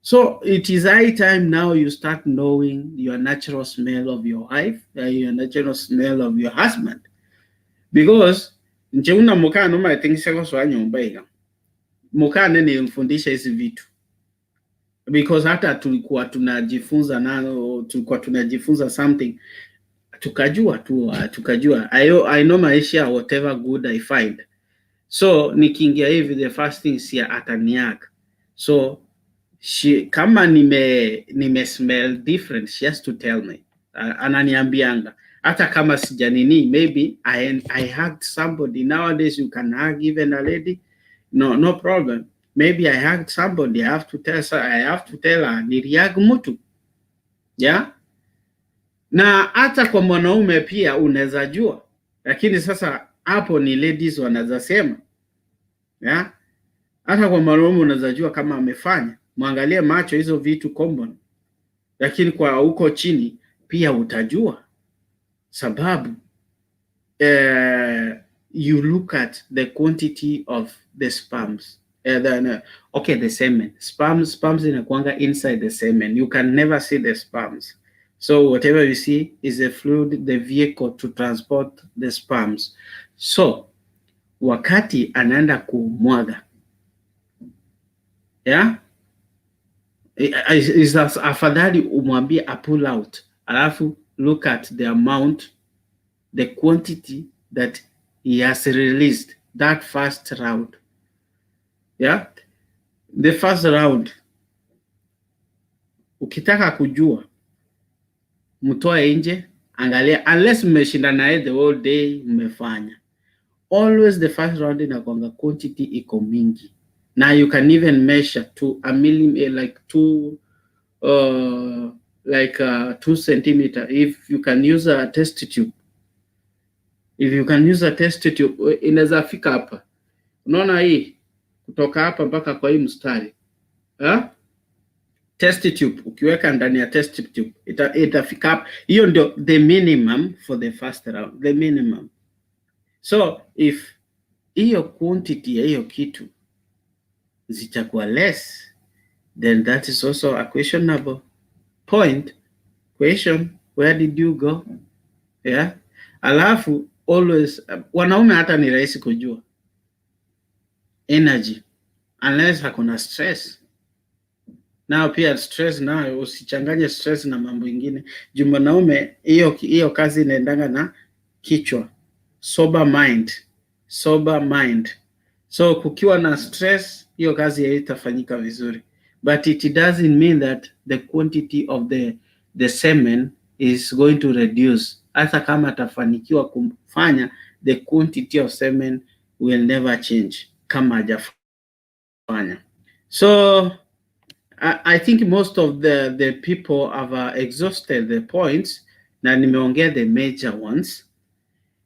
So it is high time now you start knowing your natural smell of your wife, your natural smell of your husband. Because nche una mukana umaetingisha gosoa nyumba iga. Mukane nilimfundisha hizi vitu. Because hata tulikuwa tunajifunza nayo, tulikuwa tunajifunza something tukajua tu, tukajua I know maisha whatever good I find. So nikiingia hivi the first thing si ataniaka. So she, kama nime smell different she has to tell me. Ananiambianga hata kama sijanini maybe I hugged somebody. Nowadays you can hug even a lady. No problem. Maybe I hugged somebody. I have to tell her, I have to tell her nilihug mtu. Yeah? Na hata kwa mwanaume pia unaweza jua. Lakini sasa hapo ni ladies wanaweza sema. Yeah? Hata kwa mwanaume unaweza jua kama amefanya. Mwangalie macho, hizo vitu common. Lakini kwa huko chini pia utajua. Sababu you look at the quantity of the sperms. Okay, the semen. Sperms inakuanga inside the semen. You can never see the sperms. So whatever you see is a fluid, the vehicle to transport the sperms. So wakati anaenda kumwaga, yeah? Is afadhali umwambie a pull out, alafu look at the amount, the quantity that he has released that first round. Yeah? The first round. Ukitaka kujua, mtoe nje, angalia, unless mmeshinda naye the whole day, mmefanya. Always the first round inakuanga quantity iko mingi. Now you can even measure to a millimeter, like two, like 2 centimeter. If you can use a test tube, if you can use a test tube, inaweza fika hapa. Unaona hii kutoka hapa mpaka kwa hii mstari. Ha? Test tube ukiweka ndani ya test tube itafika hapa. Hiyo ndio the minimum for the first round, the minimum. So if hiyo quantity ya hiyo kitu zitakuwa less, then that is also a questionable point. Question, where did you go? Yeah. Alafu always wanaume hata ni rahisi kujua energy unless hakuna stress. Nao pia stress nayo usichanganye stress na mambo ingine. Juu mwanaume hiyo kazi inaendanga na kichwa, sober mind, sober mind. So kukiwa na stress hiyo kazi haitafanyika vizuri. But it doesn't mean that the quantity of the semen is going to reduce. Hata kama atafanikiwa kufanya, the quantity of semen will never change kama hajafanya. So I think most of the people have exhausted the points na nimeongea the major ones.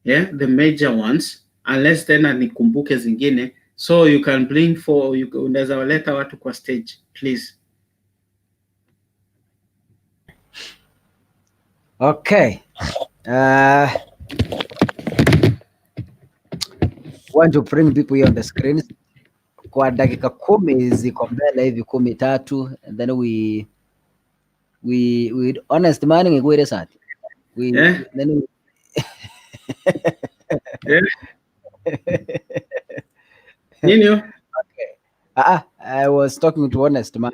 Yeah, the major ones unless tena nikumbuke zingine. So you can bring for you unaweza waleta watu kwa stage please. Okay. Want to bring people here on the screen. Kwa dakika 10 ziko mbele hivi 13, and then we honest man ngikuire sati. We Yeah. then we Yeah. Nini hiyo? Okay. I was talking to honest man.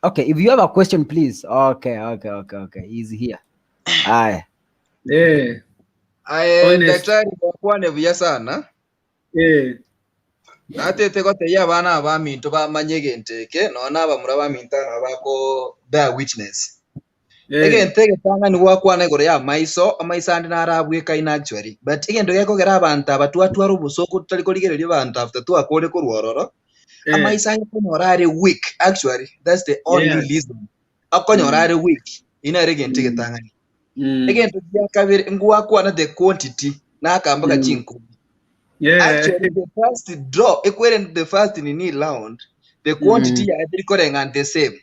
Okay, if you have a question please. Okay. He's here. Haya. Yeah. Aye, Honest. daktari wakwane buya sana. Yeah. Natete gotebia abana aba baminto bamanye egento eke, nonya na abamura baminto aba nabo bako bear witness. Egento egetang'ani gwakwana igoro y'amaiso, amaiso ande naro abwekaine actually, but egento gekogera abanto aba twatwara obosooku totari korigereria abanto after twakore korwa ororo, amaiso aye okonyora are weak actually, that's the only reason okonyora are weak, eyio nero egento egetang'ani. Egento gia kabere ngwakwana the quantity nakamboga chinkubi. Actually the first draw ekwere the first nini round the quantity yaye teri koreng'ana the same.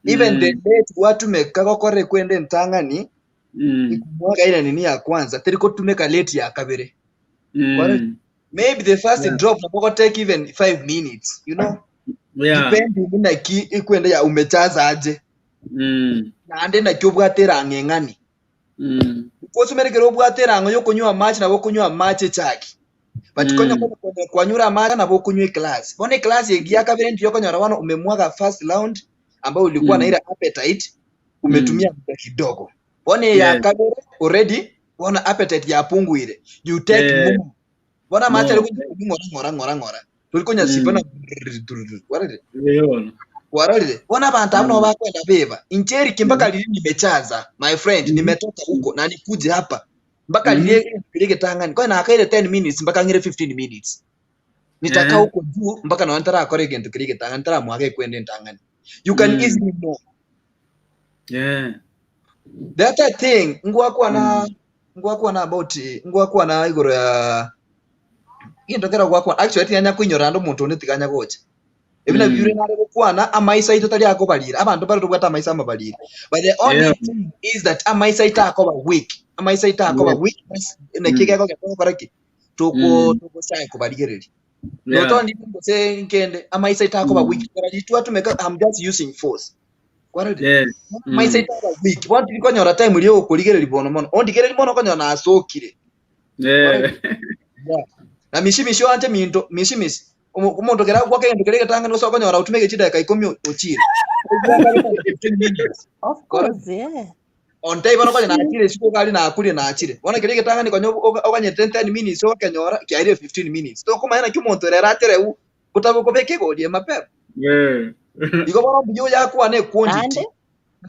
Even the rate gwatumeka gokora ekwende entang'ani ikumwaga ira nini ya kwanza teri kotumeka rate ya kabere. Kwarora? Maybe the first drop nabo gotake even 5 minutes you know depending naki ekwende ya umechaza aje. Naende naki obwate erang'o eng'ani. Gosomera ekero obwate erang'o yokonywa amache nabo okonywa amache echagi. But konya konya konya kwanyure amache nabo okonywa eclass. Bono eclass egi ya kabere ndiyo okonyora bono umemwaga first round ambayo ulikuwa na ile appetite umetumia muda kidogo. Bono eye ya kabere already bono appetite yapunguire. You take more. Bono amache are More. konywa ng'ora ng'ora ng'ora ng'ora. Tori konyasiba na kwarorire? Kwarorire? Bono abanto abwo nabo bakwenda beba. Inche eriki mpaka riria nimechaza, my friend, nimetoka huko na nikuje hapa. Mpaka riria egento keria egetang'ani. Konya nakaire 10 minutes mpaka ng'ire 15 minutes. Nitaka huko juu mpaka nonya ntarakora egento keria egetang'ani, ntaramwaga ekwenda entang'ani. You can easily know. The other thing, ngwakwana ngwakwana about ngwakwana igoro ya gento kero gwakwana actually tinyanya koinyora ande omonto onde tiganya gocha ebi nabio bire nare gokwana amaiso aito tari akobarira abanto bare tobwate amaiso amabariri but the only thing is that amaiso aito akoba weak amaiso aito akoba weak naki gekogera togokora ki toko togochaka kobarigereria notondi gose nkende amaiso aito akoba weak kera riria twatumeka I'm just using force Kwarorire? Amaiso aito aba weak bono tiri konyora time riria ogokorigereria bono mono ondigereria mono okonyora nasokire Kwarorire? Yeah. Na mishimishi oanche minto mishimishi Omo- omonto kera agwaka egento keria egetang'ani gose okonyora otumeke chidakika ikomi o- ochire Ogwaka gete 15 minutes Of Kwarorire? course, yeah. Ontebie bono konya nachire isiko iga aria nakurie nachire. Bono keria egetang'ani konya oganyete 10 minutes okenyora kiarire 15 minutes. Tokomanya naki omonto ere eratereu gotabokobeka egori mapema. Igo bono mbuya oyo akwane equantity. Naende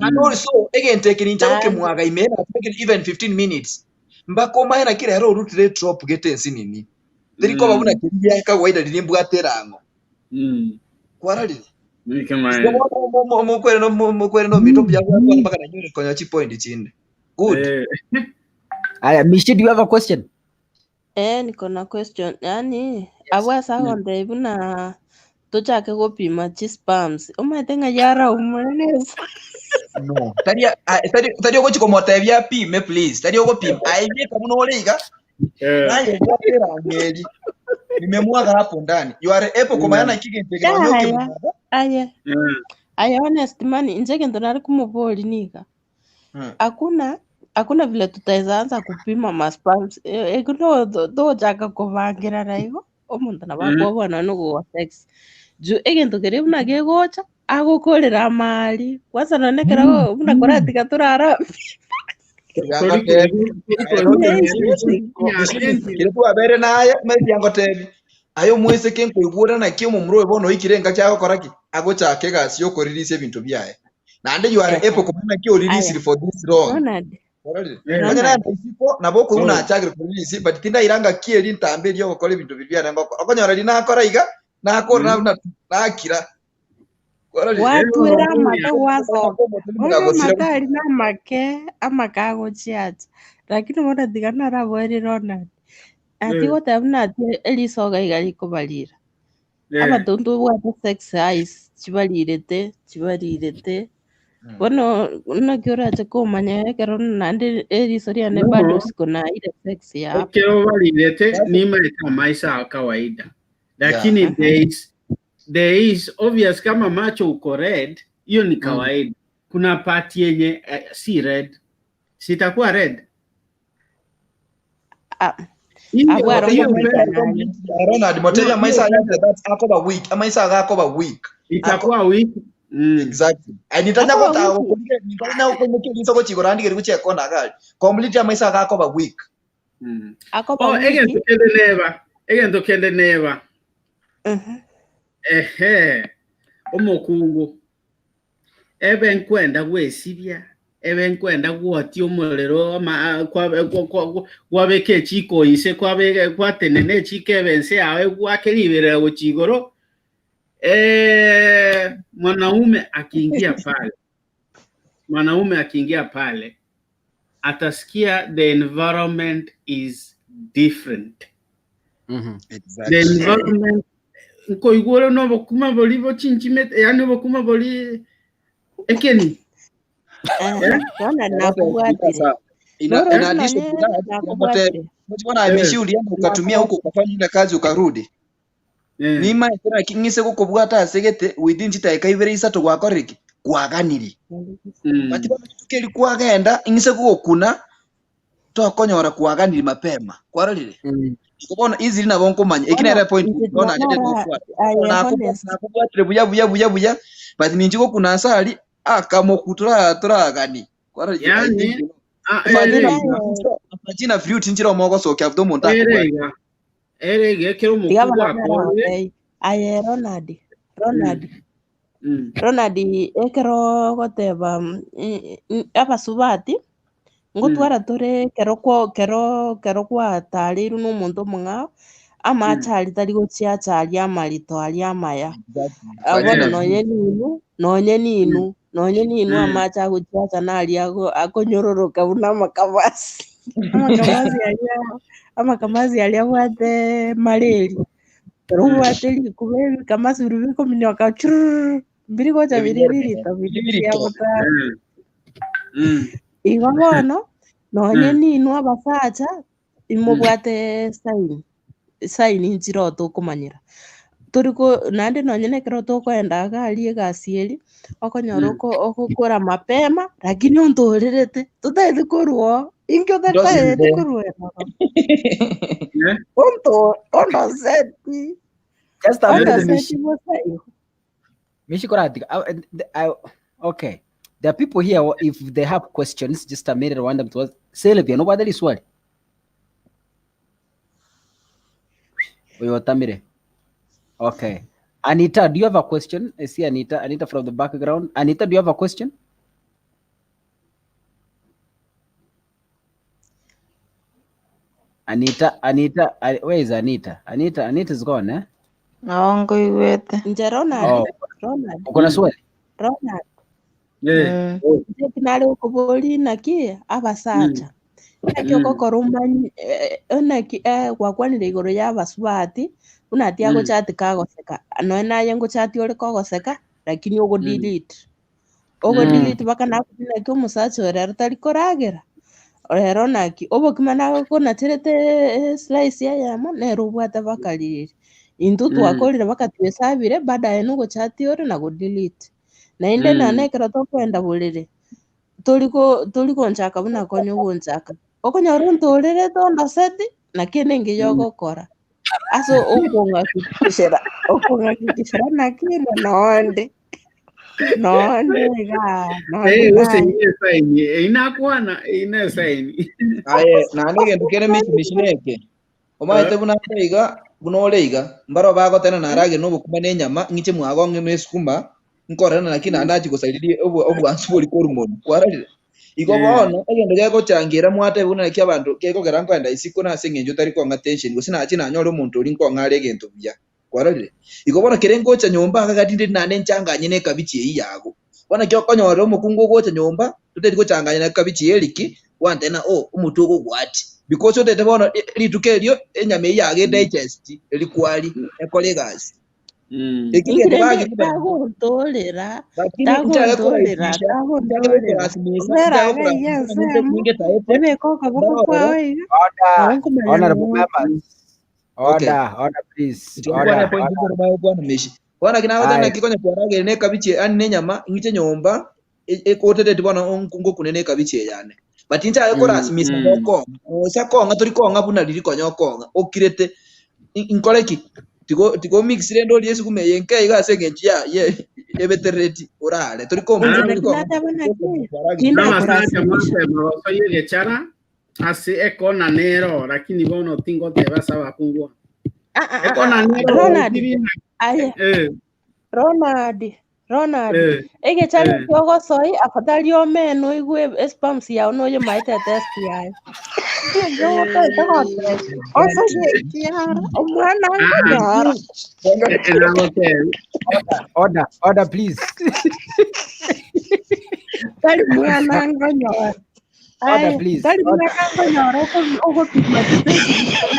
Naende also egento eke ninche naende gokemwaga ime natumekire even 15 minutes. Mpaka omanye naki rero orutire edrop gete ensinini. Teri koba buna keria gia kawaida riria mbwate erang'o. Kwarorire? Igo bono omo- omo- omokwere no- omokwere nominto mbuya gwakwana mpaka nanyore konya chipoint chinde. Good. Aya, Mishi, do you have a question? Eh, niko na question. Yaani, abwo ase agontebia buna tochake gopima chisperms. Omanyete ng'a yaraumore nesa. No. Tari ah, tari tari ogochi komotebia apime please. Tari ogopima. Aye beka buna ore iga. Naye obwate erang'eri. Nimemwaga hapo ndani. You are able komanya naki egento eke nonya Yaya, okemwaga. aye, aye honest man, inche egento nare komobori niga. Hakuna hakuna vile tutaweza anza kupima masperms. Eko no togochaka kobangerana igo omonto nabo akobua nonya nogoa sex. Juu egento keria buna gegocha agokorera amari kwanza nonya ekero buna koratiga torara Kere twabere naye maybe angotebi aye omoiseke nkoigwera naki omomura oyo bono oikire engaki agokora ki agochaka egasi yokoririsia ebinto biaye naende you are able komanya naki Aya, oririsiri for this long Ronald, Ororire? Onye Ronald, naende isiko nabo okoigwa nachakire koririsi but tindaira ngaki eri ntambe eri ogokora ebinto biria biane ngokora okonyora riria nakora iga nakora na nakira Ororire? gwatwera amate gwasoka. Bono Gosira amate aria namake, amake agochiacha. Lakini bono tiga naraboerie Ronald. Ati goteba buna ati erisoga iga rikobarira. Abanto ntobwate sex eyes chibarirete, chibarirete. Bono naki orache komanya ekero naende eriso riane No. bado siko naire sex yapo. Ekero barirete nimaete amaiso ao kawaida lakini there is, there is obvious kama macho uko red hiyo ni kawaida kuna part yenye eh, si red sitakuwa red Hiyo- Abwo aro hiyo komanya red- naye. Ronald Motebia amaiso aya that akoba weak amaiso aga akoba weak itakuwa weak Exactly. Ai nitanya Akoba gota weak. nitanya gokoimokia eriso gochia igoro ande gochia ekona agari. Complete amaiso aga akoba weak. Akoba Oh, weak. egento kende neba egento kende neba. Ehe, omokungu, ebe nkwenda gwesibia, ebe nkwenda gwotia omorero, ama kwabe kwa- kwa- kwabeka echiko inse, kwabe gwatenena echiko ebe ense yao egwake riberera gochia igoro, eh, mwanaume akiingia pale, mwanaume akiingia pale atasikia the environment is different. The Exactly. environment nkoigwa ore na obokima boria bochinchimete, yaani obokima boria ekeni. Eh, Ronald nakubwatire. Sasa ina Noro in addition nonye to that, nakubwatire. bwana Eh, ulienda ukatumia huko ukafanya ile kazi ukarudi. eh. Nima tena king'ise gokobwata ase gete within chidakika ibere isato gwakorire ki? Kwaganiri. Mm. But bono rituko eri kwagenda ing'ise gogokuna tokonyora kwaganiri mapema. Kwarorire? Igo bono easily nabo nkomanya. Eki Bono nere point inche bono nachete nara gokwana. aye Nakobwatire honest. nakobwatire buya buya buya buya but ninchi gokuna ase aria akamoku tora toragani. Kwarorire? I Yaani think you know. ah, Vagina ere Naye iga, vagina fruit nchire omogosokia after omonto ere akobwate. iga, ere iga ekero tiga omokungu bono akorire, naragotebia. Aye Ronald, Ronald, mm, mm, Ronald ekero ogoteba abasubati ngotwara tore ekero kwa kero kero gwatareirwe na omonto omong'ao, amache aria tari gochiacha aria amarito aria amaya. Exactly. Ah, bono Vagina nonye fruit. ninu, nonye ninu, nonye ninu amache agochiacha naria ago akonyororoka buna amakamasi. Amakamasi aria amakamasi aria abwate mareri. Ekero obwate rikuba ebikamasi biria bikominyoka churururu, mbiri gocha biri Ebinyororo. birito biri Birito. bia botambe. mm, Igo bono, nonye mm, ninwe abasacha, imobwate sign, sign nchire oo tokomanyera. Tori ko naende nonye na ekero tokoenda iga aria egasi eria, okonyora oko ogokora mapema, lakini ontorerete, totaeti korwa oo, inki otataeti Ndosire. korwa eroro? eh, Onto ondoseti, Just a minute, ondoseti Mishi. bosa igo. Mishi Korati. Okay. There are people here, if they have questions, just a minute, I want them to ask. Sylvia, nobody swali. Oyotamire. Okay. Anita, do you have a question? I see Anita. Anita from the background. Anita, do you have a question? Anita, Anita, where is Anita? Anita, Anita is gone, eh? Naongo igwete. Nche Ronald, Oh, Ronald, uko na swali? Ronald. eh, Mm. Inche nare gokobori naki abasacha naki ogokora omanyi naki gwakwanire igoro ya abasubati buna ati agochati kagoseka nonya naye ngochati ore kogoseka lakini ogo delete ogo delete mpaka nakobi naki omosacha oyo rero tari koragera rero naki obokima nagokonacherete eslice eyemo nere obwate mpaka riri intwe twakorire mpaka twesabire baadaye nogochati ore na go delete naende nonya ekero tokoenda borere tori ko tori gonchaka buna konya ogonchaka okonyora ontorerete ondoseti naki ere engiya ogokora ase okong'akikishera okong'akikishera naki ere nonde nonde igaa nonde Eh, gose naye ine esaini, einakwana, ine esaini. Aye, naende egento kere michi michi neke. Omanyete buna ore iga, buna ore iga, mbaro bagotena naragere na obokima na enyama, ng'iche mwago ng'e na esukuma, nkorera naki naende nachia gosariria obwansu boria korwa monwe. Kwarorire? Igo bono, egento gegochangera mwateba buna naki abanto gekogera nkoenda isiko nase eng'encho otari kong'a tension, gose nachie nanyore omonto oria nkong'a are egento buya. Kwarorire? Igo bono kere ngocha nyomba iga gati ndiri naende nchanganye na ekabichi eyio yago. Bono naki okonyorera omokungu ogocha nyomba, totari gochanganya na ekabichi eye eriki, gwantebia ng'a oh omotwe ogogoatia. Because otete bono rituko erio enyama eyio yago edigest eri kwari ekore egasi. Eki Inki egento rende bagire tagontorera lakini nchake tagontorera korahisisha nchake tagontorera gokorasimisha obere nchake iga iga gokorasimisha ninche ensemo ningetaete obeke okoboko mbarorero kwao iga Order, nabo nkomanya honorable ng'o members. okay Order, order, please. Nchokwana Order, point order. igoro bagokwana meshi. Bono naki nagoteba Aye. naki konya kwaragere ne ekabichi yaani ne enyama ng'iche nyomba oteteti bono ngokune ne ekabichi eye yane. But inche korasimisa gokong'a osa kong'a tori kong'a buna riri konya okong'a okirete nkore ki? Tigo tigo mix rende orie esukuma eye nke iga ase eng'encho ya ye ebeterereti orare tori Inche tori naki kong'a nateba naki N'abasacha tindakorasimisha mwatema gosoyia egechara ase ekona nero, lakini bono tingoteba ase abakungu. Ah, ah, ah, Ekona ah, nero Ronald tibina. aye Eh, Ronald Ronald eh, egechari eh. kiogosoi afadhali omeno oigwe espams yao noyemaete etest yaye Nyogotoete goteba osoye kiara omwana Ah, nkonyora nagotebia. Order, order please. tari mwana nkonyora Order aye please. tari Order. mwana nkonyora ogopima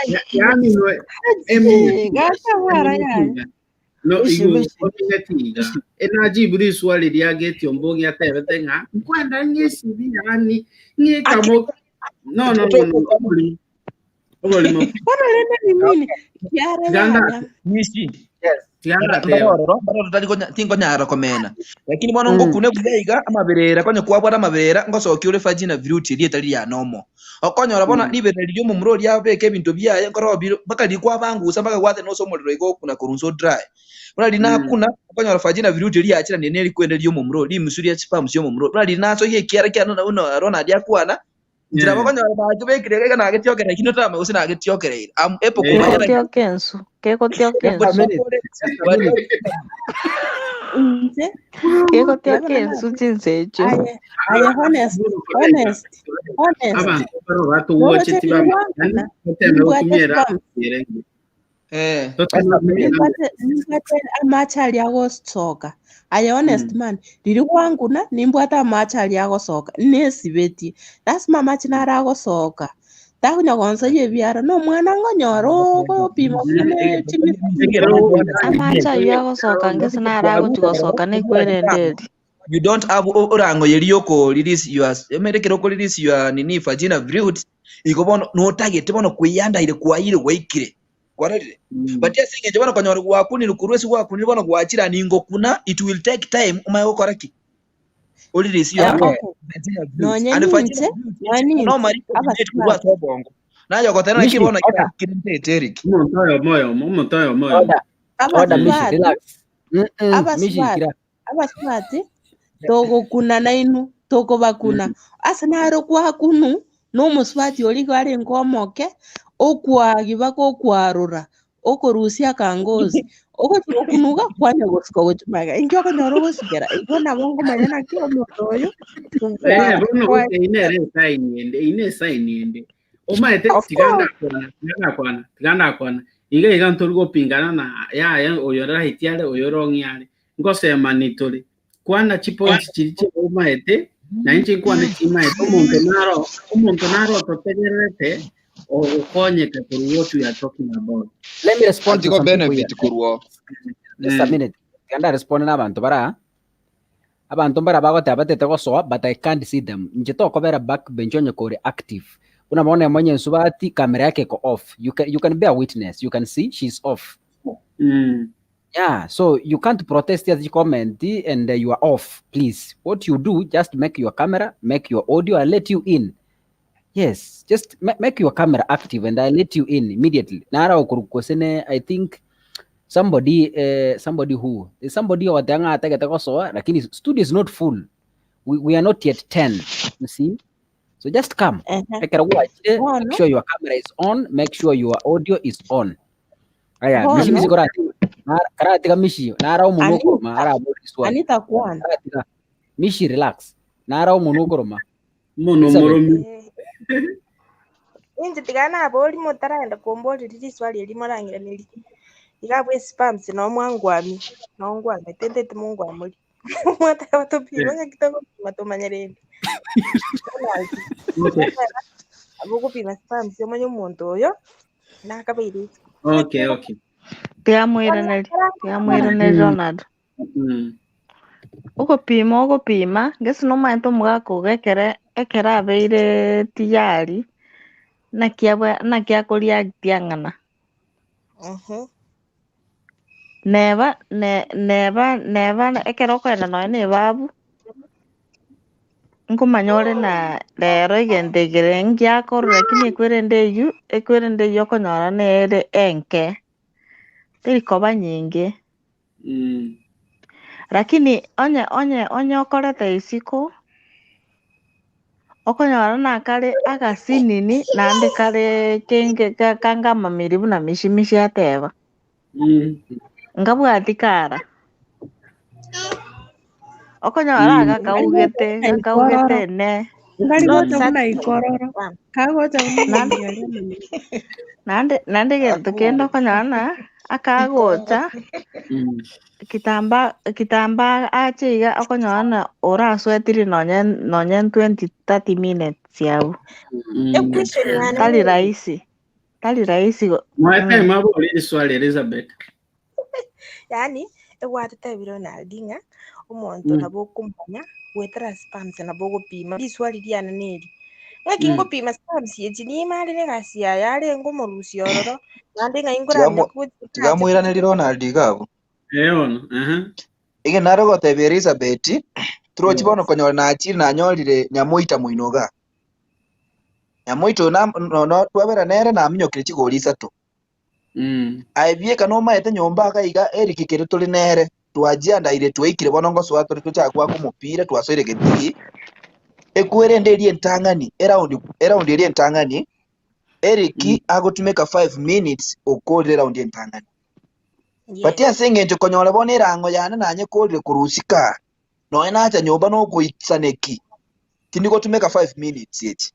Ya- Yaani no emine gacabwara yaye no Mishi, igo mishi. omine tiga enajibu riswali riagetio mbogi atebete ng'a nkwenda ng'esibi yani ng'ikamo no no no no oborimo oborimo bono rende ni nini kiara tiganda yaya Mishi. Yes. tiganda teba Mbarororo mbarororo tari tinkonyara komena lakini bono Mm. ngokune buya iga amaberera konya kwabwata amaberera ngosokia ore vagina fruit eria etari ya nomo okonyora bono riberera riria omomura oria abeke ebinto biaye nkoro biro mpaka rikwabangusa mpaka gwate nose omorero igo okuna korwa nse odry buna rinakuna okonyora vagina fruit eria yachirania na erikwenda ria omomura oria rimusu ria sperms ya omomura oria buna rinasokia ekiara kiane na buna Ronald akwana nchera Yeah. bakonyora nakibekire iga nagetiokera lakini otamanya gose nagetiokera am able kumanya Eh. Kegotioka ensu kegotioka Just a ensu minute. Just a minute. inche kegotioka nabo ensu chinse echio aye aye honest honest honest abantu baro batuwoche noroche tibamanyani ningwangana toteme nimbwate gotumia spams erenge eh Just toteme a minute. gotumia nimbwate nimbwate amache aria agosoka aye honest man riri gwanguna nimbwate amache aria agosoka nesibetie lasima amache naro agosoka takonya gonsoyia ebiara na omwana ngonyora ogopima buna ne chimiti amache aywo agosoka ngese naro agochi gosoka nekwerende eri you don't have orango yeri yoko release your emerekero oko release your nini vagina fruit igo bono notagete bono kwiyandaire kwaire gwaikire kwarorire but ase eng'encho bono konyora gwakunire korwa ase gwakunire bono gwachira ningo kuna it will take time omanye gokora ki o release your Eh, Okay. okay vagina fruit nonye and vagina ninche fruit nonye ninche normally originate korwa abasubati ase obongo naye ogotera naki Mishi, bono order. kera kirente Eric omonto oyomo oyomo omonto oyomo oyomo Order. Order, Mishi, abasubati relax. Mm-mm. Mishi, abasubati kira. abasubati togokuna nainu tokobakuna ase naro gwakunu na omosubati oria iga arenge omoke okwagi baka okwarora okorusia akangozi ogochi gokunuga kwanya gosuka gochimaega inki okonyora ogosikera igo nabo nkomanya naki omonto oyo Eh, bono kwa gose ine ere esign ende ine esign ende omaete of course tigandakwana tigandakwana tigandakwana iga iga ntori gopingana na yaya oyo right are oyo wrong are ngosema nitore kwana chipoints chiri chire omaete na inche nkwane chimaete omonto naro omonto naro ototegererete ogokonyeka korwa what we are talking about Let me respond to Achiko some people here. benefit korwa Just a eh. minute. Ganda respond na abantu bara. Abantu bara bagoteba batete gosoa but I can't see them. Nche tokobera back bench onye kore active. Una maona mwenye nsubati kamera yake iko off. You can bear witness. You can see she's off. Yeah, so you can't protest as you comment and you are off. Please, what you do, just make your camera, make your audio, I let you in. Yes, just make your camera active and I let you in immediately. Nara okurukosene, I think somebody somebody who somebody watanga ategete gosoa lakini studio is not full. We are not yet 10, you see? So just come. ehe Ekera gwachire, make bono sure your camera is on, make sure your audio is on. Aya, mishi mishi bono korati. Karatiga mishi, nara omundu okoroma anita arabora swali. anita kwana Karatiga mishi relax. Nara omundu okoroma. Mono Elizabeth. moromi inche tiga nabori motaraenda kumboreri riswali eri morangiraneri iga bwa spams no mwangwami no ngwame tendete mungwamuri mwataka tupima ng'aki togopima tumanye rende Ronald okay abogopima spams omanye omonto oyo nakabeire isiko okay okay tigamwiraneri tigamwiraneri Ronald Ogopima ogopima ngese nomaete omogaka ogo ekere ekere abeire tiyari naki abwa naki akoreact ang'ana. Neba ne neba neba ekero okoenda nonye na ebabu, nkomanya ore na rero egento ekere ngiakorwa lakini ekwerende eywo ekwerende eywo okonyora nere enke, terikoba nyinge. Lakini onye onye onye okorete isiko, Okonyora nakare agasinini naende kare kenge kanga amamiri buna mishimishi ateba. Nkabwati kara. Okonyora aga kaugete, gakaugete ene. Ngari Not gocha buna such ikororo. Kagocha buna naende amamiri aria amanene. naende naende egento kende okonyora ng'a akagocha kitamba kitamba ache iga okonyora ng'a oraswetiri nonye nonye 20 30 minutes abwo. Equestion yane Tari neri. rahisi, tari rahisi go Mwaete mwabore riswali Elizabeth. Yaani egwatetebire Ronald ng'a omonto nabo okomanya goetera sperms nabo ogopima. Riswali riane neri, ng'aki ngopima sperms echi niime are na egasi yaye arenge omorusia ororo, naende ng'ai nkoramanya gochi Tiga moiranerie Ronald iga abwo. Eh bono, aha. Ege nare gotebia Elizabeth, torochi bono Yes. konyora nachire nanyorire nyamoita moino igaa. Nyamoita oyo nam- nono twabera nere naminyokire chigori isato. Aye bieka nomaete nyomba iga iga eriki kere tore nere, twajiandaire twaikire bono ngosoa tore tochake goaka omopira twasoire getii, ekwerende eria entang'ani, eround eround eria entang'ani, Eric agotumeka 5 minutes okorire eround entang'ani. But Yes. ase eng'encho konyora bono erango yane nanyekorire korwa isiko aa, nonya nacha nyomba nogoisaneki, tindi gotumeka 5 minutes echi.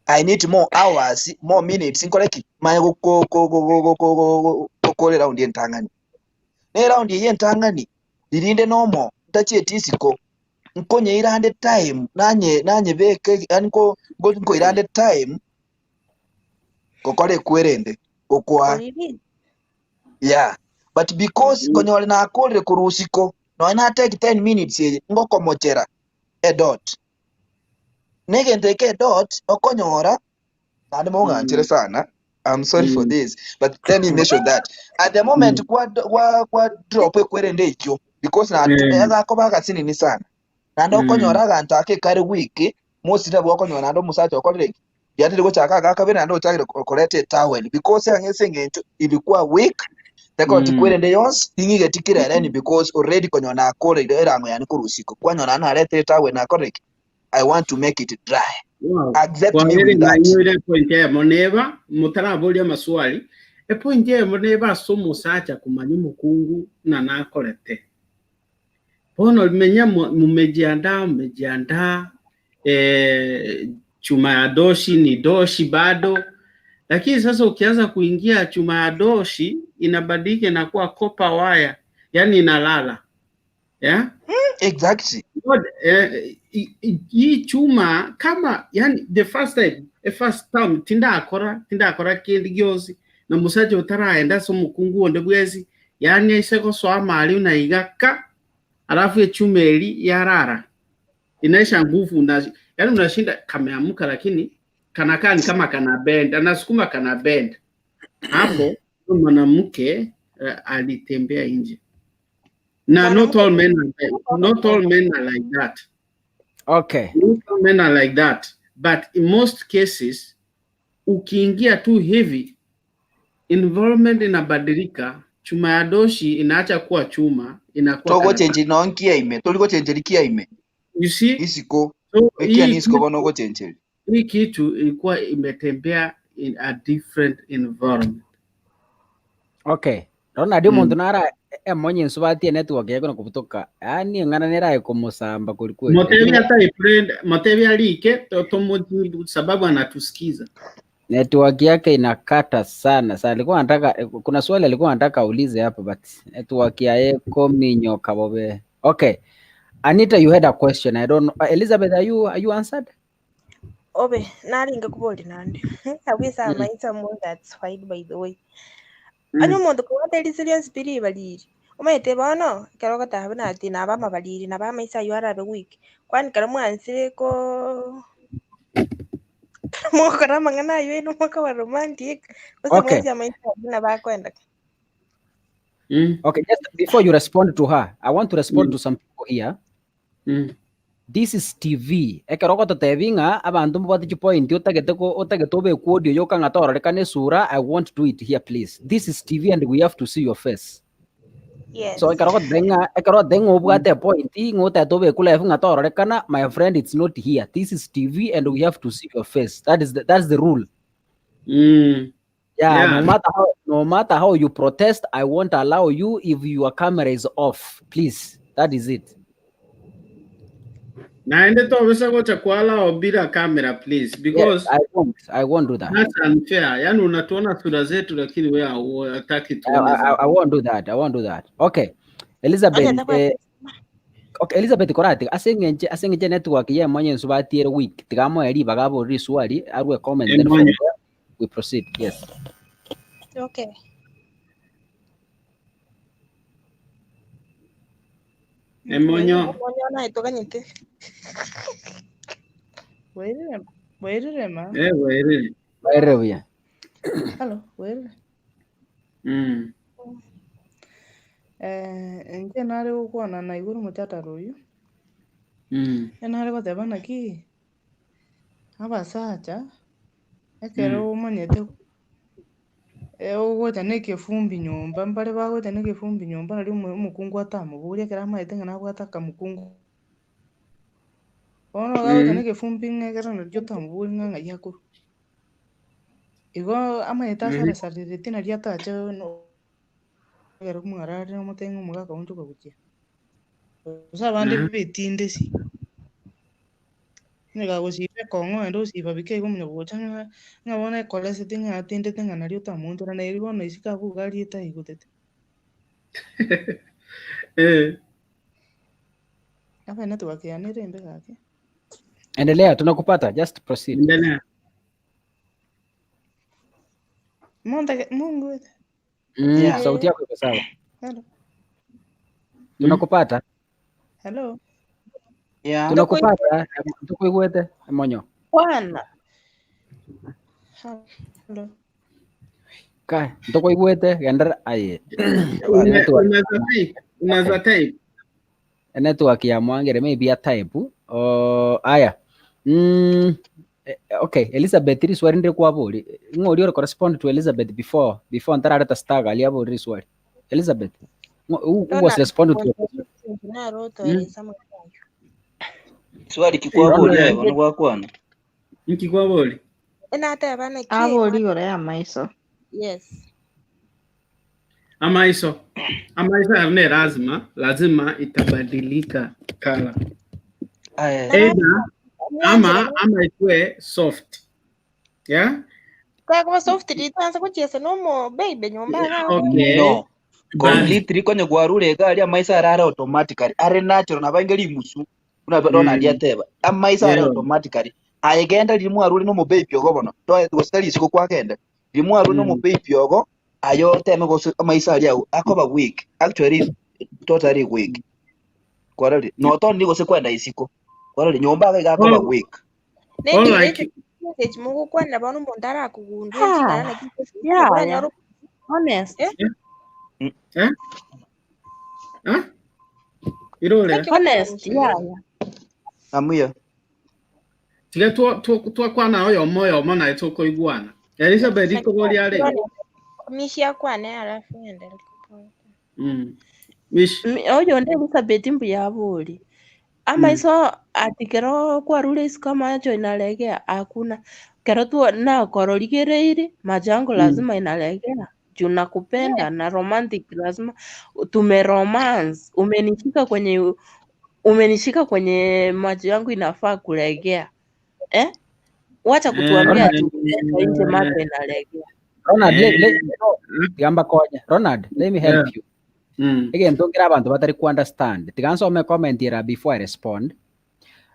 I need more hours, more minutes nkore ki? Manye gokora eround entang'ani. Na eround eye entang'ani, ririnde nomo, ntachieti isiko, nkonyeira ande time, nanye nanyebeke yaani nko nkoira ande time, gokora ekwerende, gokoa. Oriri. Yeah. But because konyore nakorire korwa isiko, nonya na take 10 minutes eye, ngokomochera edot. Negento eke edot okonyora, naende mong'anchere sana, I'm sorry for this, but let me mention that. At the moment kwa, kwa, kwa drop ekwerende ekio, because na agakoba agasinini sana. Naende okonyora aganto ake kare weak, mostly nabo okonyora naende omosacha okorire ki? Riatire gochaka agakabere naende ochakire koreta etowel because ase eng'encho ilikuwa weak, tekoti kwerende yonsi, ting'igeti kera ereni because already konyora nakoreire erango yane korwa isiko. Kwanyora naende naretire etowel nakorire ki? I want to make it dry. Wow. Accept me Kwabere with that. nganyoire epoint eyemo neba motaraboria amaswali epoint eyemo neba ase omosacha komanya omokungu ng'a nakorete bono menya mumejiandaa mumejiandaa eh, chuma ya doshi ni doshi bado lakini sasa ukianza kuingia chuma ya doshi inabadilika inakuwa copper wire yani inalala yeah? Exactly. God, eh, hii chuma kama yani the first time the first time tindakora tindakora kindi giosi na musacha otaraenda ase omokungu onde bwesi yani aise gosoa amari na igaka alafu echuma eri yarara inaisha nguvu una, yani unashinda kameamuka lakini kanakaa ni kama kana bend anasukuma kana bend hapo mwanamke uh, alitembea nje na not all men are, not all men are like that Okay. not all men are like that but in most cases ukiingia tu hivi environment inabadilika chuma ya doshi inaacha kuwa chuma inakuwa kana Togochenji nonkia ime, tori gochenjeri kia ime. you see Isiko. so Ekia hii ni isiko kitu, bono ogochencheri. hii kitu ilikuwa imetembea in a different environment Okay. Ronald omonto nara emonye ensubatie enetwork yako na kobutoka. Yaani eng'ana neraye komosamba kori kweli. Motebi Lakini hata friend Motebi alike tomujibu sababu anatusikiza. network yake inakata sana sana. Alikuwa anataka kuna swali alikuwa anataka aulize hapa but network yaye kominyoka bobe. Okay. Anita you had a question. I don't know. Elizabeth are you are you answered? Obe, naringa kubori nande. Abwesa amaitsa mo that's fine by the way. Onye omonto kobwate serious biri bariri. Omaete bono ekero ogoteba buna ati naba amabariri naba amaisa aywo arabe weak. Kwani kero mwansire ko kero mogokora amang'ana aywo ere mokoba romantic gose Okay. mwensi amaisa aywo nabo akoenda. Okay, just before you respond to her, I want to respond to some people here. This is TV. Ekero ogototebi ng'a abanto mbabwate chipoint otagete ko otagete obekwe audio yoka ng'a tororekana esura, I won't do it here please. This is TV and we have to see your face. Yes. So ekero ogoteba ng'a ekero ogoteba ng'a obwate epoint ng'a otagete obekwe live ng'a tororekana, my friend it's not here. This is TV and we have to see your face. That is the, that's the rule. Mm. Yeah, no Yeah. matter how no matter how you protest, I won't allow you if your camera is off. Please. That is it. Naende tobisa gocha kwalao bila camera please Yes, because I won't. I won't do that. that's unfair. Yaani unatuona sura zetu lakini wewe hutaki I, tuone I, I zetu. I won't do that. I won't do that. Okay. Elizabeth, Onye tabwati eh, okay, Elizabeth korati ase eng'enche ase eng'enche network ye emonye ensu batiere weak tigamoe ribaga abore riswali arwe comment then from Emonye. there we proceed. Yes. Okay. Emonyo. Omonyo naye toganyete. Bwairire, bwairire ma. Eh, bwairire. Bairire buya. Hello, bwairire. Mm. Eh, inche nare gokwana na igoro omochatara oyio, Mm. enare goteba naki, abasacha, ekero Mm. omanyete ogocha na ekefumbi nyomba, mbare bagocha na ekefumbi nyomba nario omo omokungu atamoboria ekero amaete ng'a nabwate akamokungu. Bono gagocha Mm. na ekefumbi ng'a ekero nario otamoboria ng'a ng'ai akorwa. Igo amaete Mm. asaresarereti nario atache no ekero mwararire omotebie ng'a omogaka onchoka gochia. Gose abande Mm. betindesi. Onye gagosiba ekong'u naende osiba bike igo omonye gocha ng'a ng'a bono ekoresete ng'a atindete ng'a nario otamoonchora na eri bono isiko abwo iga ariete aigotete. Eh. Abe network yane ere embe gaki. Endelea, tunakupata. Just proceed. Endelea. Montake mongwete. Mm, Yeah. sauti yako iko sawa. Hello. Tunakupata. Hello. Yeah. Tunakupata. Tukuigwete monyo. Kwana. Hello. Ka, ntukuigwete gendera aye. Une- Network. Unaweza type, unaweza type. Network ya mwangere maybe ya type. Oh, aya. Mm, eh, okay, Elizabeth riswali ndire kwabori. Ng'ori ore correspond to Elizabeth before before ntarareta staga ali abori riswali. Elizabeth, ng'o- who, who was responding to your question? Narotoeresa mwana. Swali kikwabori Ronald. aye bono gwakwana. Nki kwabori? Enateba naki Abori igoro ya maiso. Yes. Amaiso. Amaiso ne lazima, lazima itabadilika color. Aye. Either ama ama ikue soft. Yeah? Kakuba soft ritansa kuchiesa nomo baby nyomba Yeah, okay. No. But Completely konye gwarure iga aria amaiso are are automatically are natural nabange rimusu buna Ronald mm, ateba amaiso are yeah. automatically aye genda riria mwarure na omobaby ogo bono toe gose tari isiko kwagenda riria mwarure na Mm. omobaby ogo aye oteme gose amaiso aria ago akoba weak actually totally weak kwarorire notoni gose kwenda isiko kwarorire nyomba iga iga akoba All, weak all Neti like message mugukwana bono omonto arakogundua chikara Ah, naki yeah, yeah. oranyore Honest. eh eh? Mm. Eh? Huh? Irore. naki Honest, yeah, yeah. amuya Tiga twakwana oyo moyo omo naye tukoiguana. Elizabeth ikoboria rĩ. mishia kwane alafu endele Mm. Mish. Oyo nde Elizabeth mbuya abori. Mm. Amaiso ati kero kwarure isiko amacho inalegea hakuna. Kero tu na kororigereiri macho yangu Mm. lazima inalegea. Juu nakupenda na romantic lazima tume romance. Umenishika kwenye umenishika kwenye macho yangu inafaa kulegea. Eh? Wacha Eh, kutuambia ati ukienda nje macho inalegea. Ronald, le, le, eh, no, tigamba konya. Ronald, let me help yeah. you. Mm. Egento nkere abanto batari ku understand. Tiga nsome comment ira before I respond.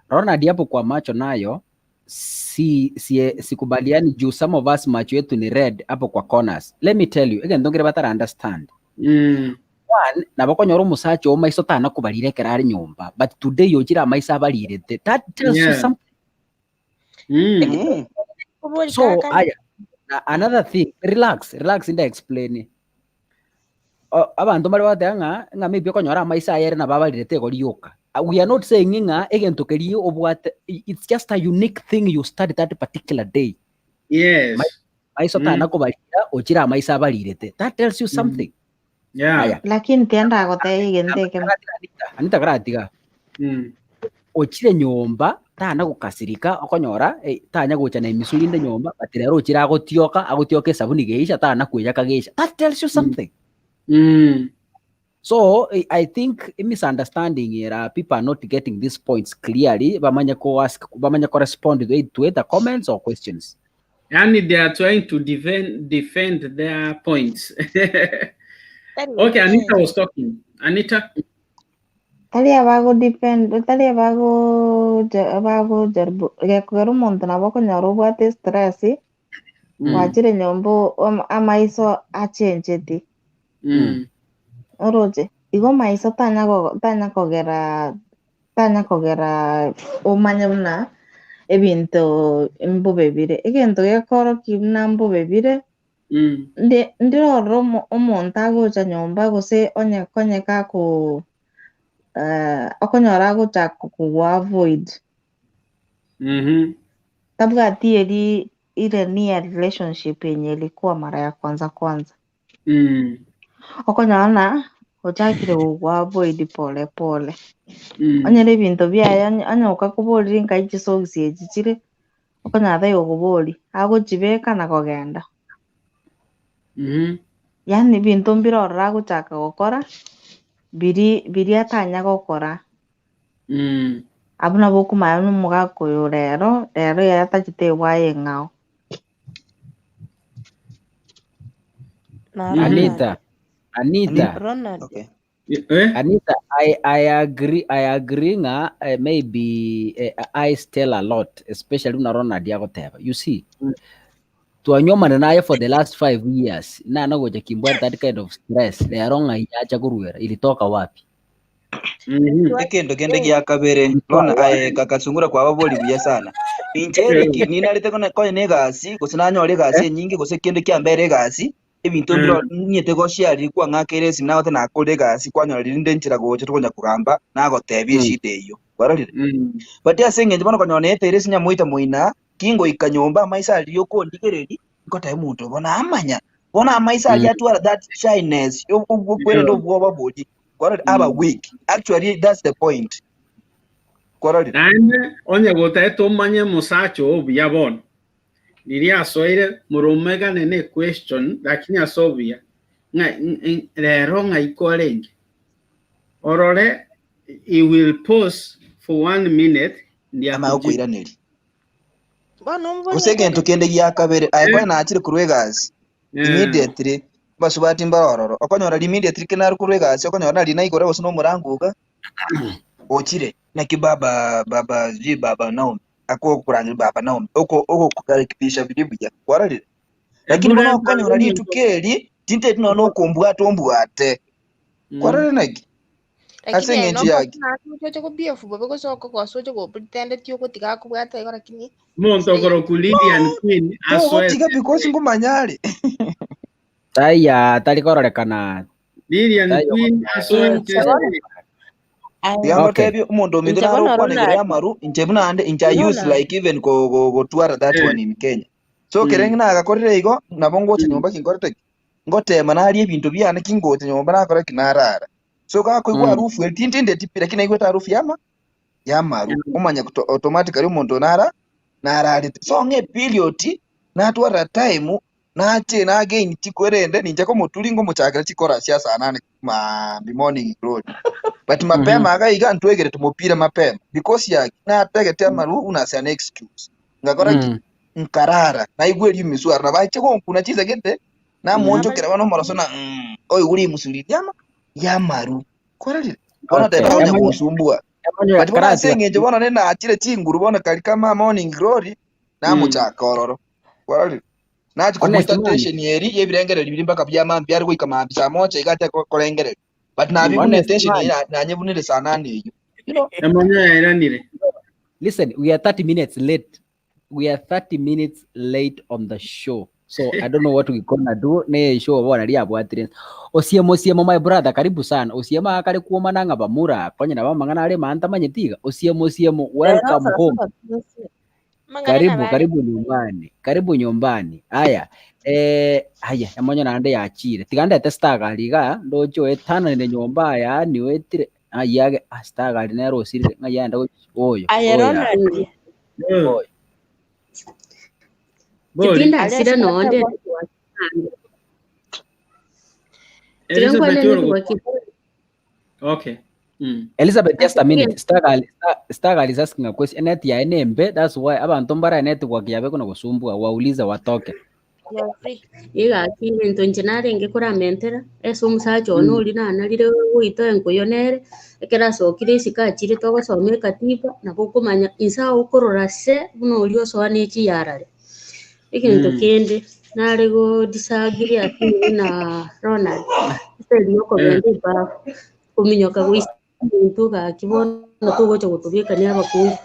Ronald hapo kwa macho nayo si, si sikubaliani juu some of us macho yetu ni red hapo kwa corners. Let me tell you, egento nkere batara understand. Mm. One, nabo konyora omosacha oo maiso tanakobarire ekero are nyomba but today ochire amaiso abarirete that tells you Yeah. something. Mm. Mm. kubori So kaka aya na another thing relax relax inda explain abanto mbare bagoteba ng'a ng'a maybe okonyora amaiso aye ere nabo abarirete igo rioka. We are not saying ng'a egento keria obwate it's just a unique thing you study that particular day. Yes. Maiso Mm. tanakobarira ochire amaiso abarirete that tells you Mm. something. Yeah. Aya. Lakini tienda gotebia egento ekemo. Anita karatiga. Mm. Ochire nyomba tana gokasirika okonyora eh, tanya gocha na emisu rinde nyomba but rero ochire agotioka agotioka esabuni geisha tana kweyaka geisha that tells you something Mm. So I I think a misunderstanding here, people are not getting these points clearly. Bamanye ko ask, bamanye ko respond to it, to either comments or questions. Yani they are trying to defend defend their points. Okay, Anita was talking. Anita, Tari abago depend, tari abago abago jaribu gekogera omonto nabo okonyora obwate stress Mm. gwachire nyomba o- amaiso achencheti Mm. oroche igo maiso tanya go- tanya kogera tanya kogera omanye buna ebinto mbobe bire egento gekorokia buna mbobe bire Mm. ndi ndirorora omo- omonto agocha nyomba gose onye konye kako eh, okonyora agochaka kogwa avoid Mhm. tabwati eri ile nia relationship yenye ilikuwa mara ya kwanza kwanza Mm. okonyora na ochakire gogwa avoid pole pole Mm. onyore ebinto biaye onye onye okakoborire nkai chisocks echi chire okonyora taiyo okobori agochibeka na kogenda Mhm. Yaani ebinto mbire ororo agochaka gokora biri biri atanya gokora Mm. Abwo nabo okomanya buna omogaka oyo rero, rero ere atachete egwaye eng'ao. Na Ronald. Anita, Anita, Ronald. Okay. Eh? Anita, I, I agree, I agree nga eh, maybe eh, eyes tell a lot, especially una Ronald agoteba. You see, twanyomana naye for the last 5 years nana gocha kimbwa that kind of stress rero ng'ai yacha korwera ilitoka wapi? Mhm. Ekento kende gia kabere Ilitoa lona wapi? aye kakasungura kwaba bori buya sana inche Eric ninarete kone konye na egasi gose nanyora egasi Eh? enyinge gose kende kiambere egasi ebinto Mm. mbiro niete goshiariri kwang'akere esimi nagote nakore egasi kwanyora rinde nchera gocha tokonya kogamba nagotebia Mm. eshida eywo kwarorire Mm. but ase eng'encho bono konyora neeteire ase nyamoita moina kingoika nyomba amaiso aria okondigereria nkotebia omonto bono amanya bono amaiso aria Mm. atwara that shyness obwo Yeah. obwoba boria kwarorire aba Mm. weak actually that's the point kwarorire Naende onye gotaete omanye omosacha oo obuya bono riria asoire moromegane na equestion lakini ase obuya ng'a rero ng'ai kwarenge orore he will pause for one minute amanye ndiakujibu gokoiraneria Bono gose omobori egento kende gia kabere aye eh, konya nachire korwa egasi eh, immediately basubati mbare ororo okonyora immediately kero nare korwa egasi okonyora nari naigora gose na omorango iga ochire naki baba baba sijui baba Naomi akokorangeri baba Naomi oko ogokukaribisha biri buya kwarorire lakini ebure bono nare okonyora omonto rituko eri tinteti nonya okombwata ombwate mm. kwarorire naki ase Lakini aye eng'encho yaki nomotu oche gobeef bobe gose okogosa oche gopretend ti ogotiga akobwata igo lakini omonto stay okoroku Lilian Queen Togotiga asoete because ngomanyare. Taiya tari kororekana Lilian taiyo Queen asoete Inche bono aye Tiga Okay. ngotebie omonto ominto inche nare bono okwana igoro Ronald ya amaru inche buna ande inche I use Ronald like even go go gotwara that eh, one in Kenya so kere mm, nagakorire igo nabo ngocha mm, nyomba kinkorete ki ngotema naria ebinto biane kingocha nyomba nakora ki narara so gakoigwa Mm. harufu eri tintindeti pi lakini naigwete harufu yama yamaru omanya automatically omonto nara nararete so ng'e period natwara time nache nagain chikwerende ninche komoturi ngomochakera chikora sia saa nane maambi morning glory but Mhm. mapema iga iga ntwegerete mopira mapema because yaki nategete amaru una as an excuse ngakora ki Mm. nkarara naigwa erimusu aro nabache gonkuna chisegete mm. namonchokera bono omoroso na mm, oigure rimusu riria yama yamaru kwararire bono Okay. teta onya Emmanuel gosumbua Emmanuel but bono ase Karati eng'encho bono nere nachire chinguru bono kari kama morning glory Mm. namochaka ororo kwararire nachi Honest kobusta man. tension eri yebirengereri biri mpaka bia mambi ari goika mambi saa moja iga ate korengereri but nabibuna Honest tension man. eri nanyebunire saa nane eyo you know Emmanuel yairanire Listen, we are 30 minutes late. We are 30 minutes late on the show. So I don't know what we gonna do. Ne show bona ria bwatire. Osiemo osiemo my brother karibu sana. Osiemo akare kuoma nanga bamura. Konya na bamangana are manta manyetiga. Osiemo osiemo rero welcome saa home. saba tugosie. Amang'ana Karibu, nabo are. karibu nyumbani. Karibu nyumbani. Aya. Eh, aya, emonyo naende yachire. Tiga ndete Stargari igaa, ndoche oetananire nyomba aya yaani oetire. Ng'ai age, ah, Stargari nere osirire, ng'ai aenda gochi oyo, Aye oyo aa. Ronald, Oyo. Bori. Tindasira aria nonde sinateba network yange. Tiga Elizabeth nkwane Orogo. network Okay. Elizabeth, just a minute. Ase Stargal, Star, Stargal is asking a question. Net yaye nembe, that's why abantu mbara network yabe kuna kusumbua, waulize watoke. you are free. Egaki egento inche narenge koramentera, ase omosacha one oria nanarire goita enkoyo nere, ekero asokire isiko achire togosoma ekatiba, nabo okomanya inse agokorora se buna oria osoa ne chiyarare. Egento kende, nare go disagree ase na Ronald, ase erio okogenda ebafu, kominyoka goisa omonto gaki bono togocha gotobekania abakungu,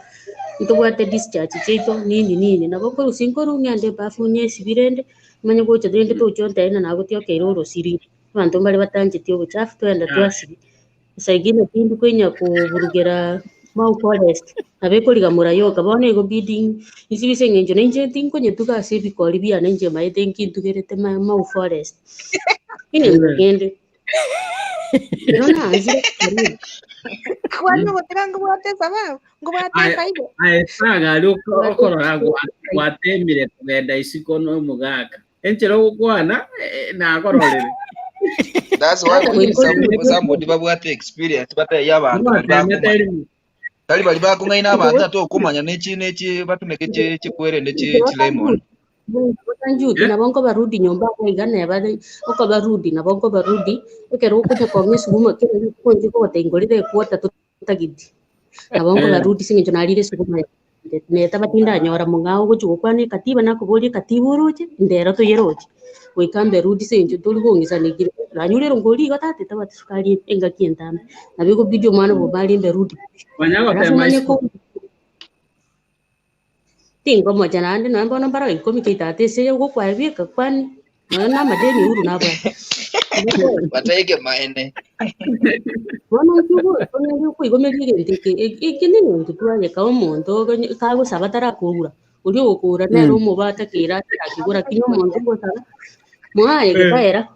ntobwate discharge chiaito nini nini, nabo nkorusia nkorwa ng'ende ebafu nyesibie rende, manye gocha rende toche ontebie ng'a nagotiokeire orosirire. Abanto mbare batancheti obochafu twagenda twasibia. Saa ingine tindi konya koburugera Mau forest, nabo ekorigamora yoka, bono egobidi nsibie ase eng'encho nainche tinkonyetuga ase ebikori biane inche maete nki ntugerete Mau forest. Egento kende, ekero naanchire karibu. Kwani ogotira nkobwate esababu, nkobwate Aye, efaida. aye Stargari okorora gwatemire kogenda isiko nomogaka. Enchera ogokwana eh, nakororire. That's why Tata we need goika some, somebody babwate experience batebie abanto bari Niwatemete bakomanya. rimo. Tari bari bakong'aina abanto ate okomanya nechi nechi batumeke chi chikwerende chi chi lemon. Njuti nabo nkobarudi nyomba iga iga neba okobarudi nabo nkobarudi ekero okonya kong'a esuguma kera rituko inche nkogotebia ngorere equota totageti nabo nkobarudi ase eng'encho narire esuguma yane neta batindanyora mong'ao ogochi gokwana ekatiba nakoboria ekatiba oroche ndero toyeroche goika mberudi ase eng'encho tori kong'isanekire nanyure erongori igo tata etabwati sukari engaki entambe nabo ekobidi omwana obo bare mberudi Kwanya alafu gotema omanye isiko. ko tinkomocha naende nonya bono mbare ikomi keitata ase ogokwaya bieka kwani nonya na amadeni uru nabwate. Bataike maene. Bono inki ogotoneria okoigomeria egento eke eke na egento twayeka omonto ogonye kagosaba tarakogura, oria ogokora nere omobe atakeire atarakigura lakini omonto ogosaba mwaye getaera.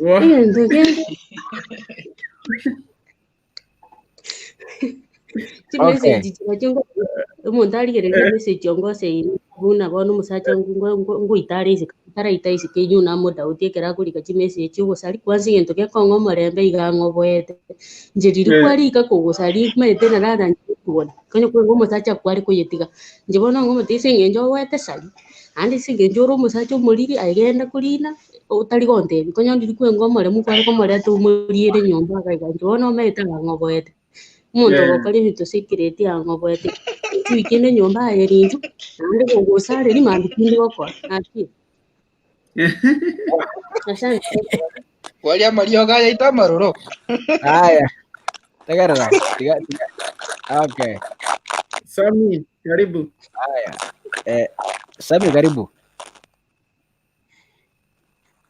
Egento kende Okay. chimeseji chirochio ngo omonto arigereria emessage ongoseire buna bono omosacha ngoita are isiko taraita isiko eywo namodoubt ekero akorika chimeseji ogosari kwanza egento gekong'a omorembe iga ang'oboete. Inche riria kwarika kogosari maete narara nche kobona, konya kweng'a omosacha kware koyetiga. Inche bono ng'omotebi ase eng'encho oboete sari, naende ase eng'encho ore omosacha omoriri aye genda korina otari gontebia, konya ndiri kweng'a omoremu kware komoreta omoriere nyomba iga iga, inche bono omanyete ang'oboete. Omonto ogokora ebinto secret ang'oboete, chiwiki ende nyomba aye rinchu, naende gogosareri mambia tindi gokora, naki? Asante. Kwaria amariogo ayaito amaroro. Haya. Tegerera. Tiga tiga. Okay. Sami, karibu. Haya. Eh, Sami karibu.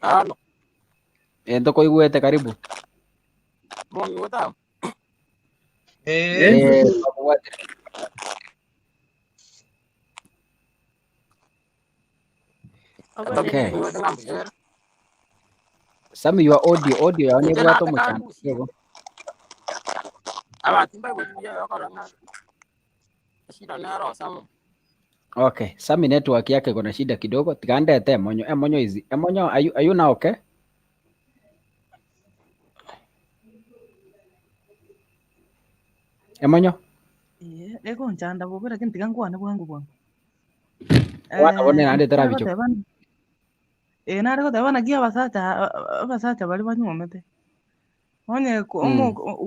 Halo, Eh, ntokoigwete karibu. mong'igwete amo. Eh, Eh, twakobwatire. Okay. Mong'igwete ng'a mbuyere. Sami your audio, audio yao Inche nebwate nataka omochando ndusie. kidogo. Abanto mbaigwete buya bakora ng'a eshida nero amo. Okay, Sami network yake iko na shida kidogo. Tikandete emonyo, emonyo is emonyo are you, are you now okay? Emonyo. Ee, egonchanda bobe lakini tiga nkwane bwango bwango. Kwana bone naende nare tarabicho. goteba nare goteba naki abasacha abasacha baria banyuomete onye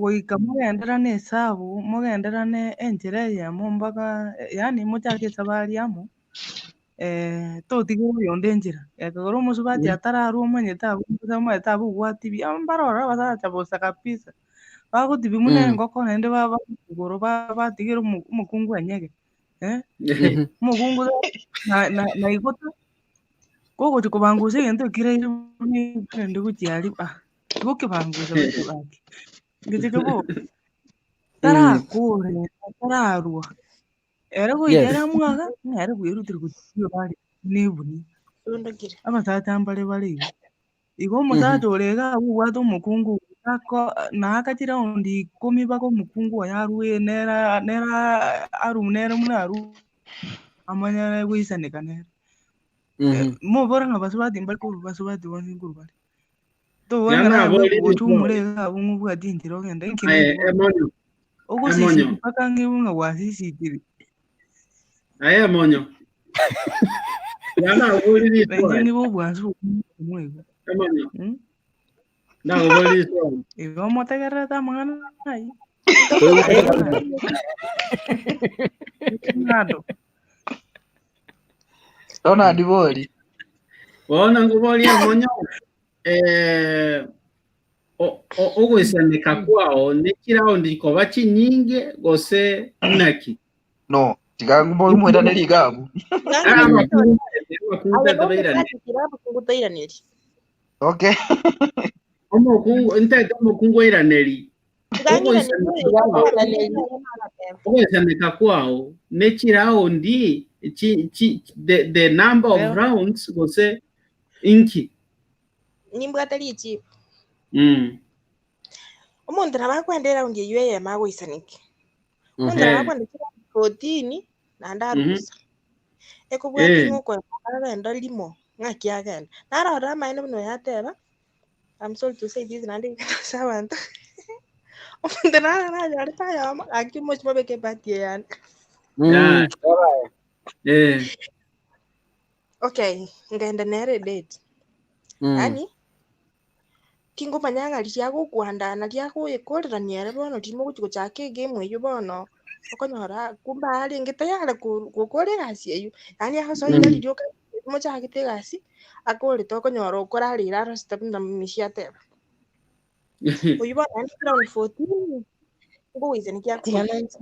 goika mogenderane esabu mogenderane enchera eyemo mpaka yaani mochake esabari amo totigere oyonde enchera. Ekero omosubati atararwa omanyete abwo omanyete abwo obwati buya mbarore abasacha bosa kabisa bagotibia buna engoko naende baba igoro batigere omokungu enyege Omokungu na naigota kogochi kobangusa egento ekeraire buna rende gochia aria ah tigokebangusa gose gaki ngeche kebo tarakore tararwa. Ere goika Yes. ere amwaga, ng'a ere bwerutire gochia bare nebuni. Abasacha mbare bare igo. Igo omosacha ore iga abwo obwate omokungu ako naaka chiraundi ikomi mpaka omokungu oye arwe nere nere aru nere buna arwe amanyare goisaneka nere. Mobore ng'a basubati mbari korwa basubati bonsi nkorwa bare. Tobore ng'a Yana naye abori gocha omore riswali. iga abwo ng'obwati enchera ogende inki Aye naki bono. emonyo. Ogosisiti Emonyo. mpaka ng'e ng'a gwasisitiri. Aye emonyo. Yana abori Nainche riswali. nigo obwansu omwego. Emonyo. Mm? Ndagobori riswali. Igo motegererete amang'ana ayio. Ng'ado. Ronald bori. Bono ngoboria emonyo. Eh, ogoisaneka kwao ne chiraundi koba chinyinge gose naki? No, tiga mwirane rigabu. Ah, abakungu abakungu Aye tete bairane. nomosacha kira abakungu toiraneri. Okay. Omokungu ntete omokungu airaneri. Ngang'iraneri Ogoisaneka kwao ogoisaneka kwao ne chiraundi chi, chi, the number of rounds gose inki? Nimbwate richibu. Omonto nabo akwenda eraundi eywo eyemo agoisaneke. Omonto nabo akwenda chiraundi 14 naende arusa. Ekobwati ng'a okoenda agenda rimo ng'aki agenda. Narora amaene buna oyo ateba, I'm sorry to say this naende ase abanto. Omonto naro nanyorete ayomo, gaki omochie mobeke ebahati eye yane. Yeah. Okay, nkaenda nere edate. Yaani, tingomanya ng'a riria agokwandana riria agoekorerania ere bono riria mogochi gochaka egame eywo bono, okonyora kumbe arenge tayari ko- gokora egasi eywo. Yaani agosoa iga riria oka mochagete egasi, akorete okonyora okorareire arosete buna misi ateba. Oywo bono naende round 14, ngogoisanekia Tiga akore. nainche.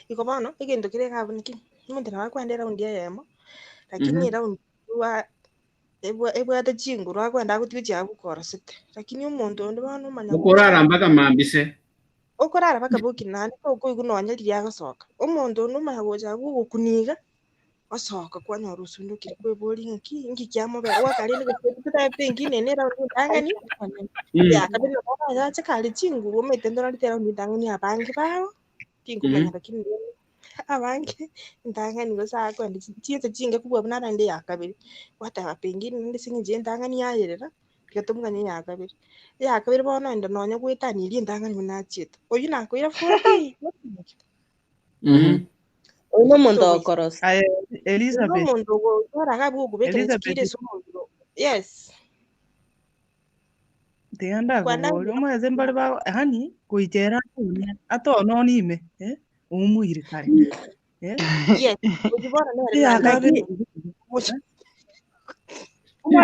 Igo bono, egento kere iga abwo naki, omonto nabo akwenda eraundi eyemo, lakini eraundi ebwa ebwa ebwate chinguru akwenda agotiga chiago korosete. Lakini omonto onde bono omanya gocha Okorara mpaka mambise. okorara mpaka bokina naende tokoigwa nonya riria agosoka. Omonto onde omanya gocha abwo ogokuniga, osoka kwanyora osundokire kweboria ng'aki, nki kiamobera gwakarende gose totaete engine ere eraundi entang'ani, yakabere nabo arache kare chinguru omanyete ntorarete eraundi entang'ani abange babo, tinkomanya lakini rende abange entang'ani gose akwenda chinsa chinke kobua buna arende eyakabere. Gwateba pengine rende ase eng'encho ya entang'ani yayerera, tiga tomoganye eyakabere. Eyakabere bono ende nonya goetania entang'ani buna achiete. Oywo nakoira 40. Oyo nomonto Togoisa. okorosa. Aye Oywo Elizabeth, nomonto ogotwara iga abwo okobekera Elizabeth chikiro ase omobere yes. tiga Kwana ndakoboria omanyete mbare ba yaani goika ere atone atone ime eh, omoire kare eh. Yes, oywo bono nere Eyakabere naende omanyete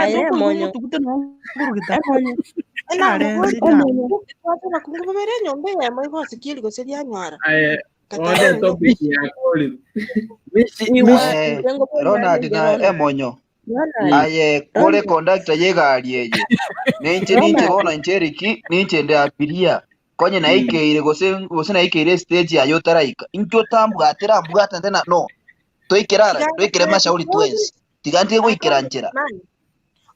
Aye okoigwa monyo. omotugute nongurugita Emonyo. karense Emonyo. Twateba abakungu babere enyomba eyemo igo ase gose rianyora. Aye, Katara ode topic yakori. Mishi, Igwa mishi. Eh, inche ngoboria Ronald arenge na Ronald. emonyo. Ronald. Aye kore Ronald. conductor yegari eye. Ninche ninche Ronald. bono inche Eric, ninche nde abiria. Konye naikeire gose gose naikeire stage yayo otaraika. Inche otambwatera mbwate tena no. Toikere ara, Tiga toikere mashauri twensi. Tiga ntige goikera nchera. man.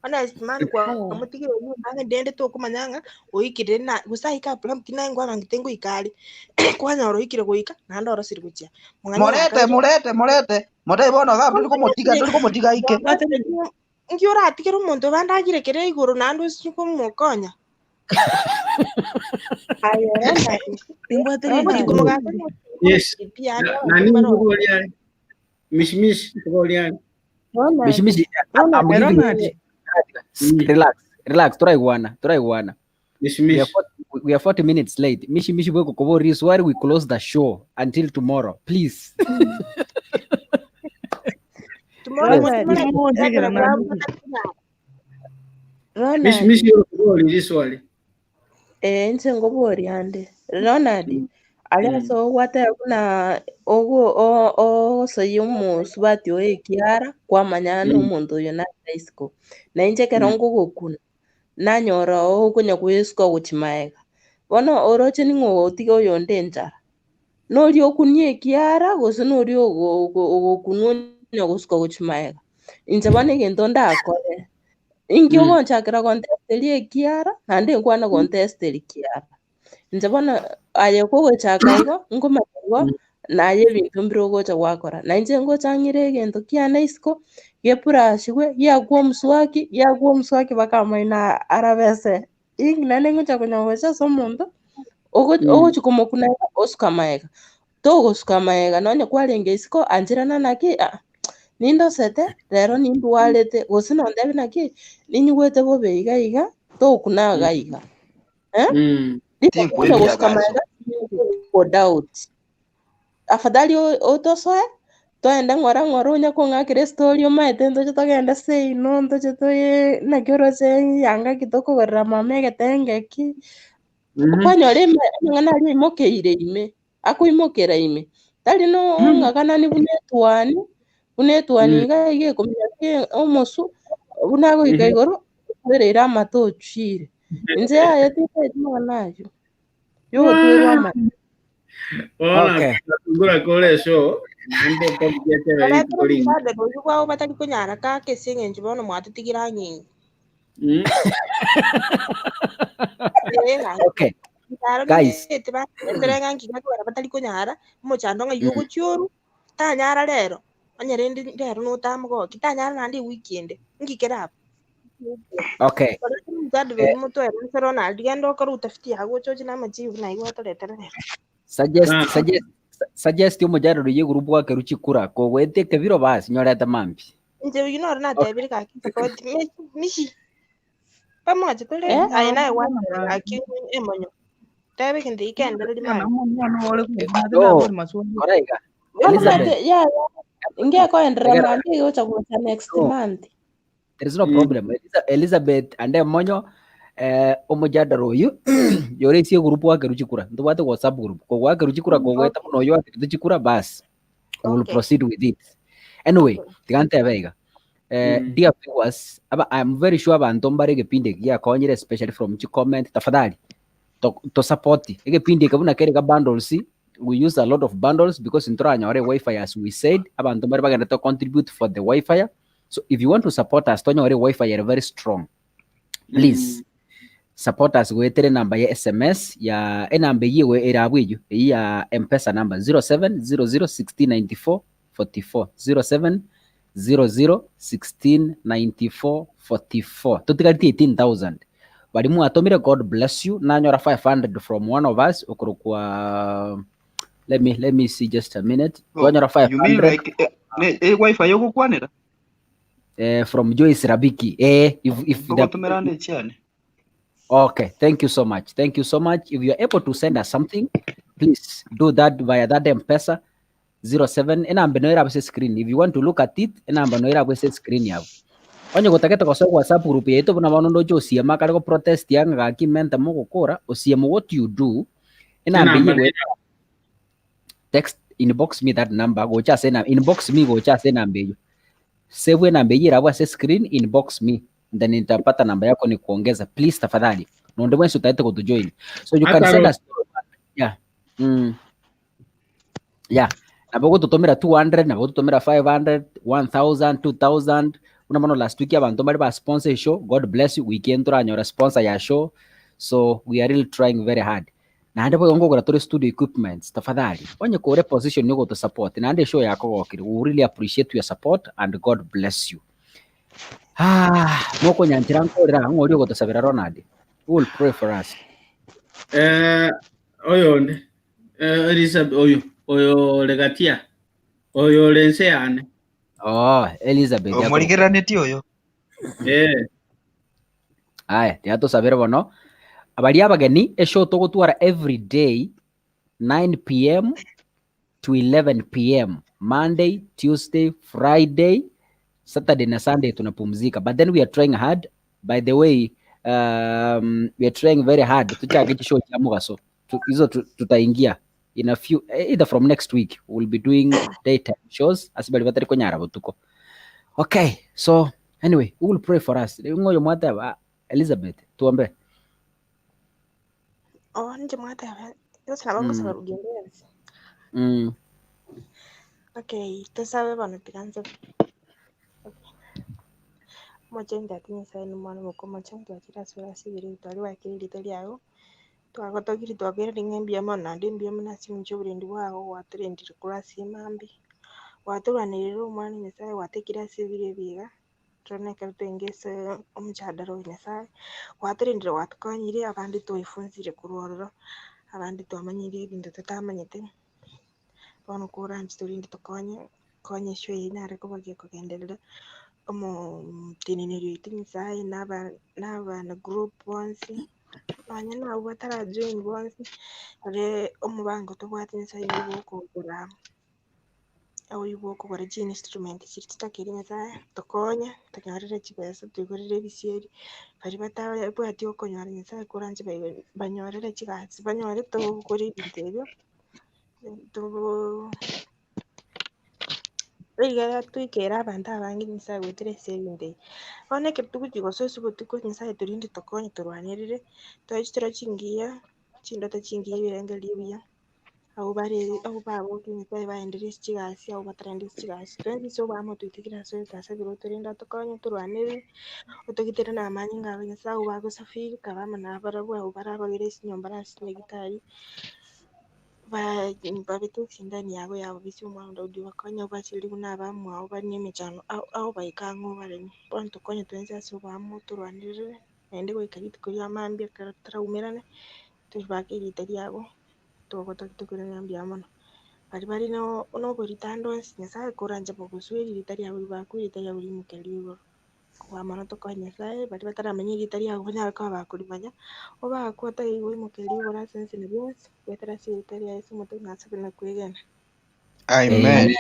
Honest man kwa mutigire nyumba ndende tokomanya ng'a oikire na gose aika Plumpton naye ngwabangete ngoika are kwanyora oikire goika naende orosire gochia. Mong'ani Morete, yakabere morete, morete. Motai bono gabu turi komotiga, turi komotiga aike. Nki oratigere omonto bandagire kere igoro naende osinye komokonya. Aye Ronald. Nimbwate Ronald. Ogochi richibu. komogaka Yes. pi yaani Nani abakungu baroo. ngoboria mish mish ngoboria. Mishi, Ronald. mishi. I'm Ronald. giving Ronald, Relax, relax. Turaigwana, turaigwana. Mish We are mish. 40, we are 40 minutes late. Mishi mishi bweko kobori swari we close the show until tomorrow. Please. Tomorrow Yes. Ronald. motimore mochegera ekero naende. bwabwatana. Mish Ronald. mish ngobori riswali. Eh, inche ngoboria ande. Ronald, aria ase ogwateba buna ogo ogosoyia omosubati oyo ekiara kwamanya na omonto oyo nare isiko. Na inche ekero ngogokuna, nanyora okonya goesuka gochia maega. Bono oroche ning'o ogotiga oyonde enchara. Noria okunia ekiara gose noria ogokunwa onya gosuka gochia magega. Inche bono egento ndakore, inki ogonchakera gontesteria ekiara naende nkwane gontesteria kiara. Inche bono aye kogochaka igo, nkomanya igo naye ebinto mbire ogocha gwakora. Na inche ngocha ng'ire egento kiane isiko, geburashigwe, giakwa omoswaki, giakwa omoswaki mpaka amaino arabe ase. Inki naende ngocha konya gocha ase omonto, ogochi komokuna iga, osuka amaega. Togosuka amaega nonye kwarenge isiko ancherana naki aa, nindosete, rero nindwarete, gose nontebie naki, ninyigwete bobe iga iga, tokuna iga iga. Eh? Rituko Tinkwemia gosuka gaso. amaega, doubt. Afadhali otosoe, toende ng'ora ng'ora onya kong'akera estori omaete ntoche togende seino ntoche toye naki oroche yanga ki tokogorera mama egetenge ki. Kwanyora amang'ana aria aimokeire ime, akoimokera ime, tari no ong'akanani buna etuani, buna etuani iga iga ekomenya omosu, buna agoika igoro, okoereire amato ochire. Inche yaya tintaeti amang'ana aywo. Yogotwerwa amate. Bono Okay. ngura kore show naende topic ekebe Baretire rituko ringi. omochadara oyio bwabo batari konyara kaka ase eng'encho bono mwatotigire ang'e inwe. Ee, gaki. Okay. Ndaro Guys. nimanyete baretere ng'a nki gekogera batari konyara, omochando ng'ai ogochia orwe, tanyara rero, onye rende rero notamogokia, tanyara naende ewiki ende, nki kere abwo? Okay. Toretire omochadara oyio motoeresere Ronald, genda okore utafiti yago oche oche na amajibu naye gwatoretera rero. Suggest suggest suggest omojadala oye group gwakerwa chikura kogoeta ekebiro basi nyorete mambi. Inche oyio noro natebire gaki support mishi pamoja tore Eh? aye naye gwateba gaki emonyo tebe egento eki kendereri mambia. No, kora iga. Bono Elizabeth, mate yaya ngekoenderera Tegera. mambia egocha gocha next No. month. There is no problem. Elizabeth ande monyo eh, omojadara oyu yore ase egroup gwakerwa chikura ntobwate whatsapp group kogwakerwa chikura kogweta buna oyo akerete chikura bas we will Okay. proceed with it anyway tiga ntebe iga eh, dear viewers aba, I'm very sure abanto mbare egepindi eke giakonyire especially from chicomment tafadhali to, to support egepindi eke buna kere ga bundles we use a lot of bundles because ntoranyore wifi as we said abanto mbare bagendete contribute for the wifi So if you want to support us tonyore wifi ere very strong please support us goetera enamba ya sms ya enamba eyio ego ere abwo eyio eyio ya mpesa number 0700169444 0700169444 totigareti 18000 bari mwatomire god bless you nanyora 500 from one of us okorokwa let me let me see just a minute Oh, twanyora you mean 500 like eh, ne eh, wifi yogokwanera eh, from Joyce Rabiki eh if if the ngogotomera nde chiane Okay, thank you so much. Thank you so much. If you are able to send us something, please do that via that M-Pesa 07 enamba eno erabwo ase screen. If you want to look at it, enamba eno erabwo ase screen yabo. Onye gotagete gosoa WhatsApp group yaito buna bono ndoche Osiemo akare go protest ng'a gaki mente mogokora, Osiemo what you do, enamba Enamba eyio goeta text inbox me that number gocha ase ena inbox me gocha ase enamba eyio. Save enamba eyio erabwo ase screen inbox me then nitapata namba yako nikuongeza please tafadhali. Nonde bwensi otagete gotujoin. So you can Hata send ro us yeah. Yeah. Nabo gototomera 200, nabo gototomera 500, 1000, 2000. Buna mono last week abanto mbare ba sponsor eshow. God bless you. Weekend toranyora sponsor ya show. So we are really trying very hard. Naende boigo nkogora tore studio equipments tafadhali. Onye kore position yogoto support naende eshow yakogokire. We really appreciate your support and God bless you. Ah, mokonyanchera nkorera ng'o oria ogotosabera Ronald. Who will pray for us? Eh, oyonde eh, Elizabeth oyo oyo Legatia oyo ore ense yane Oh, Elizabeth akoroka. Omorigereraneti oyo. eh Aya, tiga tosabere bono. Abaria abageni, eshow togotwara every day 9 pm to 11 pm Monday, Tuesday, Friday, Saturday na Sunday tunapumzika. But then we are trying hard. By the way, we are trying very hard. Tuchake chishow cha mugaso. Hizo tutaingia in a few either from next week we'll be doing daytime shows asibali batari konyara botuko. Okay, so anyway, who will pray for us? Ngoyo mwateba Elizabeth, tuombe. Oh, ninche mwateba. Yose nabo ngosaba rugendo ense. Okay, tosabe bono tiga nsabe. Omochenu Tata Nyasaye na Omwana omoke omochenu twachire ase ore ase ebiro ebi tware gwakera erieta riago, twagotogire twakoiraneria ng'a mbuya mono naende mbuya mono ase eng'encho y'oborendi bwao gwatorendire korwa ase emambia, gwatorwanerire Omwana Nyasaye gwatekire ase ebiro ebi iga, Torore ekero twenge ase omojadala oyo Nyasaye, gwatorendire gwatukonyire abande twaifunzire korwa ororo, abande twamanyire ebinto totamanyete, bono koranche torende tokonye, konya eshow eye enyare koba gekogenderera, omoteneneri oito Nyasaye na aba na abana group bonsi, nonye nabwo batarajoin bonsi, ore omobango tobwate Nyasaye nigo bwokogora. Oyio bw'okogora chiinstrument chiria chitakeire Nyasaye, tokonye, tonyorere chibesa toigorere ebisieri, baria batabwati okonyora Nyasaye koranche banyorere chigasi banyore togokora ebinto ebio, togoo rigera toikere abanto abange Nyasaye goetera ase ebinto ebi. Bono ekero togochia gosoa ase obotuko Nyasaye torinde tokonye torwanerere, toe chitoro chingiya, chindoto chingiya ebirengererio ebiya. Abwo bare abwo baboka Nyasaye baenderesie chigasi, abwo batarenderesie chigasi. Twensi ase oboamo toitekire ase oyotasabire otorende atokonye otorwanerere, otogitere na amanyinga abo Nyasaye abwo bagosafiri kabe amo nabarabwo abwo barabagere ase chinyomba na ase chinyagitari, ba- babete esindani yabo ya bobisi omwana o Daudi obakonye obachire buna abamwabo bare na emechando ao ao baike ang'e obaremie. Bono tokonye twensi ase oboamo otorwanerere, naende goika rituko ria mambia ekero toraumerane, toribake erieta riabo. Togotaka tokoirana mbuya mono. Baria bare noborito ande onsi, Nyasaye koranche bogoswe erieta riabo ribakwe erieta riabo rimoke rigoro. Kobua mono tokoe Nyasaye, baria bataramanya erieta riabo banyare koba bakorimanya, obakwe otari koimoka rigoro ase ense na bionsi, goetera ase erieta ria Yeso omote nasabe na kwegena. Amen.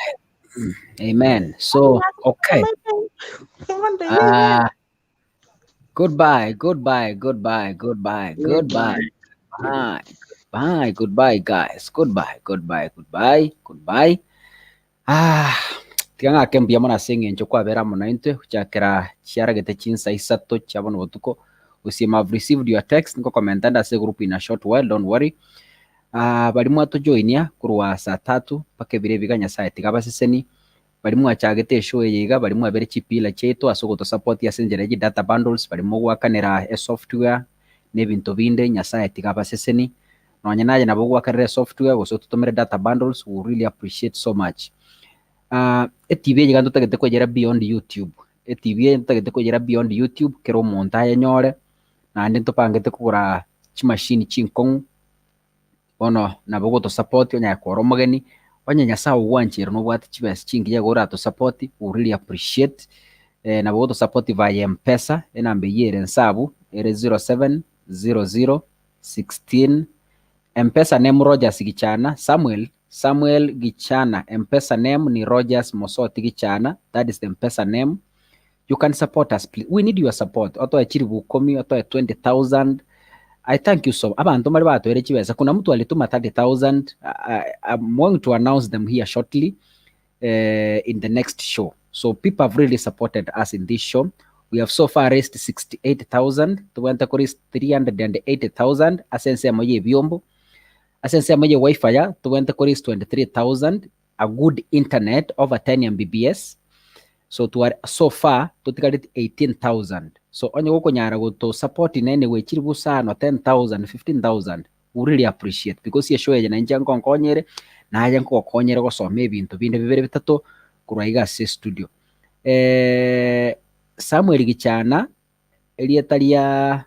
Amen. So, okay. Ah, goodbye, goodbye, goodbye, goodbye, goodbye, goodbye, goodbye, goodbye, guys. Goodbye, goodbye, goodbye, goodbye. Ah, tiga ng'ake mbuya mono ase eng'encho kwabera amo naintwe gochakera chiaragete chinsa isato chia bono botuko. Osiema I've received your text nkokomenta nde ase group in a short while, don't worry. Ah, baria mwatojoinia korwa saa tatu mpaka ebiro ebiga Nyasaye tiga abaseseni. Baria mwachagete eshow eye iga, baria mwabere chipillar chiaito ase ogotosupport ase enchera ye chidata bundles, baria mogoakanera esoftware na ebinto binde, Nyasaye tiga abaseseni. Nonye naye nabo ogoakanera esoftware gose ototomere data bundles, we will really appreciate so much. Ah, etv eye iga ntotagete koyera beyond YouTube, etv eye ntotagete koyera beyond YouTube kera omonto ayenyore, naende ntopangete kogora chimashini chinkong'u. Bono nabo ogotosupport onyare kore omogeni, onye Nyasaye ogwancheire nobwate chibesa chingiya igo oratosupport, we really appreciate. Nabo ogotosupport via Mpesa, enamba eyio ere nse abwo, ere 0700 16, Mpesa name Rogers Gichana, Samuel, Samuel Gichana, Mpesa name ni Rogers Mosoti Gichana, that is the Mpesa name. You can support us please. We need your support. Otoe chiribu ikomi, otoe 20,000. I thank you so Abanto mbare batoire chibesa. Kuna mtu alituma 30,000. I'm going to announce them here shortly uh, in the next show. So people have really supported us in this show. We have so far raised 68,000. Tobwate kori 380,000 ase ensemo y'ebiombo. Ase ensemo ye wifi ya tobwate kori 23,000 a good internet over 10 Mbps. So tware so far totigareti 18000 so onye gokonyara goto support nene gwe chilifu isano 10000 15000 we really appreciate because eshow eye nainche nkonkonyere naye nkogokonyere gosoma ebinto binde bibere bitato korwa iga ase estudio. Samuel Gichana erieta ria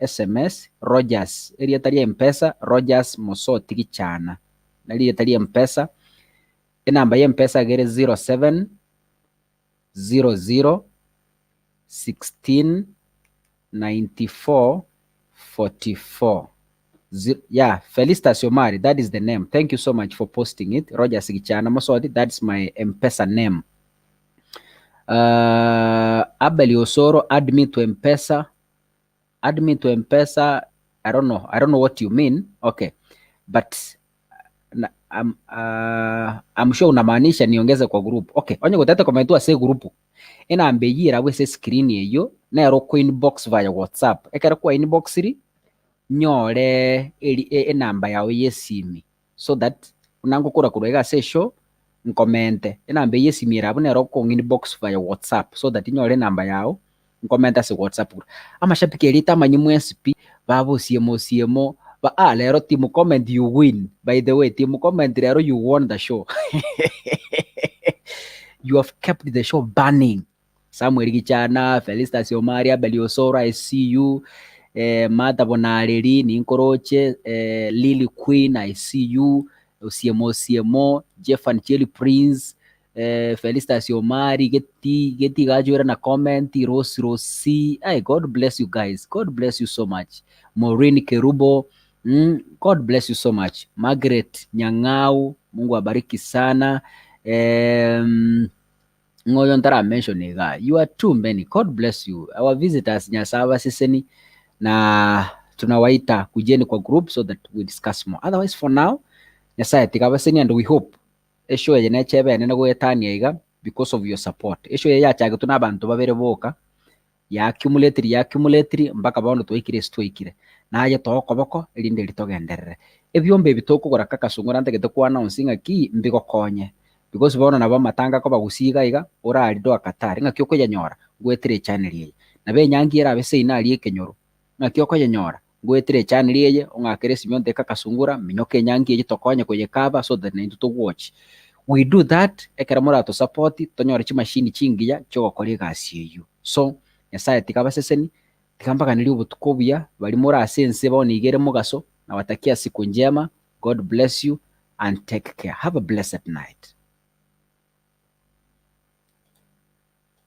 sms Rogers erieta ria mpesa Rogers Mosoti Gichana nari erieta ria mpesa Enamba y'M-Pesa iga ere 07 00 16 94 44. Yeah, Felistus Omari, that is the name. Thank you so much for posting it. Rogers Gichana Mosoti, that's my M-Pesa name. Uh, Abel Osoro, add me to M-Pesa. Add me to M-Pesa. I don't know. I don't know what you mean. Okay. But na, I'm, uh, I'm sure unamaanisha niongeze kwa group. Okay, onye gotete komentwa ase egroup enamba eyio erabwo ase escreen eyio nero oko inbox via WhatsApp. Ekero kwa inbox ri nyore eri enamba yao ya esimi so that. Buna ngokora korwa iga ase eshow, nkomente enamba eye esimi ere abwo nere okong inbox via WhatsApp so that inyore enamba yao nkomente ase WhatsApp group. Amashabiki aria tamanyi mwensi pi, baba osiemo osiemo, ba ah rero team comment you win, by the way team comment rero you won the show you have kept the show burning. Samuel Gichana, Felistus Omari, Abel Osoro, I see you. Eh, Martha Bonareri, ninkoroche, eh, Lily Queen, I see you. Osiemo Osiemo, Jeffan Cheli Prince, eh, Felistus Omari, Geti, Geti Gajwera na comment, Rose Rosi. Hey, God bless you guys. God bless you so much. Maureen Kerubo, mm, God bless you so much. Margaret Nyang'au, Mungu abariki sana. Um, ng'a oyo ntara mention iga you are too many god bless you our visitors nyasaye abaseseni na tunawaita kujeni kwa group so that we discuss more otherwise for now nyasaye tiga abaseni and we hope eshow eye neche ebe enene goetania iga because of your support eshow eye yachagetwe na abanto babere boka ya accumulatiri ya accumulatiri mpaka bono twaikire ase twaikire. Naye toa okoboko erinde eri togenderere. Ebiombe ebi tokogora kaka sungura ntagete ko announce ng'aki mbigokonye because bono nabo amatanga akoba gusii iga iga orari doha Qatar ng'aki okoyanyora ngoetera echannel eye. Nabo enyangi erabe seino aria ekenyoro ng'aki okoyenyora ngoetera echannel eye ong'akere esimi ontebie kaka sungura minyoka enyangi eye tokonye koyekaba so that naintwe togwochi. We do that ekero morato support tonyore chimashini chingiya chiogokora egasi eyio. So, Nyasaye tiga abaseseni, tiga mbaganerie obotuko obuya, baria more ase ense bono iga ere mogaso, nawatakia siku njema, God bless you and take care. Have a blessed night.